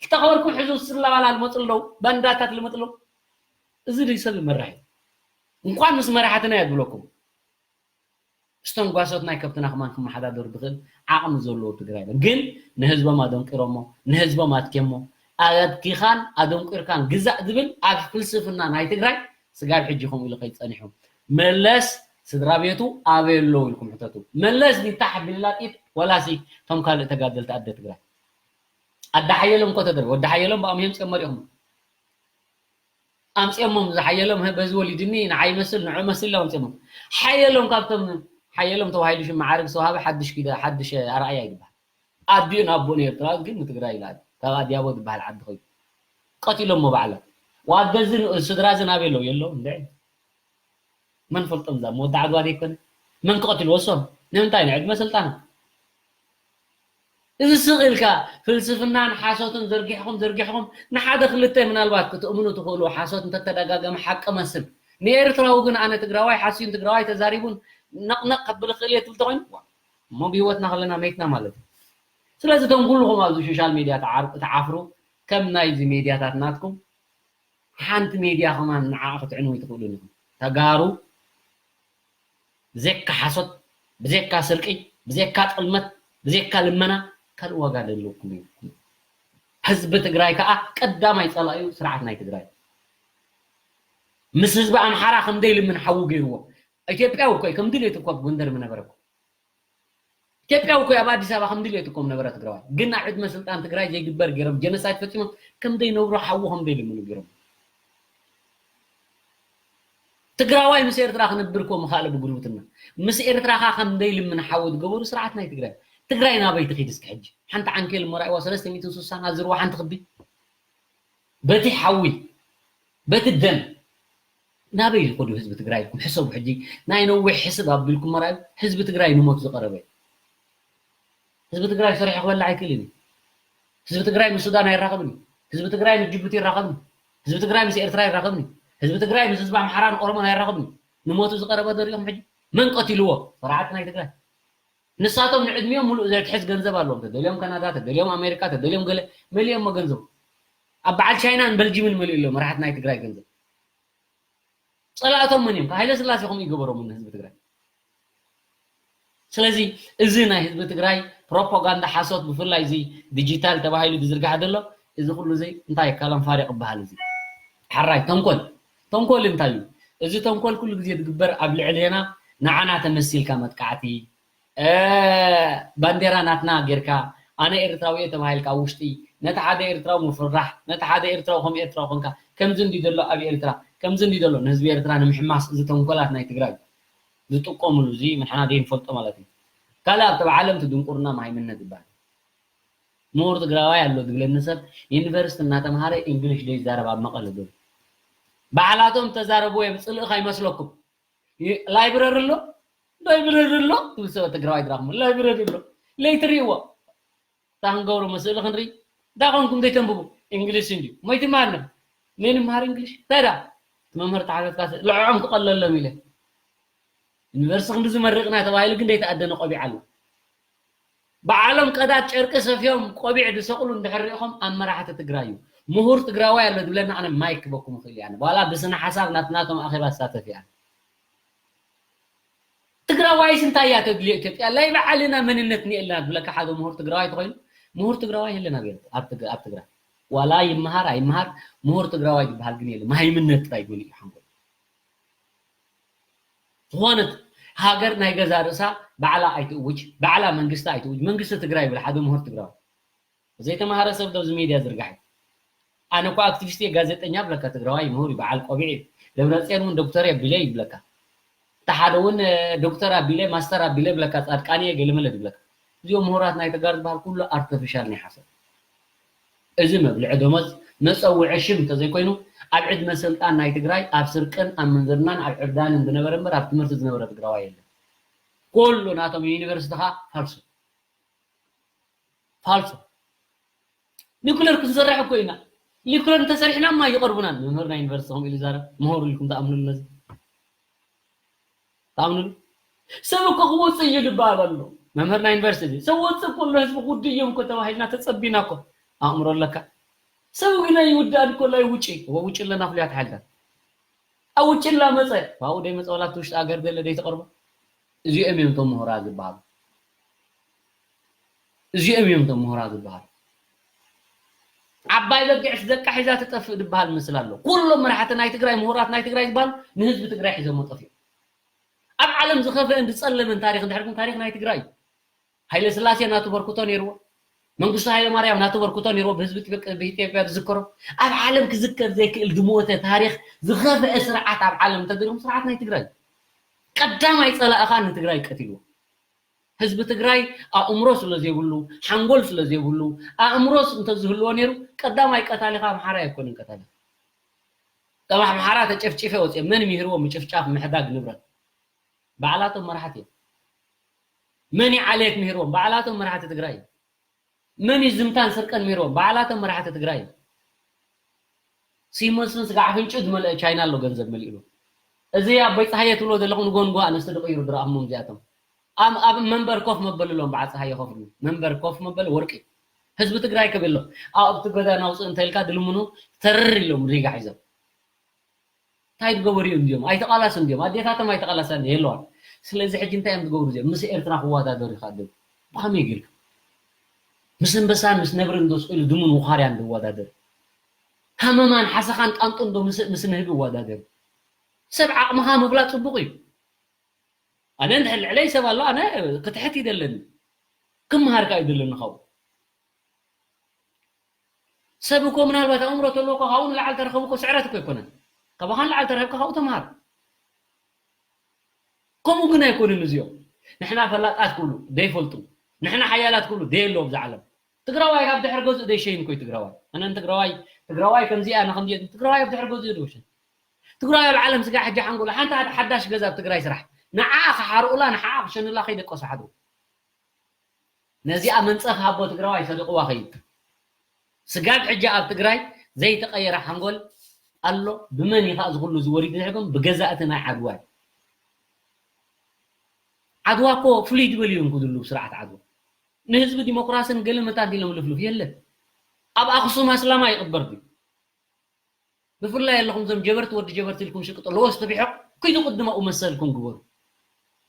ልተኸበርኩም ሕዙ ስላባላ ልመፁ ኣለዉ ባንዳታት ልመፁ ኣለዉ እዚ ድዩ ሰብ ይመራሕ እዩ እንኳን ምስ መራሕትና እየ ዝብለኩም እስተን ጓሶት ናይ ከብትና ከማን ክመሓዳደሩ ዝኽእል ዓቕሚ ዘለዎ ትግራይ የለን ግን ንህዝቦም ኣደንቂሮሞ ንህዝቦም ኣትኬሞ ኣድኪኻን ኣደንቂርካን ግዛእ ዝብል ኣብ ፍልስፍና ናይ ትግራይ ስጋብ ሕጂ ከምኡ ኢሉ ከይፀኒሑ መለስ ስድራ ቤቱ ኣበይ ኣለዉ ኢልኩም ሕተቱ መለስ ዲታ ሓቢልላ ጥይት ወላሲ ከም ካልእ ተጋደልቲ ኣደ ትግራይ ኣደ ሓየሎም እኮ ተደር ወዲ ሓየሎም ብኣምሄም ፅኦም መሪኹም ኣምፅኦሞም። ዝሓየሎም በዚ ወሊድኒ ንዓይ መስል ንዑ መስል ኢሎም ኣምፅኦሞም። ሓየሎም ካብቶም ሓየሎም ተባሂሉ ሽም መዓርግ ዝተዋሃበ ሓድሽ ኪዳ ሓድሽ ኣርኣያ ይግባል። ኣዲኡን ኣቦኡን ኤርትራዊ ግን ንትግራይ ይልኣል። ካብ ኣዲያቦ ዝበሃል ዓዲ ኮይኑ ቀቲሎሞ ባዕሎም። ዋገዝን ስድራ ዝን ኣበይ ኣለዉ? የለዉ እንደ መን ፈልጦም? እዛ መወዳዓ ጓል ይኮነ መን ክቐትልዎ? እሶም ንምንታይ ንዕድመ ስልጣን? እዚ ስቕ ኢልካ ፍልስፍናን ሓሶትን ዘርጊሕኹም ዘርጊሕኹም ንሓደ ክልተ ምናልባት ክትእምኑ ትኽእሉ ሓሶት እንተተደጋገመ ሓቂ መስል። ንኤርትራዊ ግን ኣነ ትግራዋይ ሓስዩን ትግራዋይ ተዛሪቡን ነቕነቕ ከብል ክእል እየ ትብል ተኮይኑ እሞ ብህይወትና ከለና መይትና ማለት እዩ። ስለዚ እቶም ኩልኹም ኣብዚ ሶሻል ሚድያ ትዓፍሩ ከም ናይዚ ሚድያታት ናትኩም ሓንቲ ሜድያ ከማን ንዓ ክትዕንዊ ትኽእሉን ኢኹም። ተጋሩ ብዘካ ሓሶት፣ ብዘካ ስርቂ፣ ብዘካ ጥልመት፣ ብዘካ ልመና ካልእ ዋጋ ዘለኩም እዩ። ህዝቢ ትግራይ ከዓ ቀዳማይ ፀላኢኡ ስርዓት ናይ ትግራይ። ምስ ህዝቢ ኣምሓራ ከም ደይልምን ሓዉ ገይርዎ። ኢትዮጵያዊ እኮ እዩ፣ ከም ድሌቱ እኮ ኣብ ጎንደር ምነበረ እኮ። ኢትዮጵያዊ እኮ ኣብ ኣዲስ ኣበባ ከም ድሌቱ እኮ ምነበረ ትግራዋይ። ግን ኣብ ዕድመ ስልጣን ትግራይ ዘይግበር ገይሮም ጀኖሳይድ ፈፂሞም ከም ደይነብሩ ሓዉ ከም ደይልምኑ ገይሮም። ትግራዋይ ምስ ኤርትራ ክንብር እኮ ምኻእለ ብጉርብትና። ምስ ኤርትራ ኸ ከም ደይልምን ሓዉ ዝገበሩ ስርዓት ናይ ትግራይ። ትግራይ ናበይ ትኺድ እስኪ ሕጂ? ሓንቲ ዓንኬል እሞ ራእይዋ ሰለስተ ሚእትን ስሳን ኣዝርዋ ሓንቲ ክቢ። በቲ ሓዊ፣ በቲ ደም ናበይ ዝኸዱ ህዝቢ ትግራይ ኢልኩም ሕሰቡ። ሕጂ ናይ ነዊሕ ሕስብ ኣቢልኩም መርኣዩ ህዝቢ ትግራይ ንሞት ዝቐረበ እዩ። ህዝቢ ትግራይ ሰሪሑ ክበልዕ ኣይክእልን እዩ። ህዝቢ ትግራይ ምስ ሱዳን ኣይራኸብን እዩ። ህዝቢ ትግራይ ምስ ጅቡቲ ይራኸብን እዩ። ህዝቢ ትግራይ ምስ ኤርትራ ይራኸብን እዩ። ህዝቢ ትግራይ ምስ ህዝቢ ኣምሓራን ኦሮሞን ኣይራኸብን እዩ። ንሞቱ ዝቐረበ ዶ ሪኦም ሕጂ? መን ቀቲልዎ? ስርዓት ናይ ትግራይ። ንሳቶም ንዕድሚኦም ሙሉእ ዘትሕዝ ገንዘብ ኣለዎም። ተደልዮም ካናዳ፣ ተደልዮም ኣሜሪካ፣ ተደልዮም ገለ መሊኦሞ ገንዘብ። ኣብ በዓል ቻይናን በልጂምን መሊኡ ኣሎ መራሕቲ ናይ ትግራይ ገንዘብ። ጸላእቶም መን እዮም? ሃይለ ስላሴ ከምኡ ይገበሮም ንህዝቢ ትግራይ። ስለዚ እዚ ናይ ህዝቢ ትግራይ ፕሮፓጋንዳ ሓሶት፣ ብፍላይ እዚ ዲጂታል ተባሂሉ ዝዝርጋሕ ዘሎ፣ እዚ ኩሉ እዚ እንታይ ካላም ፋሪቅ ይበሃል። እዚ ሓራይ ተንኮል፣ ተንኮል እንታይ እዩ? እዚ ተንኮል ኩሉ ግዜ ዝግበር ኣብ ልዕሌና ንዓና ተመሲልካ መጥቃዕቲ፣ እ፣ ባንዴራ ናትና ጌርካ፣ ኣነ ኤርትራዊ እየ ተባሂልካ ኣብ ውሽጢ፣ ነቲ ሓደ ኤርትራዊ ምፍርራሕ፣ ነቲ ሓደ ኤርትራዊ ከም ኤርትራዊ ኮንካ፣ ከምዚ እንዲ ዘሎ ኣብ ኤርትራ፣ ከምዚ እንዲ ዘሎ ንህዝቢ ኤርትራ ንምሕማስ፣ እዚ ተንኮላት ናይ ትግራይ ዝጥቀምሉ፣ እዚ ንሕና ዘይንፈልጦ ማለት እዩ። ካልእ ኣብቲ ዓለም እቲ ድንቁርና መሃይምነት ይበሃል። ምሁር ትግራዋይ ኣሎ ዝብለኒ ሰብ ዩኒቨርሲቲ እናተምሃረ እንግሊሽ ዘይዛረብ ኣብ መቐለ ዘሎ። ባዕላቶም ተዛረብዎ እዮም፣ ጽልኢ ከይመስለኩም። ይ-፣ ላይብረሪ ኣሎ? ላይብረሪ ኣሎ? ትብል ሰብ ትግራዋይ ድራኹም። ላይብረሪ ኣሎ። ለይትርእይዎ። እታ ክንገብሮ መስእሊ ክንርኢ። እንታይ ኮንኩም ዘይተንብቡ? እንግሊሽ እንድዩ። ሞይቲ ማርነ። መን ይምሃር እንግሊሽ? እንታይ ዳ? እቲ መምህር ተሓተትካ ስ-፣ ልዕዖም ክቐለሎም ኢለ። ዩኒቨርሲቲ ክንዲ ዝመርቕና ተባሂሉ ግን ዘይተኣደነ ቆቢዕ ኣሎ። ባዕሎም ቀዳድ ጨርቂ ሰፍዮም ቆቢዕ ዝሰቕሉ እንድሕር ሪኢኹም ኣብ መራሕቲ ትግራይ እዩ። ምሁር ትግራዋይ ኣሎ ዝብለና ኣነ ማይክ ክበኩም ይኽእል እየ። ኣነ ዋላ ብስነ ሓሳብ ናትናቶም ኣኼባ ዝሳተፍ እየ። ትግራዋይስ እንታይ እያ ተድልዮ ኢትዮጵያ? ላይ ባዕልና መንነት እኒኤልና ዝብለካ ሓደ ምሁር ትግራዋይ ተኾይኑ፣ ምሁር ትግራዋይ የለን ኣብ ኤርትራ፣ ኣብ ትግ-፣ ኣብ ትግራይ። ዋላ ይመሃር ኣይመሃር ምሁር ትግራዋይ ዝበሃል ግን የለን። መሃይምነት ጥራይ መሊኡ ሓንጎል። ዝኾነት ሃገር ናይ ገዛ ርእሳ ባዕላ ኣይትእውጅ፣ ባዕላ መንግስቲ ኣይትእውጅ። መንግስቲ ትግራይ ይብል ሓደ ምሁር ትግራዋይ። ዘይተማሃረ ሰብ ዶ ኣብዚ ሚድያ ዝርጋሕ እዩ? ኣነ እኮ ኣክቲቪስት እየ፣ ጋዜጠኛ ብለካ፣ ትግራዋይ ምሁር እዩ፣ በዓል ቆቢዕ እዩ። ደብረፅዮን እውን ዶክተር እየ ቢለ ይብለካ። እቲ ሓደ እውን፣ እ፣ ዶክተር ኣቢለ፣ ማስተር ኣቢለ ብለካ፣ ጻድቃን እየ ገለመለ ዝብለካ። እዚኦም ምሁራት ናይ ተጋሩ ዝበሃል ኩሉ ኣርተፊሻል ናይ ሓሰብ። እዚ መብልዒ ደሞዝ፣ መጸውዒ ሽም እንተዘይኮይኑ፣ ኣብ ዕድመ ስልጣን ናይ ትግራይ ኣብ ስርቅን ኣብ ምንዝርናን ኣብ ዕብዳንን ዝነበረ እምበር ኣብ ትምህርቲ ዝነበረ ትግራዋይ የለን። ኩሉ ናቶም ዩኒቨርሲቲ ኸኣ ፋልሶ። ፋልሶ። ኒኩለር ክንሰርሕ እኮ ኢና። ኒኩለር እንተሰሪሕናማ ይቐርቡናን። መምህር ናይ ዩኒቨርሲቲ ከምኡ ኢሉ ይዛረብ። ምሁር ኢልኩም ትኣምኑሉ ነዚ? ትኣምኑሉ? ሰብ እኮ ክወፅእ እዩ ዝበሃል ኣሎ። መምህር ናይ ዩኒቨርሲቲ እዚ፣ ሰብ ወፅእ እኮ ኣሎ፣ ህዝቢ ክውድእ እዮም እኮ ተባሂልና ተፀቢና እኮ። ኣእምሮ ኣለካ? ሰብ ግን ኣይውዳእን እኮ ኣሎ፣ ኣይውጪ። እወ፣ ውጪ ኣለና ፍሉያት ሓይልታት። ኣብ ውጭ እናመፀ፣ ካብኡ ደይመፀ ዋላ እቲ ውሽጢ ሃገር ዘለ ደይተቐርቦ። እዚኦም እዮም እቶም ምሁራት ዝበሃሉ። እዚኦም እዮም እቶም ምሁራት ዝበሃሉ። ዓባይ በጊዕስ ደቃ ሒዛ ትጠፍእ ዝበሃል ምስል ኣሎ። ኩሎም መራሕቲ ናይ ትግራይ፣ ምሁራት ናይ ትግራይ ዝበሃሉ ንህዝቢ ትግራይ ሒዞሞ ጠፊኦም። ኣብ ዓለም ዝኸፍአን ዝፀለመን ታሪኽ እንድሕር ታሪኽ ናይ ትግራይ እዩ። ሃይለ ስላሴ ናቱ በርክቶ ነይርዎ። መንግስቱ ሃይለማርያም ናተበርክቶ ነይርዎ ብህዝቢ ኢትዮጵያ ዝዝከሮ። ኣብ ዓለም ክዝከር ዘይክእል ዝሞተ ታሪኽ ዝኸፍአ ስርዓት ኣብ ዓለም እንተደሊኹም ስርዓት ናይ ትግራይ። ቀዳማይ ጸላእኻ ንትግራይ ቀቲልዎ። ህዝቢ ትግራይ ኣእምሮ ስለ ዘይብሉ፣ ሓንጎል ስለ ዘይብሉ፣ ኣእምሮስ እንተዝህልዎ ነይሩ ቀዳማይ ቀታሊኻ ኣምሓራይ ኣይኮነን ቀታሊ። ካብ ኣምሓራ ተጨፍጪፈ ወፅየ መን ሚህርዎ ምጭፍጫፍ ምሕዳግ ንብረት? ባዕላቶም መራሕቲ እዮም። መን ይዓለየት ሚህርዎም? ባዕላቶም መራሕቲ ትግራይ እዮም። መን እዩ ዝምታን ስርቀን ሚህርዎም? ባዕላቶም መራሕቲ ትግራይ እዮም። ሲመስን ስጋዕ ፍንጩ ዝመልአ ቻይና ኣሎ ገንዘብ መሊእሉ። እዚ ኣቦይ ፀሃየ ትብሎ ዘለኹም ንጎንጎ ኣነስቲ ድቕይሩ ድረኣኹሞም እዚኣቶም ኣብ ኣብ መንበር ኮፍ መበልሎም በዓ ፀሃየ ኮፍ መንበር ኮፍ መበል ወርቂ ህዝቢ ትግራይ ክብል ኣሎ ኣብቲ ገዛ ናውፅእ እንተልካ ድልምኑ ተርር ኢሎም ሪጋ ሒዞም እንታይ ዝገበሩ እዮም እዚኦም? ኣይተቓላስን ድዮም? ኣዴታቶም ኣይተቓላሳን የለዋን። ስለዚ ሕጂ እንታይ እዮም ዝገብሩ እዚኦም? ምስ ኤርትራ ክወዳደሩ ይኽእል ድዮም? ብኸመይ ጌርካ? ምስ ኣንበሳን ምስ ነብርን ዶ ስቕ ኢሉ ድሙን ውኻርያን ዝወዳደር? ሃመማን ሓሰኻን ጣንጡን ዶ ምስ ምስ ንህቢ ይወዳደር? ሰብ ዓቕምኻ ምፍላጥ ጽቡቕ እዩ። ኣነ እንድሕር ልዕለይ ሰብ ኣሎ ኣነ ክትሕት ይደለኒ። ክምሃርካ ይደለኒ ካብኡ። ሰብ እኮ ምናልባት ኣእምሮ ተለዎ እኮ ካብኡ ንላዕሊ ተረኸቡ እኮ ስዕረት እኮ ኣይኮነን። ካባኻ ንላዕሊ ተረኸብካ ካብኡ ተምሃር። ከምኡ ግን ኣይኮኑን እዚኦም። ንሕና ፈላጣት ክብሉ ዘይፈልጡ፣ ንሕና ሓያላት ክብሉ ዘየለዉ ኣብዛ ዓለም። ትግራዋይ ካብ ድሕሪ ገዝኡ ዘይሸይን እኮ እዩ ትግራዋይ። ኣነ ንትግራዋይ ትግራዋይ ከምዚ እያ ኣነ ከምዚ እየ ትግራዋይ ኣብ ድሕሪ ገዝኡ እዩ ዝወሸን። ትግራዋይ ኣብ ዓለም ስጋ ሕጂ ሓንጎሉ ሓንቲ ሓደ ሓዳሽ ገዛ ኣብ ትግራይ ስራሕ ንዓኣ ክሓርኡላ ንዓኣ ክሸኑላ ከይደቀሱ ሓድሩ። ነዚኣ መንፀፍ ሃቦ ትግራዋይ ሰዲቕዋ ኸይድ። ስጋብ ሕጂ ኣብ ትግራይ ዘይተቐየረ ሓንጎል ኣሎ። ብመን እዩ ከዓ ዝኩሉ ዝወሪዱ ዝሕግም? ብገዛእቲ ናይ ዓድዋ እዩ። ዓድዋ እኮ ፍሉይ ዝበል እዮም ክድሉ ስርዓት ዓድዋ ንህዝቢ ዲሞክራስን ገለ መታን ኢሎም ልፍልፍ የለን። ኣብ ኣክሱም ኣስላማ ይቕበር ድዩ? ብፍላይ ኣለኹም እዞም ጀበርቲ ወዲ ጀበርቲ ኢልኩም ሽቅጦ ለወስቲ ብሕቕ ኩይዱ ቅድም ኣብኡ መሰልኩም ግበሩ።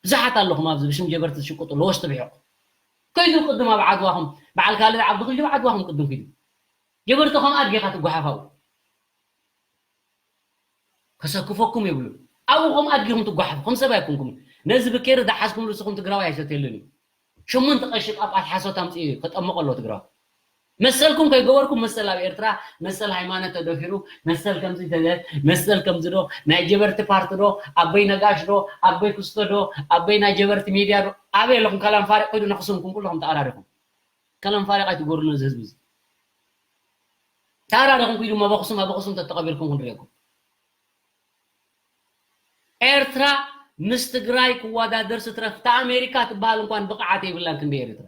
ብዙሓት ኣለኹም ኣብዚ ብሽም ጀበርቲ ዝሽቅጡ ለወስቲ ብሕቕ ኩይዱ ቅድም ኣብ ዓድዋኹም በዓል ካልድ ዓብዲ ኩይዱ ዓድዋኹም ቅድም ኩይዱ ጀበርቲ ከም ኣድጊኻ ትጓሓፋው ከሰክፈኩም የብሉ ኣብኡ ከም ኣድጊኹም ትጓሓፉ ከም ሰብ ኣይኮንኩም ነዚ ብኬር ዝሓዝኩም ንስኹም ትግራዋይ ኣይሰትየሉን እዩ ሸሞንተ ቀሺ ጳጳስ ሓሶት ኣምፅኡ ከጠምቕ ኣሎ ትግራዋይ መሰልኩም ከይገበርኩም መሰል ኣብ ኤርትራ መሰል ሃይማኖት ተደፊሩ መሰል ከምዚ ተለ መሰል ከምዚ ዶ ናይ ጀበርቲ ፓርቲ ዶ ኣበይ ነጋሽ ዶ ኣበይ ክስቶ ዶ ኣበይ ናይ ጀበርቲ ሚድያ ዶ ኣበይ ኣለኹም ከላም ፋሪቅ ከይዱ ነክስምኩም ኩለኹም ተኣራሪኹም ከላም ፋሪቅ ኣይትገሩ ነዚ ህዝቢ እዚ ተኣራሪኹም ከይዱ መበክሱም ኣበክሱም ተተቐቢርኩም ክንሪኤኩም ኤርትራ ምስ ትግራይ ክወዳደር ስትረፍ እታ ኣሜሪካ ትበሃል እንኳን ብቕዓት የብላን ክንደይ ኤርትራ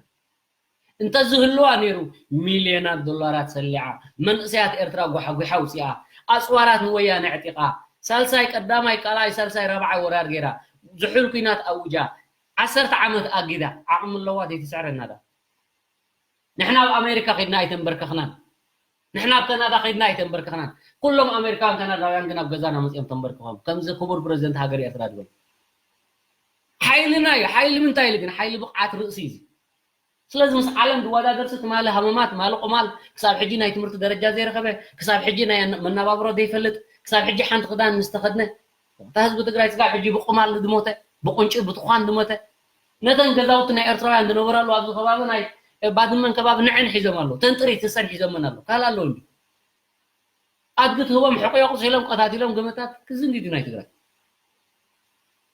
እንተዝህልዋ ነይሩ ሚልዮናት ዶላራት ሰሊዓ መንእሰያት ኤርትራ ጓሓጒሓ ኣውፂኣ ኣፅዋራት ንወያነ ኣዕጢቓ ሳልሳይ ቀዳማይ ካልኣይ ሳልሳይ ራብዓይ ወራር ገይራ ዝሑል ኲናት ኣውጃ ዓሰርተ ዓመት ኣጊዳ ዓቕሚ ኣለዋ ዘይትስዕረና ዳ ንሕና ኣብ ኣሜሪካ ከድና ኣይተንበርከኽናን ንሕና ኣብ ካናዳ ከድና ኣይተንበርከኽናን ኩሎም ኣሜሪካውያን ካናዳውያን ግን ኣብ ገዛና መፅኦም ተንበርክኾም ከምዚ ክቡር ፕሬዚደንት ሃገር ኤርትራ ዝበል ሓይልና እዩ ሓይሊ ምንታይ ኢሉ ግን ሓይሊ ብቕዓት ርእሲ እዩ ስለዚ ምስ ዓለም ዝወዳደርሲ ትማሊ ሃመማት ማሊ ቁማል ክሳብ ሕጂ ናይ ትምህርቲ ደረጃ ዘይረኸበ ክሳብ ሕጂ ናይ መናባብሮ ዘይፈልጥ ክሳብ ሕጂ ሓንቲ ክዳን ምስ ተኸድነ እታ ህዝቢ ትግራይ ስጋብ ሕጂ ብቁማል ዝሞተ ብቁንጪ ብትኳን ዝሞተ ነተን ገዛውቲ ናይ ኤርትራውያን ዝነበራሉ ኣብዚ ከባቢ ናይ ባድመን ከባቢ ንዐን ሒዞም ኣለዉ ተን ጥሪት ሰን ሒዞመን ኣለዉ ካል ኣለዉ እንዲ ኣድጊ ትህቦም ሕቆ የቑሲሎም ቀታቲሎም ገመታት ክዝንጊ ድዩ ናይ ትግራይ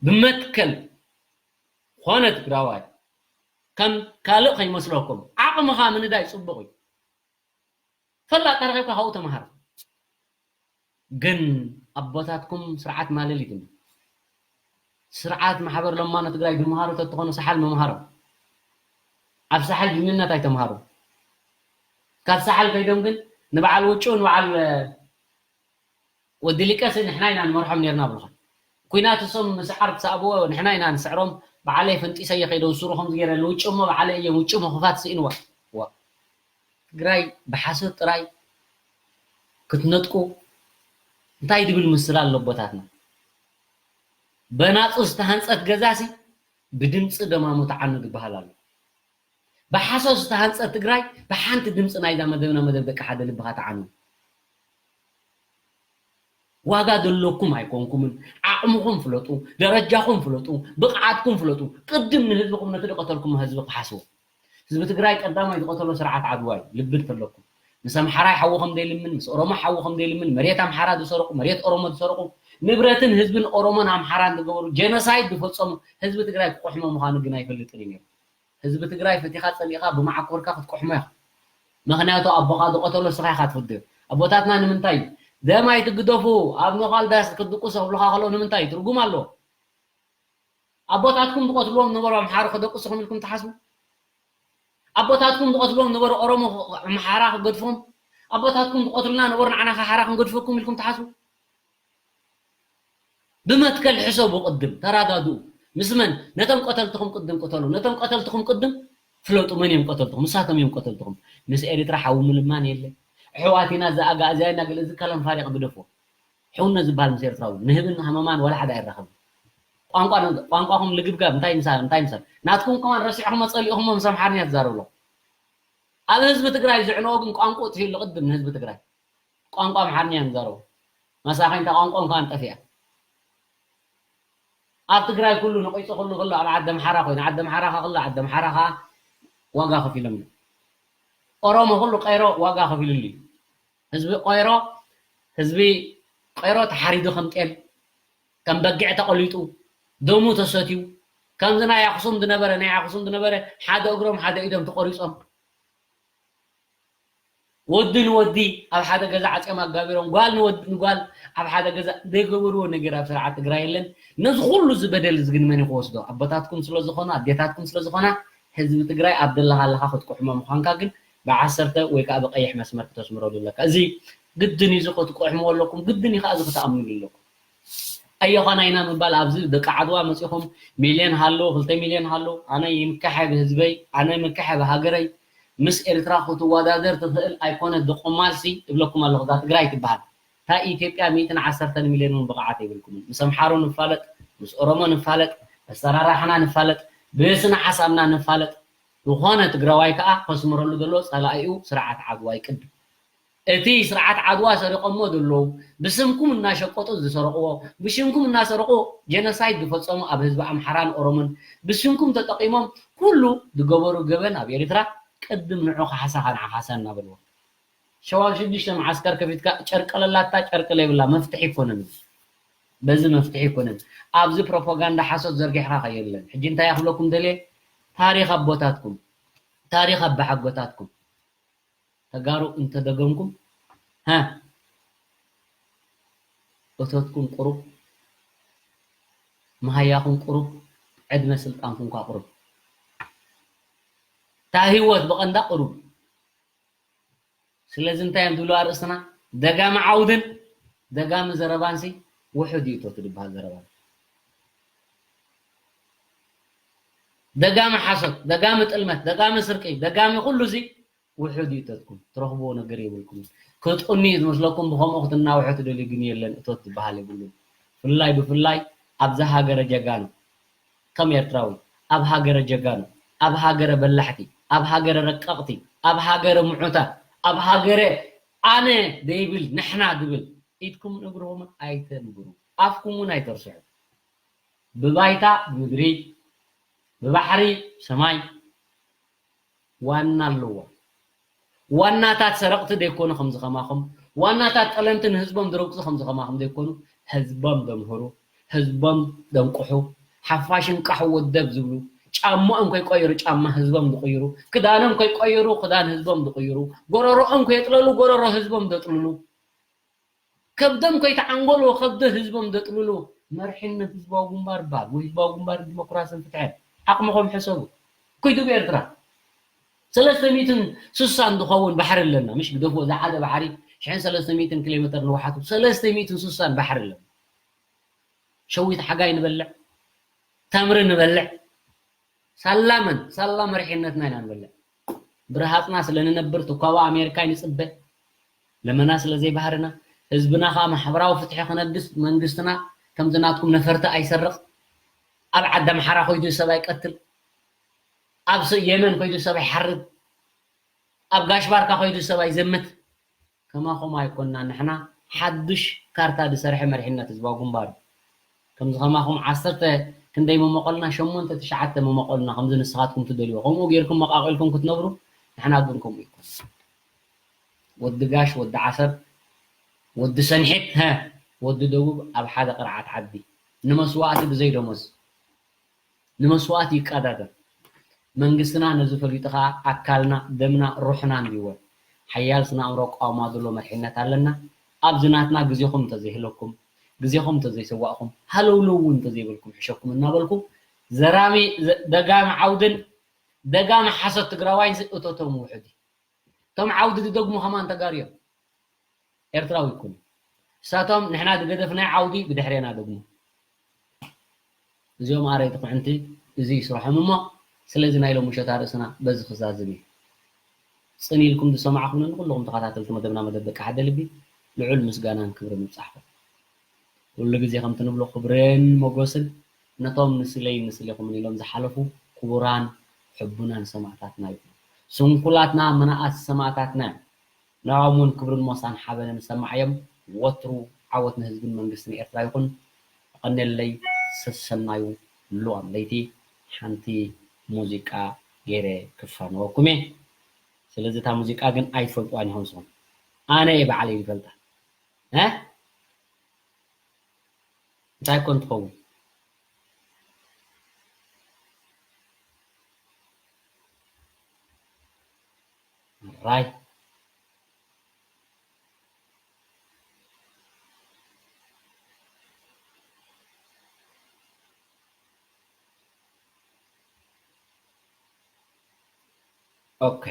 ብመትከል ኾነ ትግራዋይ ከም ካልእ ከይመስለኩም ዓቕምኻ ምንዳይ ፅቡቕ እዩ ፈላጥ ተረኺብካ ካብኡ ተምሃር ግን ኣቦታትኩም ስርዓት ማለሊት እንዲ ስርዓት ማሕበር ለማኖ ትግራይ ዝምሃሩ ተትኾኑ ሰሓል ምምሃሮም ኣብ ሰሓል ድንነት ኣይተምሃሩ ካብ ሰሓል ከይዶም ግን ንበዓል ውጭ ንበዓል ወዲ ሊቀስ ንሕና ኢና ንመርሖም ነርና ብልኻ ኩናት እሶም ምስዓር ክሰኣብዎ ንሕና ኢና ንስዕሮም በዓለይ ፈንጢሰ እየ ከይደ ውስሩ ከምዚ ገይረ ንውጭ እሞ በዓለይ እየ ውጭ ምኽፋት ስኢንዋ ዋ ትግራይ ብሓሶት ጥራይ ክትነጥቁ እንታይ ድብል ምስላ ኣሎ ኣቦታትና በናፁ ዝተሃንፀት ገዛሲ ብድምፂ ደማሙ ተዓኑ ዝበሃል ኣሎ ብሓሶት ዝተሃንፀት ትግራይ ብሓንቲ ድምፂ ናይዛ መደብና መደብ ደቂ ሓደ ልብኻ ተዓኑ ዋጋ ዘለኩም ኣይኮንኩምን ዓቕምኹም ፍለጡ ደረጃኹም ፍለጡ ብቕዓትኩም ፍለጡ ቅድም ንህዝብኹም ነቲ ዝቐተልኩም ህዝቢ ክሓስቡ ህዝቢ ትግራይ ቀዳማይ ዝቐተሎ ስርዓት ዓድዋ እዩ። ልቢ እንተለኩም፣ ምስ ኣምሓራይ ሓዉ ከም ዘይልምን፣ ምስ ኦሮሞ ሓዉ ከም ዘይልምን፣ መሬት ኣምሓራ ዝሰረቑ፣ መሬት ኦሮሞ ዝሰረቑ፣ ንብረትን ህዝብን ኦሮሞን ኣምሓራን ዝገበሩ ጀኖሳይድ ዝፈጸሙ ህዝቢ ትግራይ ክቆሕሞ ምዃኑ ግን ኣይፈልጥን እዩ ነይሩ። ህዝቢ ትግራይ ፈቲኻ ጸሊእኻ ብመዓኮርካ ክትቆሕሞ ኢኻ። ምኽንያቱ ኣቦኻ ዝቐተሎ ንስኻ ኢኻ ትፍድዮ። ኣቦታትና ንምንታይ እዩ ደም ኣይትግደፉ ኣብ ኖኻልዳስ ክትድቁስ ኣብሉኻ ከሎ ንምንታይ እዩ? ትርጉም ኣለዎ። ኣቦታትኩም ዝቐትልዎም ነበሩ ኣምሓሩ ከደቅስኹም ኢልኩም ትሓስቡ? ኣቦታትኩም ዝቐትልዎም ነበሩ ኦሮሞ ኣምሓራ ክገድፎም? ኣቦታትኩም ዝቐትሉና ነበሩ ንዓና ከሓራ ክንገድፈኩም ኢልኩም ትሓስቡ? ብመትከል ሕሰቡ፣ ቅድም ተራዳድኡ። ምስ መን? ነቶም ቀተልትኹም ቅድም ቅተሉ። ነቶም ቀተልትኹም ቅድም ፍለጡ። መን እዮም ቀተልትኹም? ንሳቶም እዮም ቀተልትኹም። ምስ ኤርትራ ሓዊ ምልማን የለ። ኣሕዋት ኢና፣ ዝኣጋእዝያ ኢና፣ ገለ እዚ ከለም ፋሪቕ ግደፍዎ። ሕውነት ዝበሃል ምስ ኤርትራዊ ንህብን ሃመማን ዋላ ሓደ ኣይራኸብን። ቋንቋ ቋንቋኹም ልግብጋብ እንታይ ምሳል እንታይ ምሳል ናትኩም ከማን ረሲዕኹም ጸሊእኹም ምስ ኣምሓርኛ ትዛረቡ ኣለኹም። ኣብ ህዝቢ ትግራይ ዝዕነዎ ግን ቋንቋ ጥፊኡ ኣሎ። ቅድም ንህዝቢ ትግራይ ቋንቋ ኣምሓርኛ እዮም ዝዛረቡ። መሳኺን እታ ቋንቋኦም ከማን ጠፊኣ። ኣብ ትግራይ ኩሉ ነቂፁ ኩሉ ኩሉ ኣብ ዓዲ ኣምሓራ ኮይኑ ዓዲ ኣምሓራ ከ ኩሉ ዓዲ ኣምሓራ ከ ዋጋ ከፊሎም እዮም። ኦሮሞ ኩሉ ቀይሮ ዋጋ ከፊሉሉ እዩ። ህዝቢ ቆይሮ ህዝቢ ቆይሮ ተሓሪዱ ከም ጤል ከም በጊዕ ተቐሊጡ ደሙ ተሰትዩ ከምዚ ናይ ኣኽሱም ዝነበረ ናይ ኣኽሱም ዝነበረ ሓደ እግሮም ሓደ ኢዶም ተቆሪጾም ወዲ ንወዲ ኣብ ሓደ ገዛ ዓፅዮም ኣጋቢሮም ጓል ንወዲ ንጓል ኣብ ሓደ ገዛ ዘይገበርዎ ነገር ኣብ ስርዓት ትግራይ የለን። ነዚ ኩሉ ዝበደል እዚ ግን መን እዩ ክወስዶ? ኣቦታትኩም ስለዝኾኑ ኣዴታትኩም ስለዝኾና ህዝቢ ትግራይ ኣብ ደለኻ ኣለኻ ክትቁሕሞ ምዃንካ ግን ብዓሰርተ ወይ ከዓ ብቀይሕ መስመር ክተስምረሉ ኣለካ። እዚ ግድን እዩ፣ እዚ ክትቁሕምዎ ኣለኩም፣ ግድን እዩ ከዓ እዚ ክትኣምኑሉ ኣለኩም። ኣየኾና ኢና ምባል ኣብዚ ደቂ ዓድዋ መፂኹም ሚልዮን ሃሎ ክልተ ሚልዮን ሃሎ ኣነ ይምከሐ ብህዝበይ ኣነ ይምከሐ ብሃገረይ ምስ ኤርትራ ክትወዳደር ትኽእል ኣይኮነት ድቁማልሲ እብለኩም ኣለኹ እዛ ትግራይ ትበሃል እታ ኢትዮጵያ ሚእትን ዓሰርተን ሚልዮን እውን ብቕዓት የብልኩምን ምስ ኣምሓሩ ንፋለጥ ምስ ኦሮሞ ንፋለጥ ኣሰራርሓና ንፋለጥ ብስነ ሓሳብና ንፋለጥ ዝኾነ ትግራዋይ ከዓ ከስምረሉ ዘሎ ፀላኢኡ ስርዓት ዓድዋ ይቅድም እቲ ስርዓት ዓድዋ ሰሪቆሞ ዘለዉ ብስምኩም እናሸቀጡ ዝሰረቅዎ ብሽምኩም እናሰረቁ ጀኖሳይድ ዝፈፀሙ ኣብ ህዝቢ ኣምሓራን ኦሮሞን ብሽምኩም ተጠቂሞም ኩሉ ዝገበሩ ገበን ኣብ ኤርትራ ቅድም ንዑ ካሕሳኻ ንዓኻሳ እናበልዎ ሸዋን ሽዱሽተ መዓስከር ከፊትካ ጨርቂ ለላታ ጨርቂ ለይብላ መፍትሒ ይኮነን በዚ መፍትሒ ይኮነን ኣብዚ ፕሮፓጋንዳ ሓሶት ዘርጊሕካ ከየለን ሕጂ እንታይ ክብለኩም ደልየ ታሪክ ኣቦታትኩም ታሪክ ኣባሓጎታትኩም ተጋሩ እንተደገምኩም ሃ እቶትኩም ቁሩብ መሃያኹም ቁሩብ ዕድመ ስልጣንኩም ኳ ቁሩብ እታ ህይወት ብቐንዳ ቁሩብ ስለዚ እንታይ እዮም ዝብሉ ኣርእስትና ደጋሚ ዓውድን ደጋሚ ዘረባንሲ ውሑድ እዩ እቶት ዝበሃል ዘረባ ደጋሚ ሓሶት ደጋሚ ጥልመት ደጋሚ ስርቂ ደጋሚ ኩሉ እዚ ውሑድ እዩ እቶትኩም ትረኽብዎ ነገር የብልኩም ክትቁኒ ዝመስለኩም ብከምኡ ክትናውሑ ትደልዩ ግን የለን እቶት ዝበሃል የብሉን ፍላይ ብፍላይ ኣብዛ ሃገረ ጀጋኑ ከም ኤርትራዊ ኣብ ሃገረ ጀጋኑ ኣብ ሃገረ በላሕቲ ኣብ ሃገረ ረቀቕቲ ኣብ ሃገረ ምዑታት ኣብ ሃገረ ኣነ ዘይብል ንሕና ዝብል ኢድኩም እግርኹም ኣይተንብሩ ኣፍኩም እውን ኣይተርስሑ ብባይታ ምድሪ ብባሕሪ ሰማይ ዋና ኣለዎ ዋናታት ሰረቕቲ ዘይኮኑ ከምዚ ከማኹም ዋናታት ጠለምቲ ንህዝቦም ዝረግፁ ከምዚ ከማኹም ዘይኮኑ ህዝቦም ዘምህሩ ህዝቦም ዘንቅሑ ሓፋሽን ቃሑ ወደብ ዝብሉ ጫማኦም ከይቆየሩ ጫማ ህዝቦም ዝቕይሩ ክዳኖም ከይቆየሩ ክዳን ህዝቦም ዝቕይሩ ጎረሮኦም ከየጥለሉ ጎረሮ ህዝቦም ዘጥልሉ ከብዶም ከይተዓንጎሉ ከብዶ ህዝቦም ዘጥልሉ መርሒነት ህዝባዊ ግንባር ይበሃል ወይ ህዝባዊ ግንባር ዲሞክራስን ፍትሕን ዓቕምኹም ሕሰቡ ኩይዱ ብኤርትራ ሰለስተ ሚእትን ስሳን ዝኸውን ባሕሪ ኣለና ምሽ ግደፍዎ ዝዓደ ባሕሪ ሽሕን ሰለስተ ሚእትን ኪሎ ሜትር ንውሓቱ ሰለስተ ሚእትን ስሳን ባሕሪ ኣለና ሸዊት ሓጋይ ንበልዕ ተምሪ ንበልዕ ሳላ መን ሳላ መሪሕነትና ኢና ንበልዕ ብረሃፅና ስለ ንነብር ትኳቦ ኣሜሪካ ይንፅበ ለመና ስለ ዘይባህርና ህዝብና ከዓ ማሕበራዊ ፍትሒ ክነግስ መንግስትና ከምዚ ናትኩም ነፈርቲ ኣይሰርቕ ኣብ ዓዲ ኣምሓራ ኮይዱ ሰብ ኣይቀትል ኣብ የመን ኮይዱ ሰብ ኣይሓርድ ኣብ ጋሽ ባርካ ኮይዱ ሰብ ኣይዘምት ከማኹም ኣይኮንና ንሕና ሓዱሽ ካርታ ዝሰርሐ መሪሕነት ህዝባዊ ግንባር እዩ። ከምዚ ከማኹም ዓሰርተ ክንደይ መመቆልና? ሸሞንተ ትሽዓተ መመቆልና። ከምዚ ንስኻትኩም ትደልይዎ ከምኡ ጌርኩም መቃቂልኩም ክትነብሩ፣ ንሕና ግን ከምኡ ይኮን። ወዲ ጋሽ፣ ወዲ ዓሰብ፣ ወዲ ሰንሒት፣ ሀ፣ ወዲ ደቡብ ኣብ ሓደ ቅርዓት ዓዲ ንመስዋእቲ ብዘይ ደሞዝ ንመስዋእቲ ይቀዳደም። መንግስትና ነዚ ፈሊጡ ኸኣ ኣካልና፣ ደምና፣ ሩሕና እንዲወ ሓያል ስነ ኣእምሮ ቋውማ ዘሎ መሪሕነት ኣለና። ኣብዚ ናትና ግዜኹም እንተዘይህለኩም፣ ግዜኹም እንተዘይሰዋእኩም፣ ሃለውለው እውን እንተዘይበልኩም ሕሸኩም እናበልኩ ዘራሚ ዘ- ደጋሚ ዓውድን ደጋሚ ሓሶት ትግራዋይን እቶቶም ውሕድ እዩ። እቶም ዓውዲ ዝደግሙ ከማን ተጋሩ እዮም። ኤርትራዊ ይኩን። እሳቶም ንሕና ዝገደፍናዮ ዓውዲ ብድሕሬና ደግሞ። እዚኦም ኣረይቲ ኩዕንቲ እዚ እዩ ስርሖም እሞ ስለዚ ናይ ሎሚ ምሸት ኣርእስትና በዚ ክዛዝም እዩ። ጽን ኢልኩም ዝሰማዕኹምኒ ንኩልኹም ተኸታተልቲ መደብና መደብ ደቂ ሓደ ልቢ ልዑል ምስጋናን ክብርን ይብጻሕኩም። ኩሉ ግዜ ከምቲ ንብሎ ክብርን ሞጎስን ነቶም ንስለይ ንስሌኹምን ኢሎም ዝሓለፉ ክቡራን ሕቡናን ሰማእታትና ይኹኑ። ስንኩላትና መናእስ ሰማእታትና እዮም። ንዕኦም እውን ክብርን ሞሳን ሓበንን ይሰማዓዮም። ወትሩ ዓወት ንህዝብን መንግስትን ኤርትራ ይኹን። የቐንየለይ። ሰሰናዩ ሉዋም ለይቲ ሓንቲ ሙዚቃ ገይረ ክፋነወኩም እየ። ስለዚ እታ ሙዚቃ ግን ኣይትፈልጥዋን ኢኹም ንስኹም። ኣነ እየ ባዕለይ ዝፈልጣ። እ? እንታይ ኮን ትኸውን? ራይ ኦኬ።